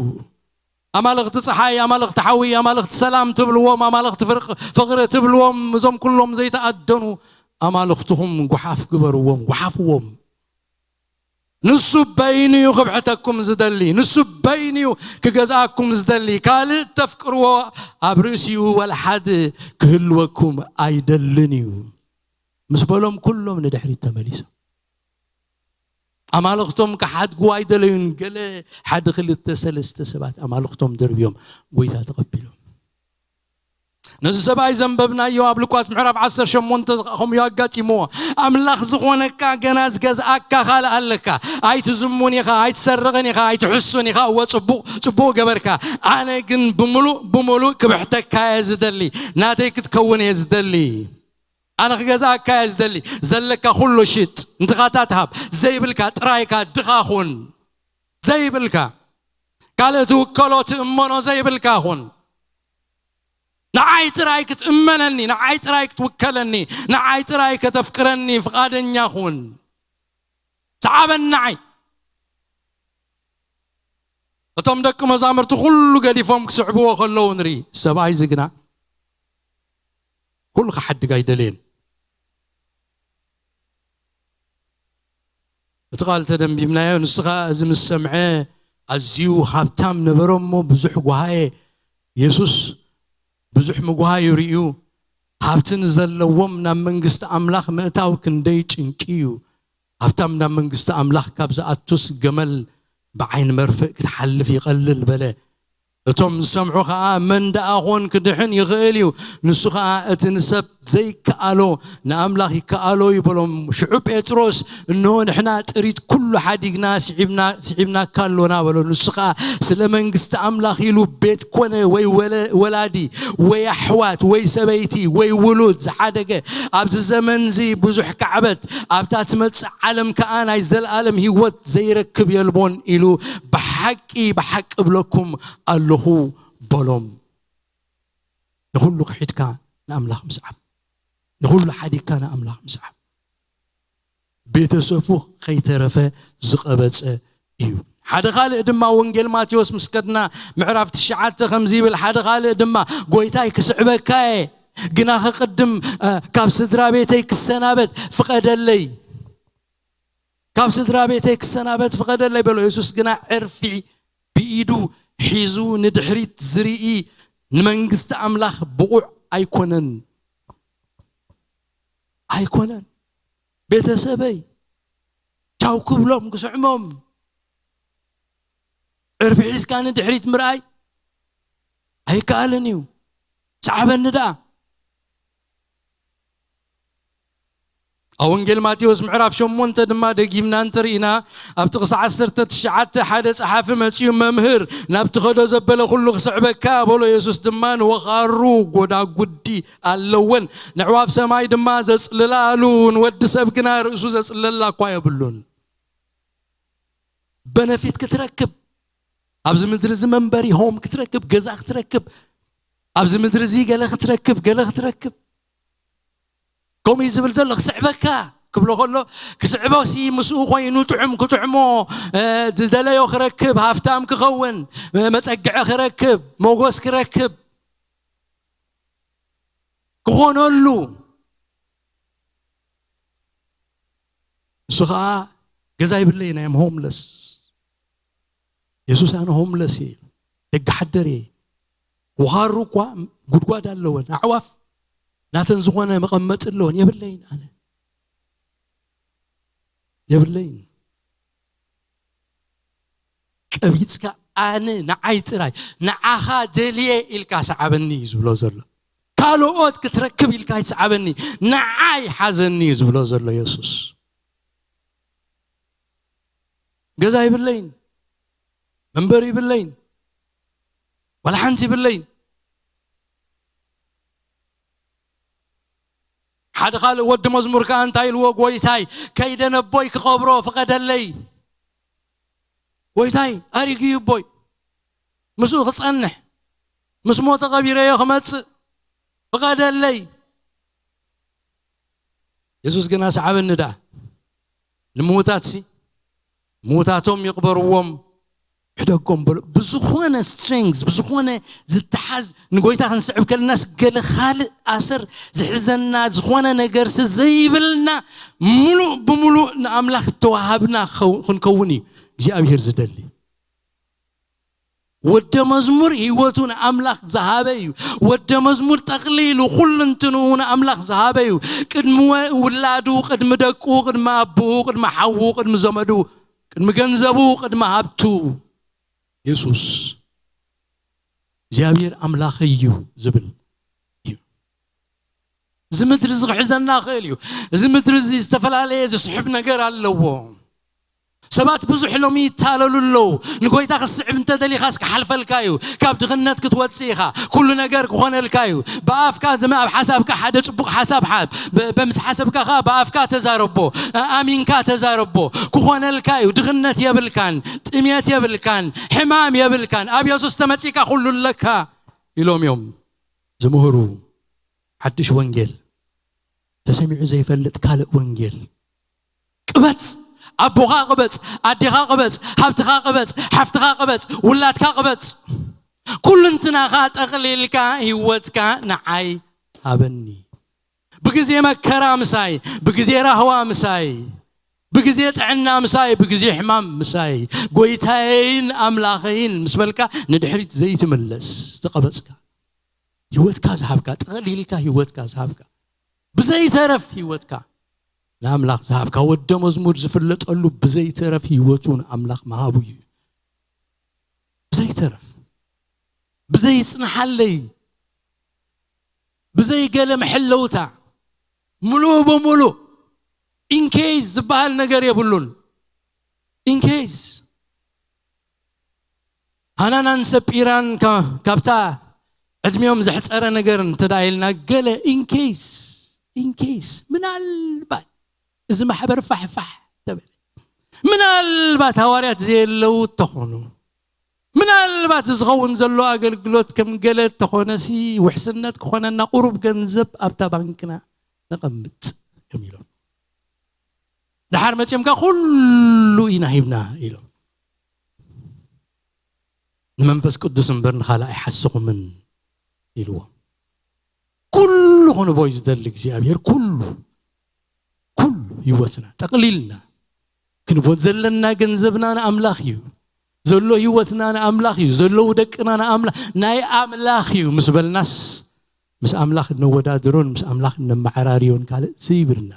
ኣማልኽቲ ፀሓይ፣ ኣማልኽቲ ሓዊ፣ ኣማልኽቲ ሰላም ትብልዎም፣ ኣማልኽቲ ፍርቕ- ፍቕሪ ትብልዎም፣ እዞም ኩሎም ዘይተኣደኑ ኣማልኽትኹም ጓሓፍ ግበርዎም፣ ጓሓፍዎም። ንሱ በይኑ እዩ ክብሕተኩም ዝደሊ፣ ንሱ በይኑ እዩ ክገዝኣኩም ዝደሊ። ካልእ ተፍቅርዎ ኣብ ርእሲኡ ወላ ሓደ ክህልወኩም ኣይደልን እዩ ምስ በሎም ኩሎም ንድሕሪት ተመሊሶም። ኣማልኽቶም ክሓድጉ ኣይደለዩን። ገለ ሓደ ክልተ ሰለስተ ሰባት ኣማልኽቶም ደርብዮም ጎይታ ተቐቢሎም። ነዚ ሰብኣይ ዘንበብናዮ ኣብ ሉቃስ ምዕራፍ ዓሰርተ ሸሞንተ ከምኡ ኣጋጢምዎ። ኣምላኽ ዝኾነካ ገና ዝገዝኣካ ካልእ ኣለካ። ኣይትዝሙን ኢኻ፣ ኣይትሰርቕን ኢኻ፣ ኣይትሕሱን ኢኻ። እወ ጽቡቕ ጽቡቕ ገበርካ። ኣነ ግን ብምሉእ ብምሉእ ክብሕተካ እየ ዝደሊ። ናተይ ክትከውን እየ ዝደሊ። ኣነ ክገዝኣካ እየ ዝደሊ። ዘለካ ኩሉ ሽጥ፣ ንትኻታት ሃብ፣ ዘይብልካ ጥራይካ ድኻ ኩን። ዘይብልካ ካልእ ትውከሎ ትእመኖ ዘይብልካ ኩን። ንዓይ ጥራይ ክትእመነኒ፣ ንዓይ ጥራይ ክትውከለኒ፣ ንዓይ ጥራይ ከተፍቅረኒ ፍቓደኛ ኩን። ሰዓበኒ ንዓይ። እቶም ደቂ መዛምርቲ ኩሉ ገዲፎም ክስዕብዎ ከለዉ ንርኢ። ሰብኣይ እዚ ግና ኩሉ ክሓድግ ኣይደለየን። እቲ ቃል ተደንቢብናዮ። ንሱ ኸኣ እዚ ምስ ሰምዐ ኣዝዩ ሃብታም ነበረ እሞ ብዙሕ ጓሃየ። የሱስ ብዙሕ ምጉሃዩ ርእዩ፣ ሃብቲ ንዘለዎም ናብ መንግስቲ ኣምላኽ ምእታው ክንደይ ጭንቂ እዩ። ሃብታም ናብ መንግስቲ ኣምላኽ ካብ ዝኣቱስ ገመል ብዓይኒ መርፍእ ክትሓልፍ ይቐልል በለ። እቶም ዝሰምዑ ኸኣ መን ደኣ ኾን ክድሕን ይኽእል እዩ? ንሱ ኸኣ እቲ ንሰብ ዘይከኣሎ ንኣምላኽ ይከኣሎ እዩ በሎም። ሽዑ ጴጥሮስ እንሆ ንሕና ጥሪት ኩሉ ሓዲግና ስዒብና ስዒብናካ ኣሎና በሎ። ንሱ ኸኣ ስለ መንግስቲ ኣምላኽ ኢሉ ቤት ኮነ ወይ ወለ- ወላዲ ወይ ኣሕዋት ወይ ሰበይቲ ወይ ውሉድ ዝሓደገ ኣብዚ ዘመንዚ ብዙሕ ካዕበት ኣብታ ትመጽእ ዓለም ከኣ ናይ ዘለኣለም ህይወት ዘይረክብ የልቦን ኢሉ ብሓቂ ብሓቂ እብለኩም ኣለኹ በሎም። ንኹሉ ክሒድካ ንኣምላኽ ምስዓብ፣ ንኹሉ ሓዲግካ ንኣምላኽ ምስዓብ። ቤተሰፉ ከይተረፈ ዝቐበጸ እዩ። ሓደ ካልእ ድማ ወንጌል ማቴዎስ ምስ ከድና ምዕራፍ ትሽዓተ ከምዚ ይብል። ሓደ ካልእ ድማ ጎይታይ ክስዕበካ እየ፣ ግና ክቕድም እ፣ ካብ ስድራ ቤተይ ክሰናበት ፍቐደለይ። ካብ ስድራ ቤተይ ክሰናበት ፍቐደለይ በሎ። የሱስ ግና ዕርፊ ብኢዱ ሒዙ ንድሕሪት ዝርኢ ንመንግስቲ ኣምላኽ ብቑዕ ኣይኮነን። ኣይኮነን። ቤተሰበይ ቻው ክብሎም ክስዕሞም ዕርፊ ሒዝካ ንድሕሪት ምርኣይ ኣይከኣልን እዩ። ሰዓበኒ ደኣ። ኣብ ወንጌል ማቴዎስ ምዕራፍ ሸሞንተ ድማ ደጊምና እንተርኢና ኣብ ጥቕሲ ዓሰርተ ትሽዓተ ሓደ ጸሓፊ መጺኡ መምህር ናብቲ ኸዶ ዘበለ ኩሉ ክስዕበካ በሎ። የሱስ ድማ ንወኻሩ ጎዳጉዲ ኣለወን፣ ንዕዋፍ ሰማይ ድማ ዘጽልላሉ፣ ንወዲ ሰብ ግና ርእሱ ዘጽልለላ እኳ የብሉን። በነፊት ክትረክብ ኣብዚ ምድሪ እዚ መንበሪ ሆም ክትረክብ ገዛ ክትረክብ ኣብዚ ምድሪ እዚ ገለ ክትረክብ ገለ ክትረክብ ከምኡ እዩ ዝብል ዘሎ። ክስዕበካ ክብሎ ከሎ ክስዕቦ ሲ ምስኡ ኮይኑ ጥዑም ክጥዕሞ ዝደለዮ ክረክብ ሃፍታም ክኸውን መፀግዐ ክረክብ ሞጎስ ክረክብ ክኾነሉ ንሱ ከዓ ገዛ ይብለይ ናይ ሆምለስ የሱስ ኣነ ሆምለስ እየ ደቂ ሓደር እየ። ውሃሩ እኳ ጉድጓድ ኣለወን ኣዕዋፍ ናተን ዝኾነ መቐመጢ ኣለወን የብለይን ኣነ የብለይን። ቀቢፅካ ኣነ ንዓይ ጥራይ ንዓኻ ደልየ ኢልካ ሰዓበኒ እዩ ዝብሎ ዘሎ። ካልኦት ክትረክብ ኢልካ ኣይትሰዓበኒ ንዓይ ሓዘኒ እዩ ዝብሎ ዘሎ የሱስ። ገዛ ይብለይን መንበሪ ይብለይን ዋላ ሓንቲ ይብለይን። ሓደ ካልእ ወዲ መዝሙር ከዓ እንታይ ኢልዎ? ጎይታይ ከይደ ነቦይ ክቐብሮ ፍቐደለይ። ጎይታይ ኣሪጉ እዩ ኣቦይ ምስኡ ክጸንሕ ምስ ሞተ ቀቢረዮ ክመጽእ ፍቐደለይ። የሱስ ግና ሰዓበኒ ደኣ ንምዉታት ሲ ምዉታቶም ይቕበርዎም ሕደጎም በሎ። ብዝኾነ strength ብዝኾነ ዝተሓዝ ንጎይታ ክንስዕብ ከለናስ ገለ ካልእ ኣሰር ዝሕዘና ዝኾነ ነገርሲ ዘይብልና ምሉእ ብምሉእ ንኣምላኽ እተዋሃብና ክንከውን እዩ እግዚኣብሔር ዝደሊ። ወደ መዝሙር ህይወቱ ንኣምላኽ ዝሃበ እዩ። ወደ መዝሙር ጠቕሊሉ ኩልንትንኡ ንኣምላኽ ዝሃበ እዩ። ቅድሚ ውላዱ፣ ቅድሚ ደቁ፣ ቅድሚ ኣቦኡ፣ ቅድሚ ሓዉ፣ ቅድሚ ዘመዱ፣ ቅድሚ ገንዘቡ፣ ቅድሚ ሃብቱ የሱስ እግዚኣብሔር ኣምላኽ እዩ ዝብል እዩ። እዚ ምድሪ እዚ ክሕዘና ክእል እዩ። እዚ ምድሪ እዚ ዝተፈላለየ ዝስሕብ ነገር ኣለዎ። ሰባት ብዙሕ ሎሚ ይታለሉ ኣለዉ። ንጎይታ ክትስዕብ እንተደሊኻስ ክሓልፈልካ እዩ። ካብ ድኽነት ክትወፅእ ኢኻ። ኩሉ ነገር ክኾነልካ እዩ። ብኣፍካ ኣብ ሓሳብካ ሓደ ፅቡቕ ሓሳብ ሓብ በምስ ሓሰብካ ከዓ ብኣፍካ ተዛረቦ፣ ኣሚንካ ተዛረቦ። ክኾነልካ እዩ። ድኽነት የብልካን፣ ጥሜት የብልካን፣ ሕማም የብልካን። ኣብ የሱስ ተመፂካ ኩሉ ኣለካ ኢሎም እዮም ዝምህሩ። ሓድሽ ወንጌል ተሰሚዑ ዘይፈልጥ ካልእ ወንጌል። ቅበጽ፣ ኣቦኻ ቅበጽ፣ ኣዴኻ ቅበጽ፣ ሃብትኻ ቅበጽ፣ ሓፍትኻ ቅበጽ፣ ውላድካ ቅበጽ። ኩልንትናኻ ጠቕሊልካ ህይወትካ ንዓይ ሃበኒ። ብግዜ መከራ ምሳይ፣ ብግዜ ራህዋ ምሳይ፣ ብግዜ ጥዕና ምሳይ፣ ብግዜ ሕማም ምሳይ፣ ጎይታየይን ኣምላኸይን ምስ በልካ ንድሕሪት ዘይትምለስ ዝቐበጽካ ህይወትካ ዝሃብካ ጠቕሊልካ ህይወትካ ዝሃብካ ብዘይተረፍ ህይወትካ ንኣምላኽ ዝሃብካ ወደ መዝሙር ዝፍለጠሉ ብዘይተረፍ ህይወቱ ንኣምላኽ ምሃቡ እዩ። ብዘይተረፍ ብዘይጽንሓለይ ብዘይገለ መሐለውታ ምሉእ ብምሉእ ኢንኬይስ ዝበሃል ነገር የብሉን። ኢንኬይስ ሃናናን ሰጲራን ካብታ ዕድሚኦም ዘሕፀረ ነገር እንተዳ ኢልና ገለ ኢንኬይስ ኢንኬይስ ምናልባት እዚ ማሕበር ፋሕፋሕ ተበለ ምናልባት ሃዋርያት ዘየለዉ እተኾኑ ምናልባት ዝኸውን ዘሎ ኣገልግሎት ከም ገለ እተኾነሲ ውሕስነት ክኾነና ቁሩብ ገንዘብ ኣብታ ባንክና ነቐምጥ እዮም ኢሎም። ደሓር መፂኦም ከዓ ኩሉ ኢና ሂብና ኢሎም። ንመንፈስ ቅዱስ እምበር ንኻልእ ኣይሓስኹምን ኢልዎም። ኩሉ ክንቦይ ዝደሊ እግዚኣብሔር ኩሉ ኩሉ ህይወትና ጠቕሊልና ክንቦ ዘለና ገንዘብና ንኣምላኽ እዩ። ዘሎ ህይወትና ንኣምላኽ እዩ። ዘለዉ ደቅና ንኣምላኽ፣ ናይ ኣምላኽ እዩ ምስ በልናስ፣ ምስ ኣምላኽ እነወዳድሮን ምስ ኣምላኽ እነመዓራርዮን ካልእ ዘይብልና፣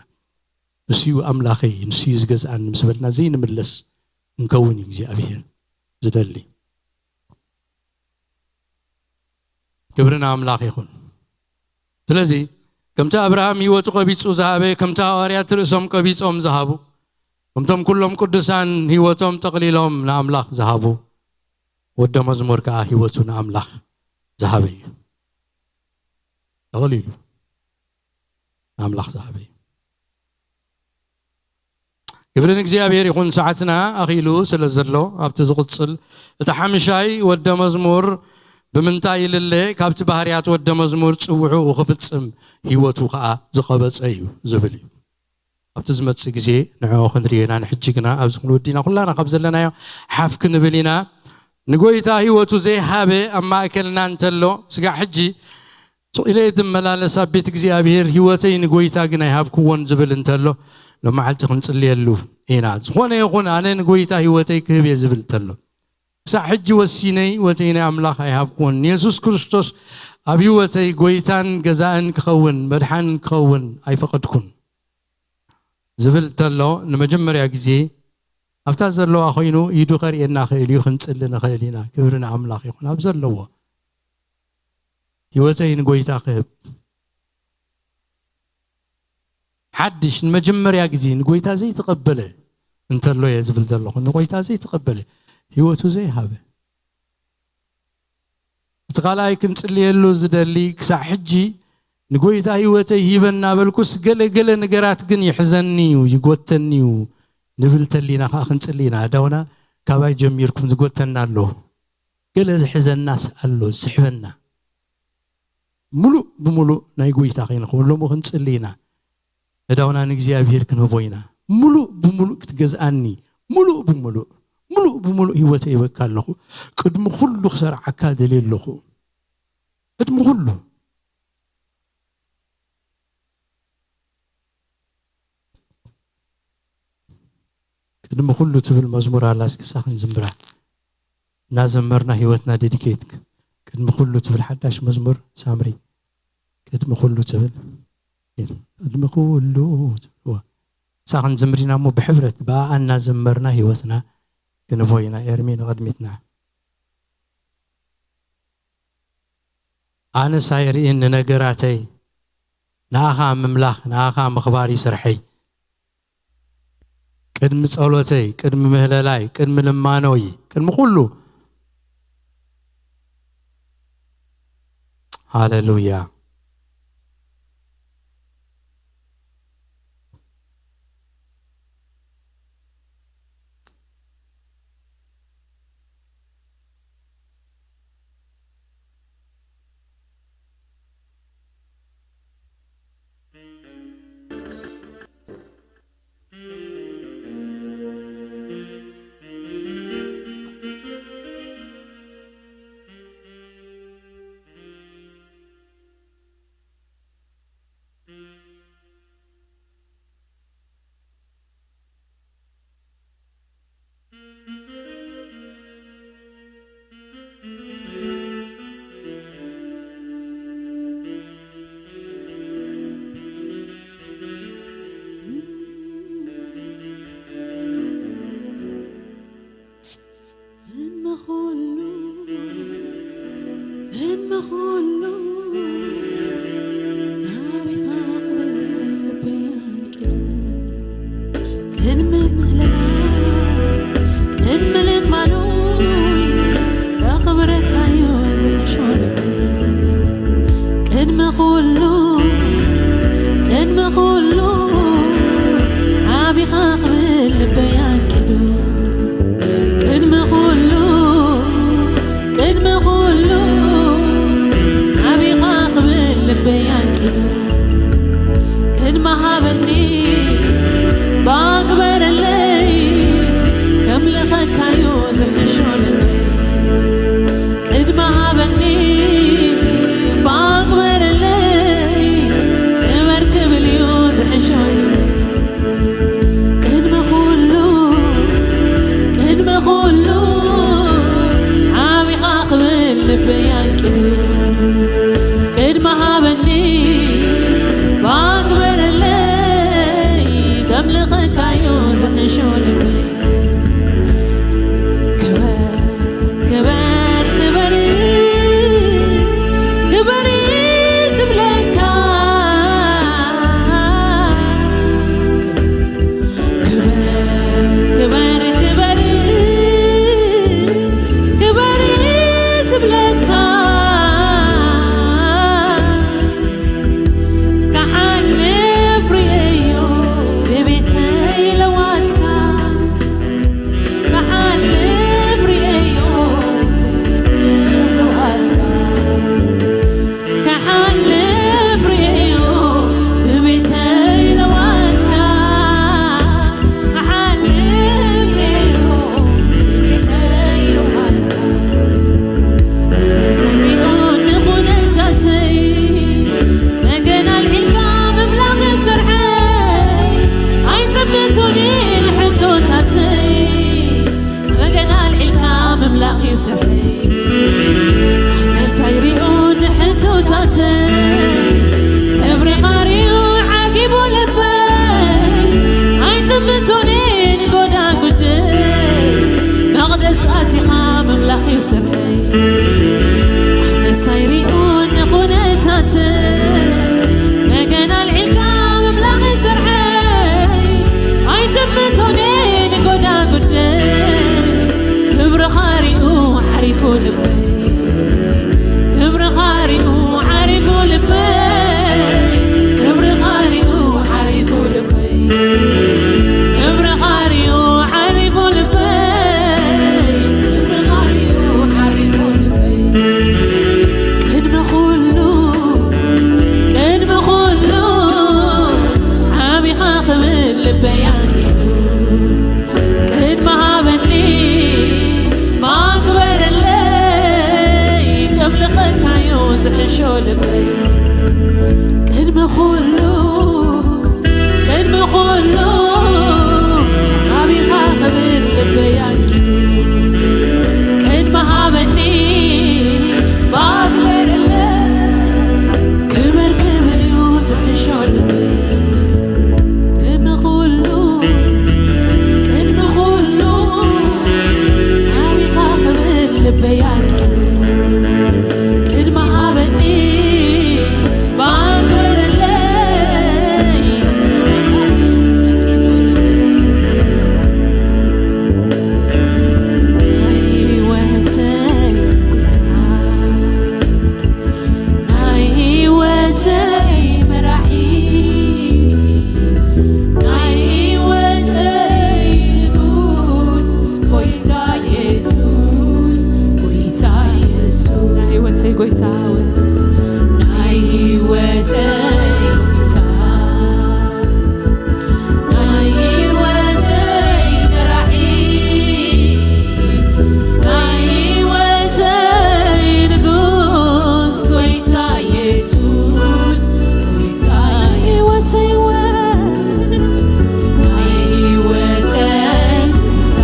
ንሱ እዩ ኣምላኸይ፣ ንሱ እዩ ዝገዝኣኒ ምስ በልና ዘይንምለስ ክንከውን እዩ እግዚኣብሔር ዝደሊ። ክብሪ ንኣምላኽ ይኹን። ስለዚ ከምቲ ኣብርሃም ህይወቱ ቀቢጹ ዝሃበ፣ ከምቲ ሃዋርያት ርእሶም ቀቢጾም ዝሃቡ፣ ከምቶም ኩሎም ቅዱሳን ህይወቶም ጠቕሊሎም ንኣምላኽ ዝሃቡ፣ ወደ መዝሙር ከኣ ህይወቱ ንኣምላኽ ዝሃበ እዩ። ጠቕሊሉ ንኣምላኽ ዝሃበ እዩ። ክብሪ ንእግዚኣብሔር ይኹን። ሰዓትና ኣኺሉ ስለ ዘሎ ኣብቲ ዝቕጽል፣ እቲ ሓምሻይ ወደ መዝሙር ብምንታይ ይልለ? ካብቲ ባህርያት ወደ መዝሙር ጽውዕኡ ክፍጽም ህይወቱ ከኣ ዝቐበጸ እዩ ዝብል እዩ። ኣብቲ ዝመጽእ ግዜ ንዕኡ ክንርኢ ኢና። ንሕጂ ግና ኣብዚ ክንወዲና ኩላና ካብ ዘለናዮ ሓፍ ክንብል ኢና። ንጎይታ ህይወቱ ዘይሃበ ኣብ ማእከልና እንተሎ፣ ስጋዕ ሕጂ ስቕ ኢለ እየ ዝመላለስ ኣብ ቤት እግዚኣብሔር፣ ህይወተይ ንጎይታ ግን ኣይሃብክዎን ዝብል እንተሎ፣ ሎመዓልቲ ክንጽልየሉ ኢና። ዝኾነ ይኹን ኣነ ንጎይታ ህይወተይ ክህብ እየ ዝብል እንተሎ፣ ክሳዕ ሕጂ ወሲነ ህይወተይ ናይ ኣምላኽ ኣይሃብክዎን። ንየሱስ ክርስቶስ ኣብ ህይወተይ ጎይታን ገዛእን ክኸውን፣ መድሓንን ክኸውን ኣይፈቐድኩን ዝብል እንተሎ፣ ንመጀመርያ ግዜ ኣብታ ዘለዋ ኮይኑ ኢዱ ከርእየና ክእል እዩ፣ ክንጽሊ ንኽእል ኢና። ክብሪ ንኣምላኽ ይኹን። ኣብ ዘለዎ ህይወተይ ንጎይታ ክህብ፣ ሓድሽ ንመጀመርያ ግዜ ንጎይታ ዘይተቐበለ እንተሎ እየ ዝብል ዘለኹ። ንጎይታ ዘይተቐበለ፣ ህይወቱ ዘይሃበ፣ እቲ ካልኣይ ክንጽልየሉ ዝደሊ፣ ክሳዕ ሕጂ ንጎይታ ህይወተይ ሂበ እናበልኩስ፣ ገለ ገለ ነገራት ግን ይሕዘኒ እዩ፣ ይጎተኒ እዩ ንብል ተሊና ከኣ ክንጽሊ ኢና። ኣዳውና፣ ካባይ ጀሚርኩም ዝጎተና ኣሎ፣ ገለ ዝሕዘናስ ኣሎ፣ ዝስሕበና። ምሉእ ብምሉእ ናይ ጎይታ ከይንኸውን ሎሚ ክንጽሊ ኢና። ኣዳውና ንእግዚኣብሔር ክንህቦ ኢና። ምሉእ ብምሉእ ክትገዝኣኒ፣ ምሉእ ብምሉእ፣ ምሉእ ብምሉእ ህይወተይ ይበካ ኣለኹ። ቅድሚ ኩሉ ክሰርዓካ ደልየ ኣለኹ። ቅድሚ ኩሉ። ቅድሚ ኩሉ ትብል መዝሙር ኣላ፣ እስኪ እሳ ክንዝምራ። እናዘመርና ህይወትና ዴዲኬት። ቅድሚ ኩሉ ትብል ሓዳሽ መዝሙር ሳምሪ። ቅድሚ ኩሉ ትብል። ቅድሚ ኩሉ ትብልዋ። እሳ ክንዝምር ኢና እሞ ብሕብረት ብኣኣ እናዘመርና ህይወትና ክንቦ ኢና። ኤርሚ ንቕድሚትና። ኣነስ ኣይርእን ንነገራተይ፣ ንኣኻ ምምላኽ፣ ንኣኻ ምኽባር እዩ ስርሐይ። ቅድሚ ጸሎተይ፣ ቅድሚ ምህለላይ፣ ቅድሚ ልማኖይ፣ ቅድሚ ኩሉ። ሃሌሉያ። ቅድሚ ኩሉ፣ ቅድሚ ኩሉ፣ ናቢኻ ክብል ልበይ ኣንቂዱ። ቅድሚ ምህለላ፣ ቅድሚ ልማኖይ፣ ከኽብረካዮ ዝሕሾ ልበይ። ቅድሚ ኩሉ፣ ቅድሚ ኩሉ፣ ናቢኻ ክብል ልበይ ኣንቂዱ። ቅድሚ ኩሉ፣ ቅድሚ ኩሉ፣ ናቢኻ ክብል ልበይ ኣንቂዱ። ቅድሚ ሃበኒ ባግበረለይ፣ ከምልኸካዩ ዝሕሾ ልበይ። ቅድሚ ሃበኒ ባግበረለይ፣ ክበር ክብል እዩ ዝሕሾ ልበይ። ቅድሚ ኩሉ፣ ክብርኻ ሪኡ ዓጊቡ ልበይ ኣይጥምቶኔ ንጎዳጉደይ መቕደስ ኣቲኻ ምምላኽ እዩ ስርሐይ ኣነሳይ ሪኡ ንኹነታተይ መገና ኣልዒልካ ምምላኽ እዩ ስርሐይ ኣይጥምቶኔ ንጎዳጉደይ ክብርኻ ሪኡ ዓሪፉ ልበይ ክብርኻ ሪኡ ዓሪፉ ልበይ ክብርኻ ሪኡ ዓሪፉ ልበይ ክብርኻ ሪኡ ዓሪፉ ልበይ ክብርኻ ሪኡ ዓሪፉ ልበይ ቅድሚ ኩሉ ቅድሚ ኩሉ ኣቢኻ ክብል ልበይ ኣንቂዱ ቅድሚ ሃበኒ ማክበረለይ ከምልኸካዩ ዝሕሾ ልበይ ቅድሚ ኩሉ ቅድሚ ኩሉ ኣቢኻ ክብል ልበይ ኣንቂዱ ቅድሚ ሃበኒ ማክበረለይ ክበር ክብል እዩ ዝሕሾ ልበይ ቅድሚ ኩሉ ቅድሚ ኩሉ ኣቢኻ ክብል ልበይ ኣንቂዱ ቅድሚ ሃበኒ ባክበረለይ ህይወተይ ናይ ህይወተይ መራሒ ናይ ህይወተይ ንጉስ ጎይታ የሱስ ጎይታ የሱስ ናይ ህይወተይ ጎይታ ናይ ህይወተይ ጎይታ ናይ ህይወተይ መራሒ ናይ ህይወተይ ንጉስ ጎይታ የሱስ ጎይታ ህይወተይ ወ ናይ ህይወተይ ጎይታ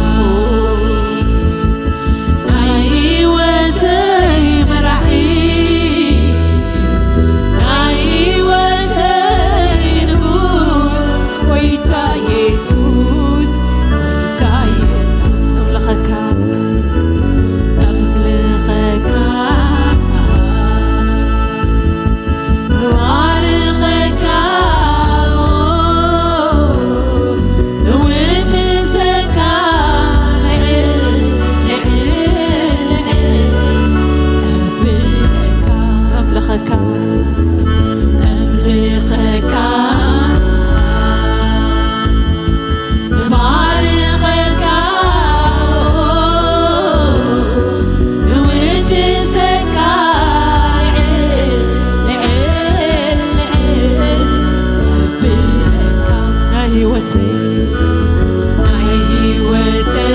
ናይ ህይወተይ መራሒ ናይ ህይወተይ ንጉስ ጎይታ የሱስ ጎይታ የሱስ ኣምልኸካ ኣምልኸካ ባርኸካ እውድሰካ ልዕል ልዕል ልዕል ኣምልኸካ ኣምልኸካ ባርኸካ እውድሰካ ልዕል ልዕል ልዕል ኣቢለካ ናይ ህይወተይ ናይ ህይወተይ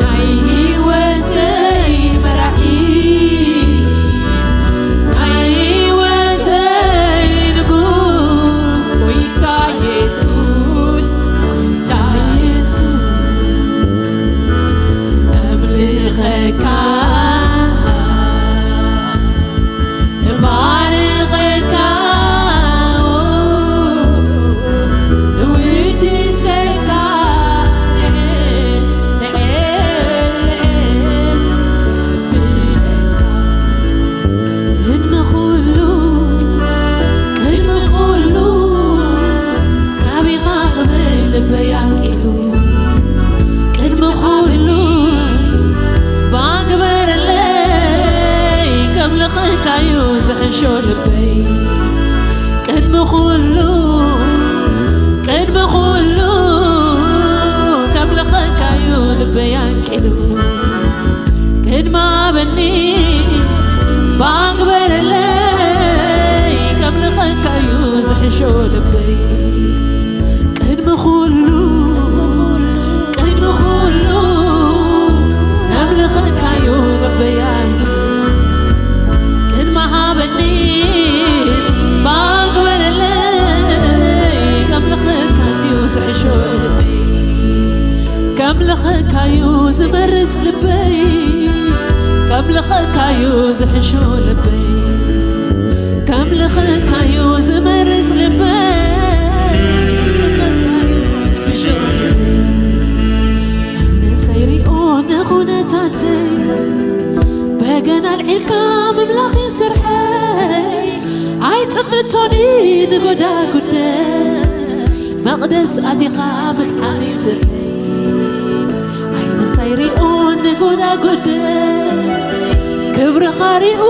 ናይ ህይወተይ መራሒ ናይ ህይወተይ ንጉስ ጎይታ የሱስ ጎይታ የሱስ ኣምልኸካ እባርኸካ እውድሰካ ልዕል ልዕል ልዕል ኣቢለካ ቅድሚ ኩሉ ቅድሚ ኩሉ ኣቢኻ ክብል ልበይ ኣንቂዱ ቅድሚ ኩሉ ባግበረለይ ከምልኸካዩ ዝሕሾ ልበይ ቅድሚ ኩሉ ቅድሚ ኩሉ ከምልኸካዩ ልበይ ኣንቂዱ ቅድሚ ኣበኒ ባግበረለይ ከምልኸካዩ ዝሕሾ ልበይ ቅድሚ ኩሉ ቅድሚ ኩሉ ኣምልኸካዩ ልበይ ኣንቂዱ ቅድሚ ሃበኒ ባግበረለይ ከምልኸካዩ ዝሕሾ ልበይ ከምልኸካዩ ዝመርጽ ልበይ ከምልኸካዩ ዝሕሾ ልበይ፣ ከምልኸካዩ ዝመርጽ ልበይ። ኣነ ሰይሪኦ ንኹነታተይ፣ በገና ኣልዒልካ ምምላኽ ይስርሐይ። ኣይጥፍቶኒ ንጎዳጉደ፣ መቕደስ ኣቲኻ ምጥዓም ይስርሐይ። ኣይነ ሳይሪኦ ንጎዳጉደ፣ ክብርኻ ሪኡ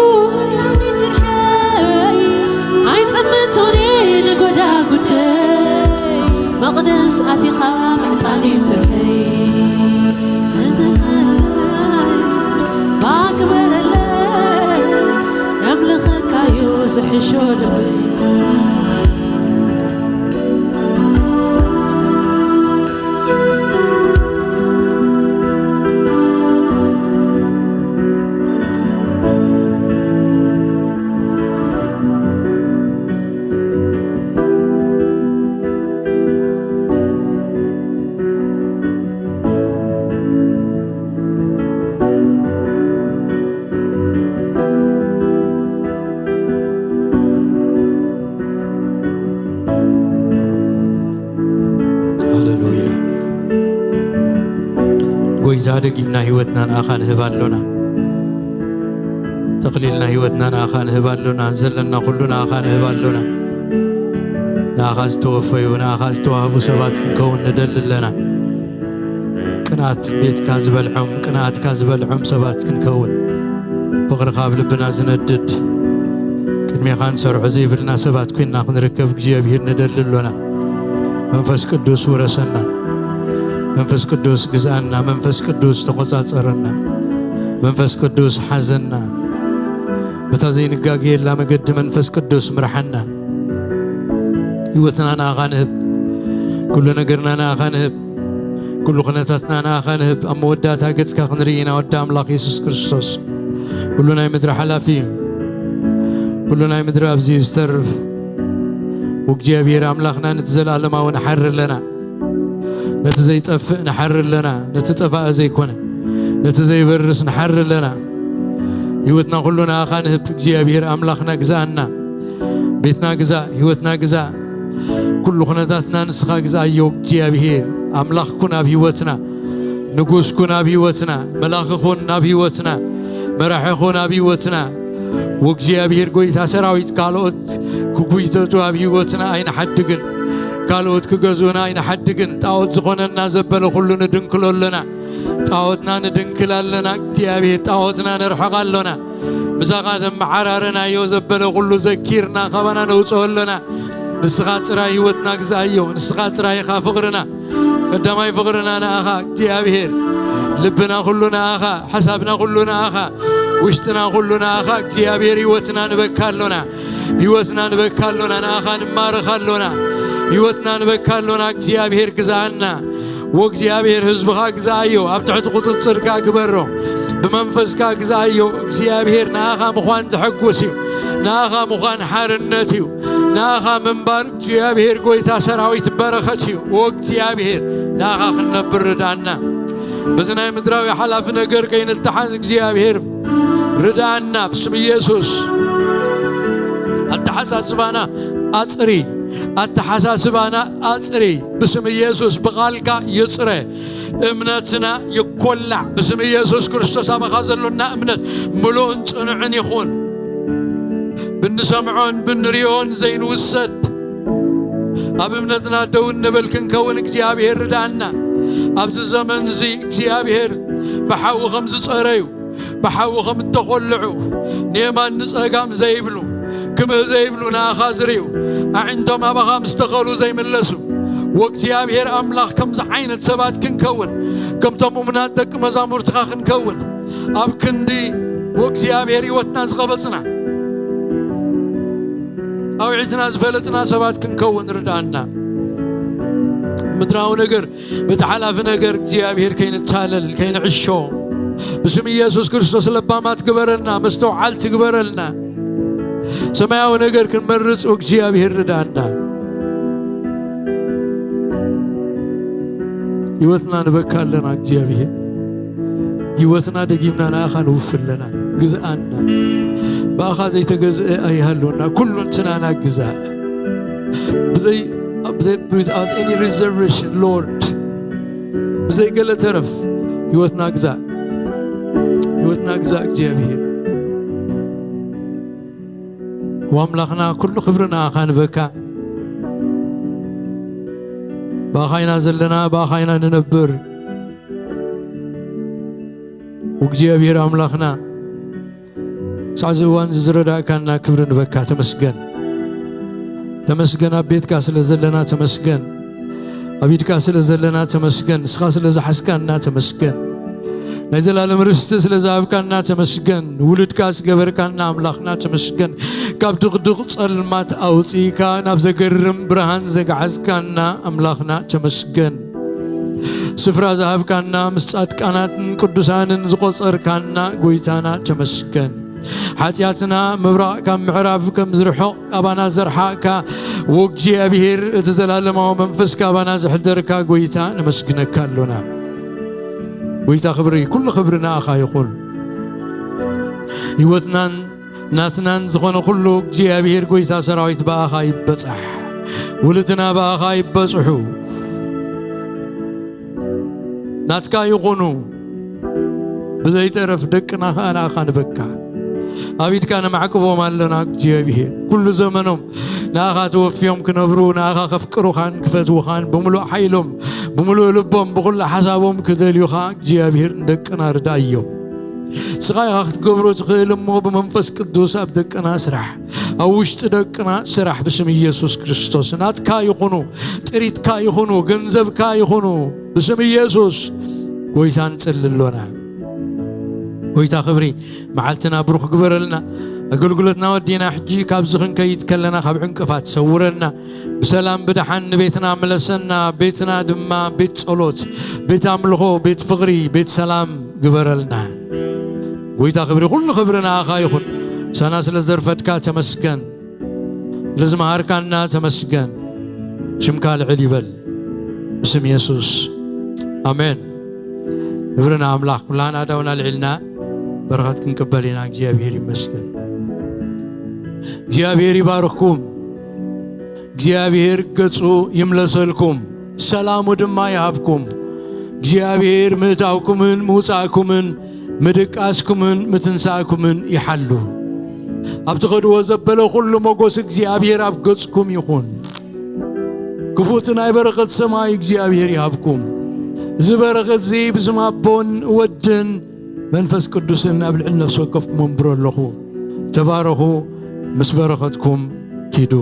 ኣይጽምቶኒ ንጎዳጉደ፣ መቕደስ ኣቲኻ ምዕጣን ይስርሐይ። ኣነ ኣላይ ባክበረለ፣ ኣምልኸካዩ ዝሕሾ ልበይ። ሃሌሉያ። ጎይታ፣ ደጊምና ህይወትና ንኣኻ ንህብ ኣሎና። ተኽሊልና ህይወትና ንኣኻ ንህብ ኣሎና። ዘለና ኩሉ ንኣኻ ንህብ ኣሎና። ንኣኻ ዝተወፈዩ፣ ንኣኻ ዝተዋህቡ ሰባት ክንከውን ንደሊ ኣለና። ቅንኣት ቤትካ ዝበልዖም፣ ቅንኣትካ ዝበልዖም ሰባት ክንከውን፣ ፍቕርኻ ኣብ ልብና ዝነድድ፣ ቅድሜኻ ንሰርዖ ዘይብልና ሰባት ኮይንና ክንርከብ እግዚኣብሔር ንደሊ ኣሎና። መንፈስ ቅዱስ ውረሰና። መንፈስ ቅዱስ ግዝኣና። መንፈስ ቅዱስ ተቖጻጸረና። መንፈስ ቅዱስ ሓዘና። በታ ዘይንጋገየላ መገዲ መንፈስ ቅዱስ ምርሓና። ህይወትና ንኣኻ ንህብ። ኩሉ ነገርና ንኣኻ ንህብ። ኩሉ ኩነታትና ንኣኻ ንህብ። ኣብ መወዳእታ ገጽካ ክንርኢ ኢና፣ ወዲ ኣምላኽ የሱስ ክርስቶስ። ኩሉ ናይ ምድሪ ሓላፊ እዩ። ኩሉ ናይ ምድሪ ኣብዚ እዩ ዝተርፍ። ወእግዚኣብሔር ኣምላኽና፣ ነቲ ዘለኣለማዊ ንሓሪ ኣለና። ነቲ ዘይጠፍእ ንሓሪ ኣለና። ነቲ ጠፋኢ ዘይኮነ፣ ነቲ ዘይበርስ ንሓሪ ኣለና። ህይወትና ኩሉ ንኣኻ ንህብ። እግዚኣብሔር ኣምላኽና ግዛኣና። ቤትና ግዛእ፣ ህይወትና ግዛእ። ኩሉ ኩነታትና ንስኻ ግዛኣዮ። እግዚኣብሔር ኣምላኽ ኩን ኣብ ህይወትና። ንጉስ ኩን ኣብ ህይወትና። መላኺ ኩን ኣብ ህይወትና። መራሒ ኩን ኣብ ህይወትና። ወእግዚኣብሔር ጎይታ ሰራዊት፣ ካልኦት ክጉይተቱ ኣብ ህይወትና ኣይንሓድግን። ካልኦት ክገዝኡና ኣይንሓድግን። ጣዖት ዝኾነና ዘበለ ኩሉ ንድንክሎ ኣለና። ጣዖትና ንድንክል ኣለና። እግዚኣብሔር ጣዖትና ነርሕቕ ኣሎና። ምሳኻ ዘመዓራረናዮ ዘበለ ኩሉ ዘኪርና ካባና ነውፅኦ ኣለና። ንስኻ ጥራይ ህይወትና ግዛኣዮ። ንስኻ ጥራይ ኢኻ ፍቕርና። ቀዳማይ ፍቕርና ንኣኻ እግዚኣብሔር። ልብና ኩሉ ንኣኻ፣ ሓሳብና ኩሉ ንኣኻ፣ ውሽጥና ኩሉ ንኣኻ እግዚኣብሔር። ህይወትና ንበካ ኣሎና። ህይወትና ንበካ ኣሎና። ንኣኻ ንማረኽ ኣሎና። ህይወትና ንበካ ኣሎና። እግዚኣብሔር ግዛኣና። ወእግዚኣብሔር ህዝብኻ ግዛኣዮ። ኣብ ትሕቲ ቁጽጽርካ ግበሮ። ብመንፈስካ ግዛኣዮ። እግዚኣብሔር ንኣኻ ምዃን ዘሐጉስ እዩ። ንኣኻ ምዃን ሓርነት እዩ። ንኣኻ ምንባር እግዚኣብሔር ጎይታ ሰራዊት በረኸት እዩ። ወእግዚኣብሔር ንኣኻ ክንነብር ርድኣና። በዚ ናይ ምድራዊ ሓላፊ ነገር ከይንተሓዝ እግዚኣብሔር ርድኣና ብስም ኢየሱስ። ኣተሓሳስባና ኣጽሪ፣ ኣተሓሳስባና ኣጽሪ ብስም ኢየሱስ። ብቓልካ ይጽረ፣ እምነትና ይኮላዕ ብስም ኢየሱስ ክርስቶስ። ኣባኻ ዘሎና እምነት ምሉእን ጽኑዕን ይኹን። ብንሰምዖን ብንሪኦን ዘይንውሰድ፣ ኣብ እምነትና ደው እንብል ክንከውን እግዚኣብሔር ርድኣና። ኣብዚ ዘመን እዚ እግዚኣብሔር ብሓዊ ከም ዝጸረዩ፣ ብሓዊ ከም እተኾልዑ፣ ንየማን ንጸጋም ዘይብሉ፣ ክምህ ዘይብሉ ንኣኻ ዝርእዩ፣ ኣዒንቶም ኣባኻ ምስ ተኸሉ ዘይምለሱ፣ ወእግዚኣብሔር ኣምላኽ ከምዚ ዓይነት ሰባት ክንከውን፣ ከምቶም እሙናት ደቂ መዛሙርትኻ ክንከውን፣ ኣብ ክንዲ ወእግዚኣብሔር ህይወትና ዝቐበጽና፣ ጻውዒትና ዝፈለጥና ሰባት ክንከውን ርድኣና። ምድራዊ ነገር፣ በቲ ሓላፊ ነገር እግዚኣብሔር ከይንታለል፣ ከይንዕሾ፣ ብስም ኢየሱስ ክርስቶስ ለባማት ግበረልና፣ መስተውዓልቲ ግበረልና። ሰማያዊ ነገር ክንመርጽ እግዚኣብሔር ርድኣና። ህይወትና ንበካ ኣለና እግዚኣብሔር። ህይወትና ደጊምና ንኣኻ ንውፍ ኣለና። ግዝኣና። ብኣኻ ዘይተገዝአ ኣይሃልወና። ኩሉ እንትናና ግዛእ። ብዘይ፣ ብዘይ፣ without any reservation, Lord። ብዘይ ገለ ተረፍ ህይወትና ግዛእ። ህይወትና ግዛእ እግዚኣብሔር። ወኣምላኽና ኩሉ ክብሪ ንኣኻ ንበካ። ብኣኻ ኢና ዘለና፣ ብኣኻ ኢና ንነብር። እግዚኣብሔር ኣምላኽና፣ ሳዕ እዚ እዋን እዚ ዝረዳእካና ክብሪ ንበካ። ተመስገን። ተመስገን፣ ኣብ ቤትካ ስለ ዘለና ተመስገን። ኣብ ኢድካ ስለ ዘለና ተመስገን። ንስኻ ስለ ዝሓዝካና ተመስገን። ናይ ዘላለም ርስቲ ስለ ዝሃብካና ተመስገን። ውሉድካ ዝገበርካና ኣምላኽና ተመስገን። ካብ ድቕድቕ ጸልማት ኣውጺእካ ናብ ዘገርም ብርሃን ዘግዓዝካና ኣምላኽና ተመስገን። ስፍራ ዝሃብካና፣ ምስ ጻድቃናትን ቅዱሳንን ዝቖጸርካና ጎይታና ተመስገን። ሓጢኣትና ምብራቕ ካብ ምዕራብ ከም ዝርሕቕ ካባና ዘርሓቕካ፣ ወእግዚኣብሔር፣ እቲ ዘላለማዊ መንፈስ ካባና ዘሕደርካ ጎይታ፣ ነመስግነካ ኣሎና። ጎይታ ክብሪ፣ ኩሉ ክብሪ ንኣኻ ይኹን። ህይወትናን ናትናን ዝኾነ ኩሉ እግዚኣብሔር ጎይታ ሰራዊት ብኣኻ ይበጻሕ። ውሉድና ብኣኻ ይበጽሑ። ናትካ ይኹኑ። ብዘይተረፍ ደቅና ኸኣ ንኣኻ ንበካ። ኣብ ኢድካ ነማዕቅቦም ኣለና እግዚኣብሔር። ኩሉ ዘመኖም ንኣኻ ተወፍዮም ክነብሩ፣ ንኣኻ ከፍቅሩኻን ክፈትዉኻን ብምሉእ ሓይሎም፣ ብምሉእ ልቦም፣ ብኹሉ ሓሳቦም ክደልዩኻ እግዚኣብሔር ንደቅና ርዳእዮም። ንስኻ ኢኻ ክትገብሮ ትኽእል እሞ ብመንፈስ ቅዱስ ኣብ ደቅና ስራሕ፣ ኣብ ውሽጢ ደቅና ስራሕ ብስም ኢየሱስ ክርስቶስ። ናትካ ይኹኑ፣ ጥሪትካ ይኹኑ፣ ገንዘብካ ይኹኑ ብስም ኢየሱስ። ጎይታ ንጽሊ ኣሎና። ጎይታ ክብሪ መዓልትና ብሩኽ ግበረልና። ኣገልግሎትና ወዲና ሕጂ ካብዚ ክንከይድ ከለና ካብ ዕንቅፋት ሰውረና። ብሰላም ብደሓን ንቤትና ምለሰና። ቤትና ድማ ቤት ጸሎት፣ ቤት ኣምልኾ፣ ቤት ፍቕሪ፣ ቤት ሰላም ግበረልና። ጎይታ ክብሪ፣ ኩሉ ክብሪ ንኣኻ ይኹን። ምሳና ስለ ዘርፈድካ ተመስገን። ንዝመሃርካና ተመስገን። ሽምካ ልዕል ይበል። ብስም የሱስ። ኣሜን። ክብሪ ንኣምላኽ። ኩላህና ኣእዳውና ኣልዒልና በረኸት ክንቅበል ኢና። እግዚኣብሔር ይመስገን። እግዚኣብሔር ይባርኽኩም። እግዚኣብሔር ገጹ ይምለሰልኩም፣ ሰላሙ ድማ ይሃብኩም። እግዚኣብሔር ምእታውኩምን ምውጻእኩምን ምድቃስኩምን ምትንሳእኩምን ይሓሉ። ኣብ ትኸድዎ ዘበለ ኩሉ ሞጎስ እግዚኣብሔር ኣብ ገጽኩም ይኹን። ክፉት ናይ በረኸት ሰማይ እግዚኣብሔር ይሃብኩም። እዚ በረኸት እዚ ብስም ኣቦን ወድን መንፈስ ቅዱስን ኣብ ልዕሊ ነፍሲ ወከፍኩም ኣንብሮ ኣለኹ። ተባረኹ፣ ምስ በረኸትኩም ኪዱ።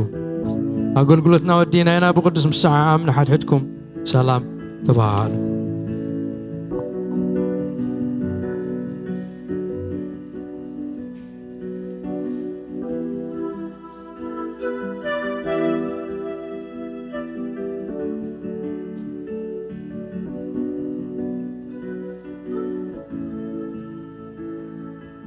ኣገልግሎትና ወዲና ኢና። ብቅዱስ ምስዓዓም ንሓድሕድኩም ሰላም ተባሃሉ።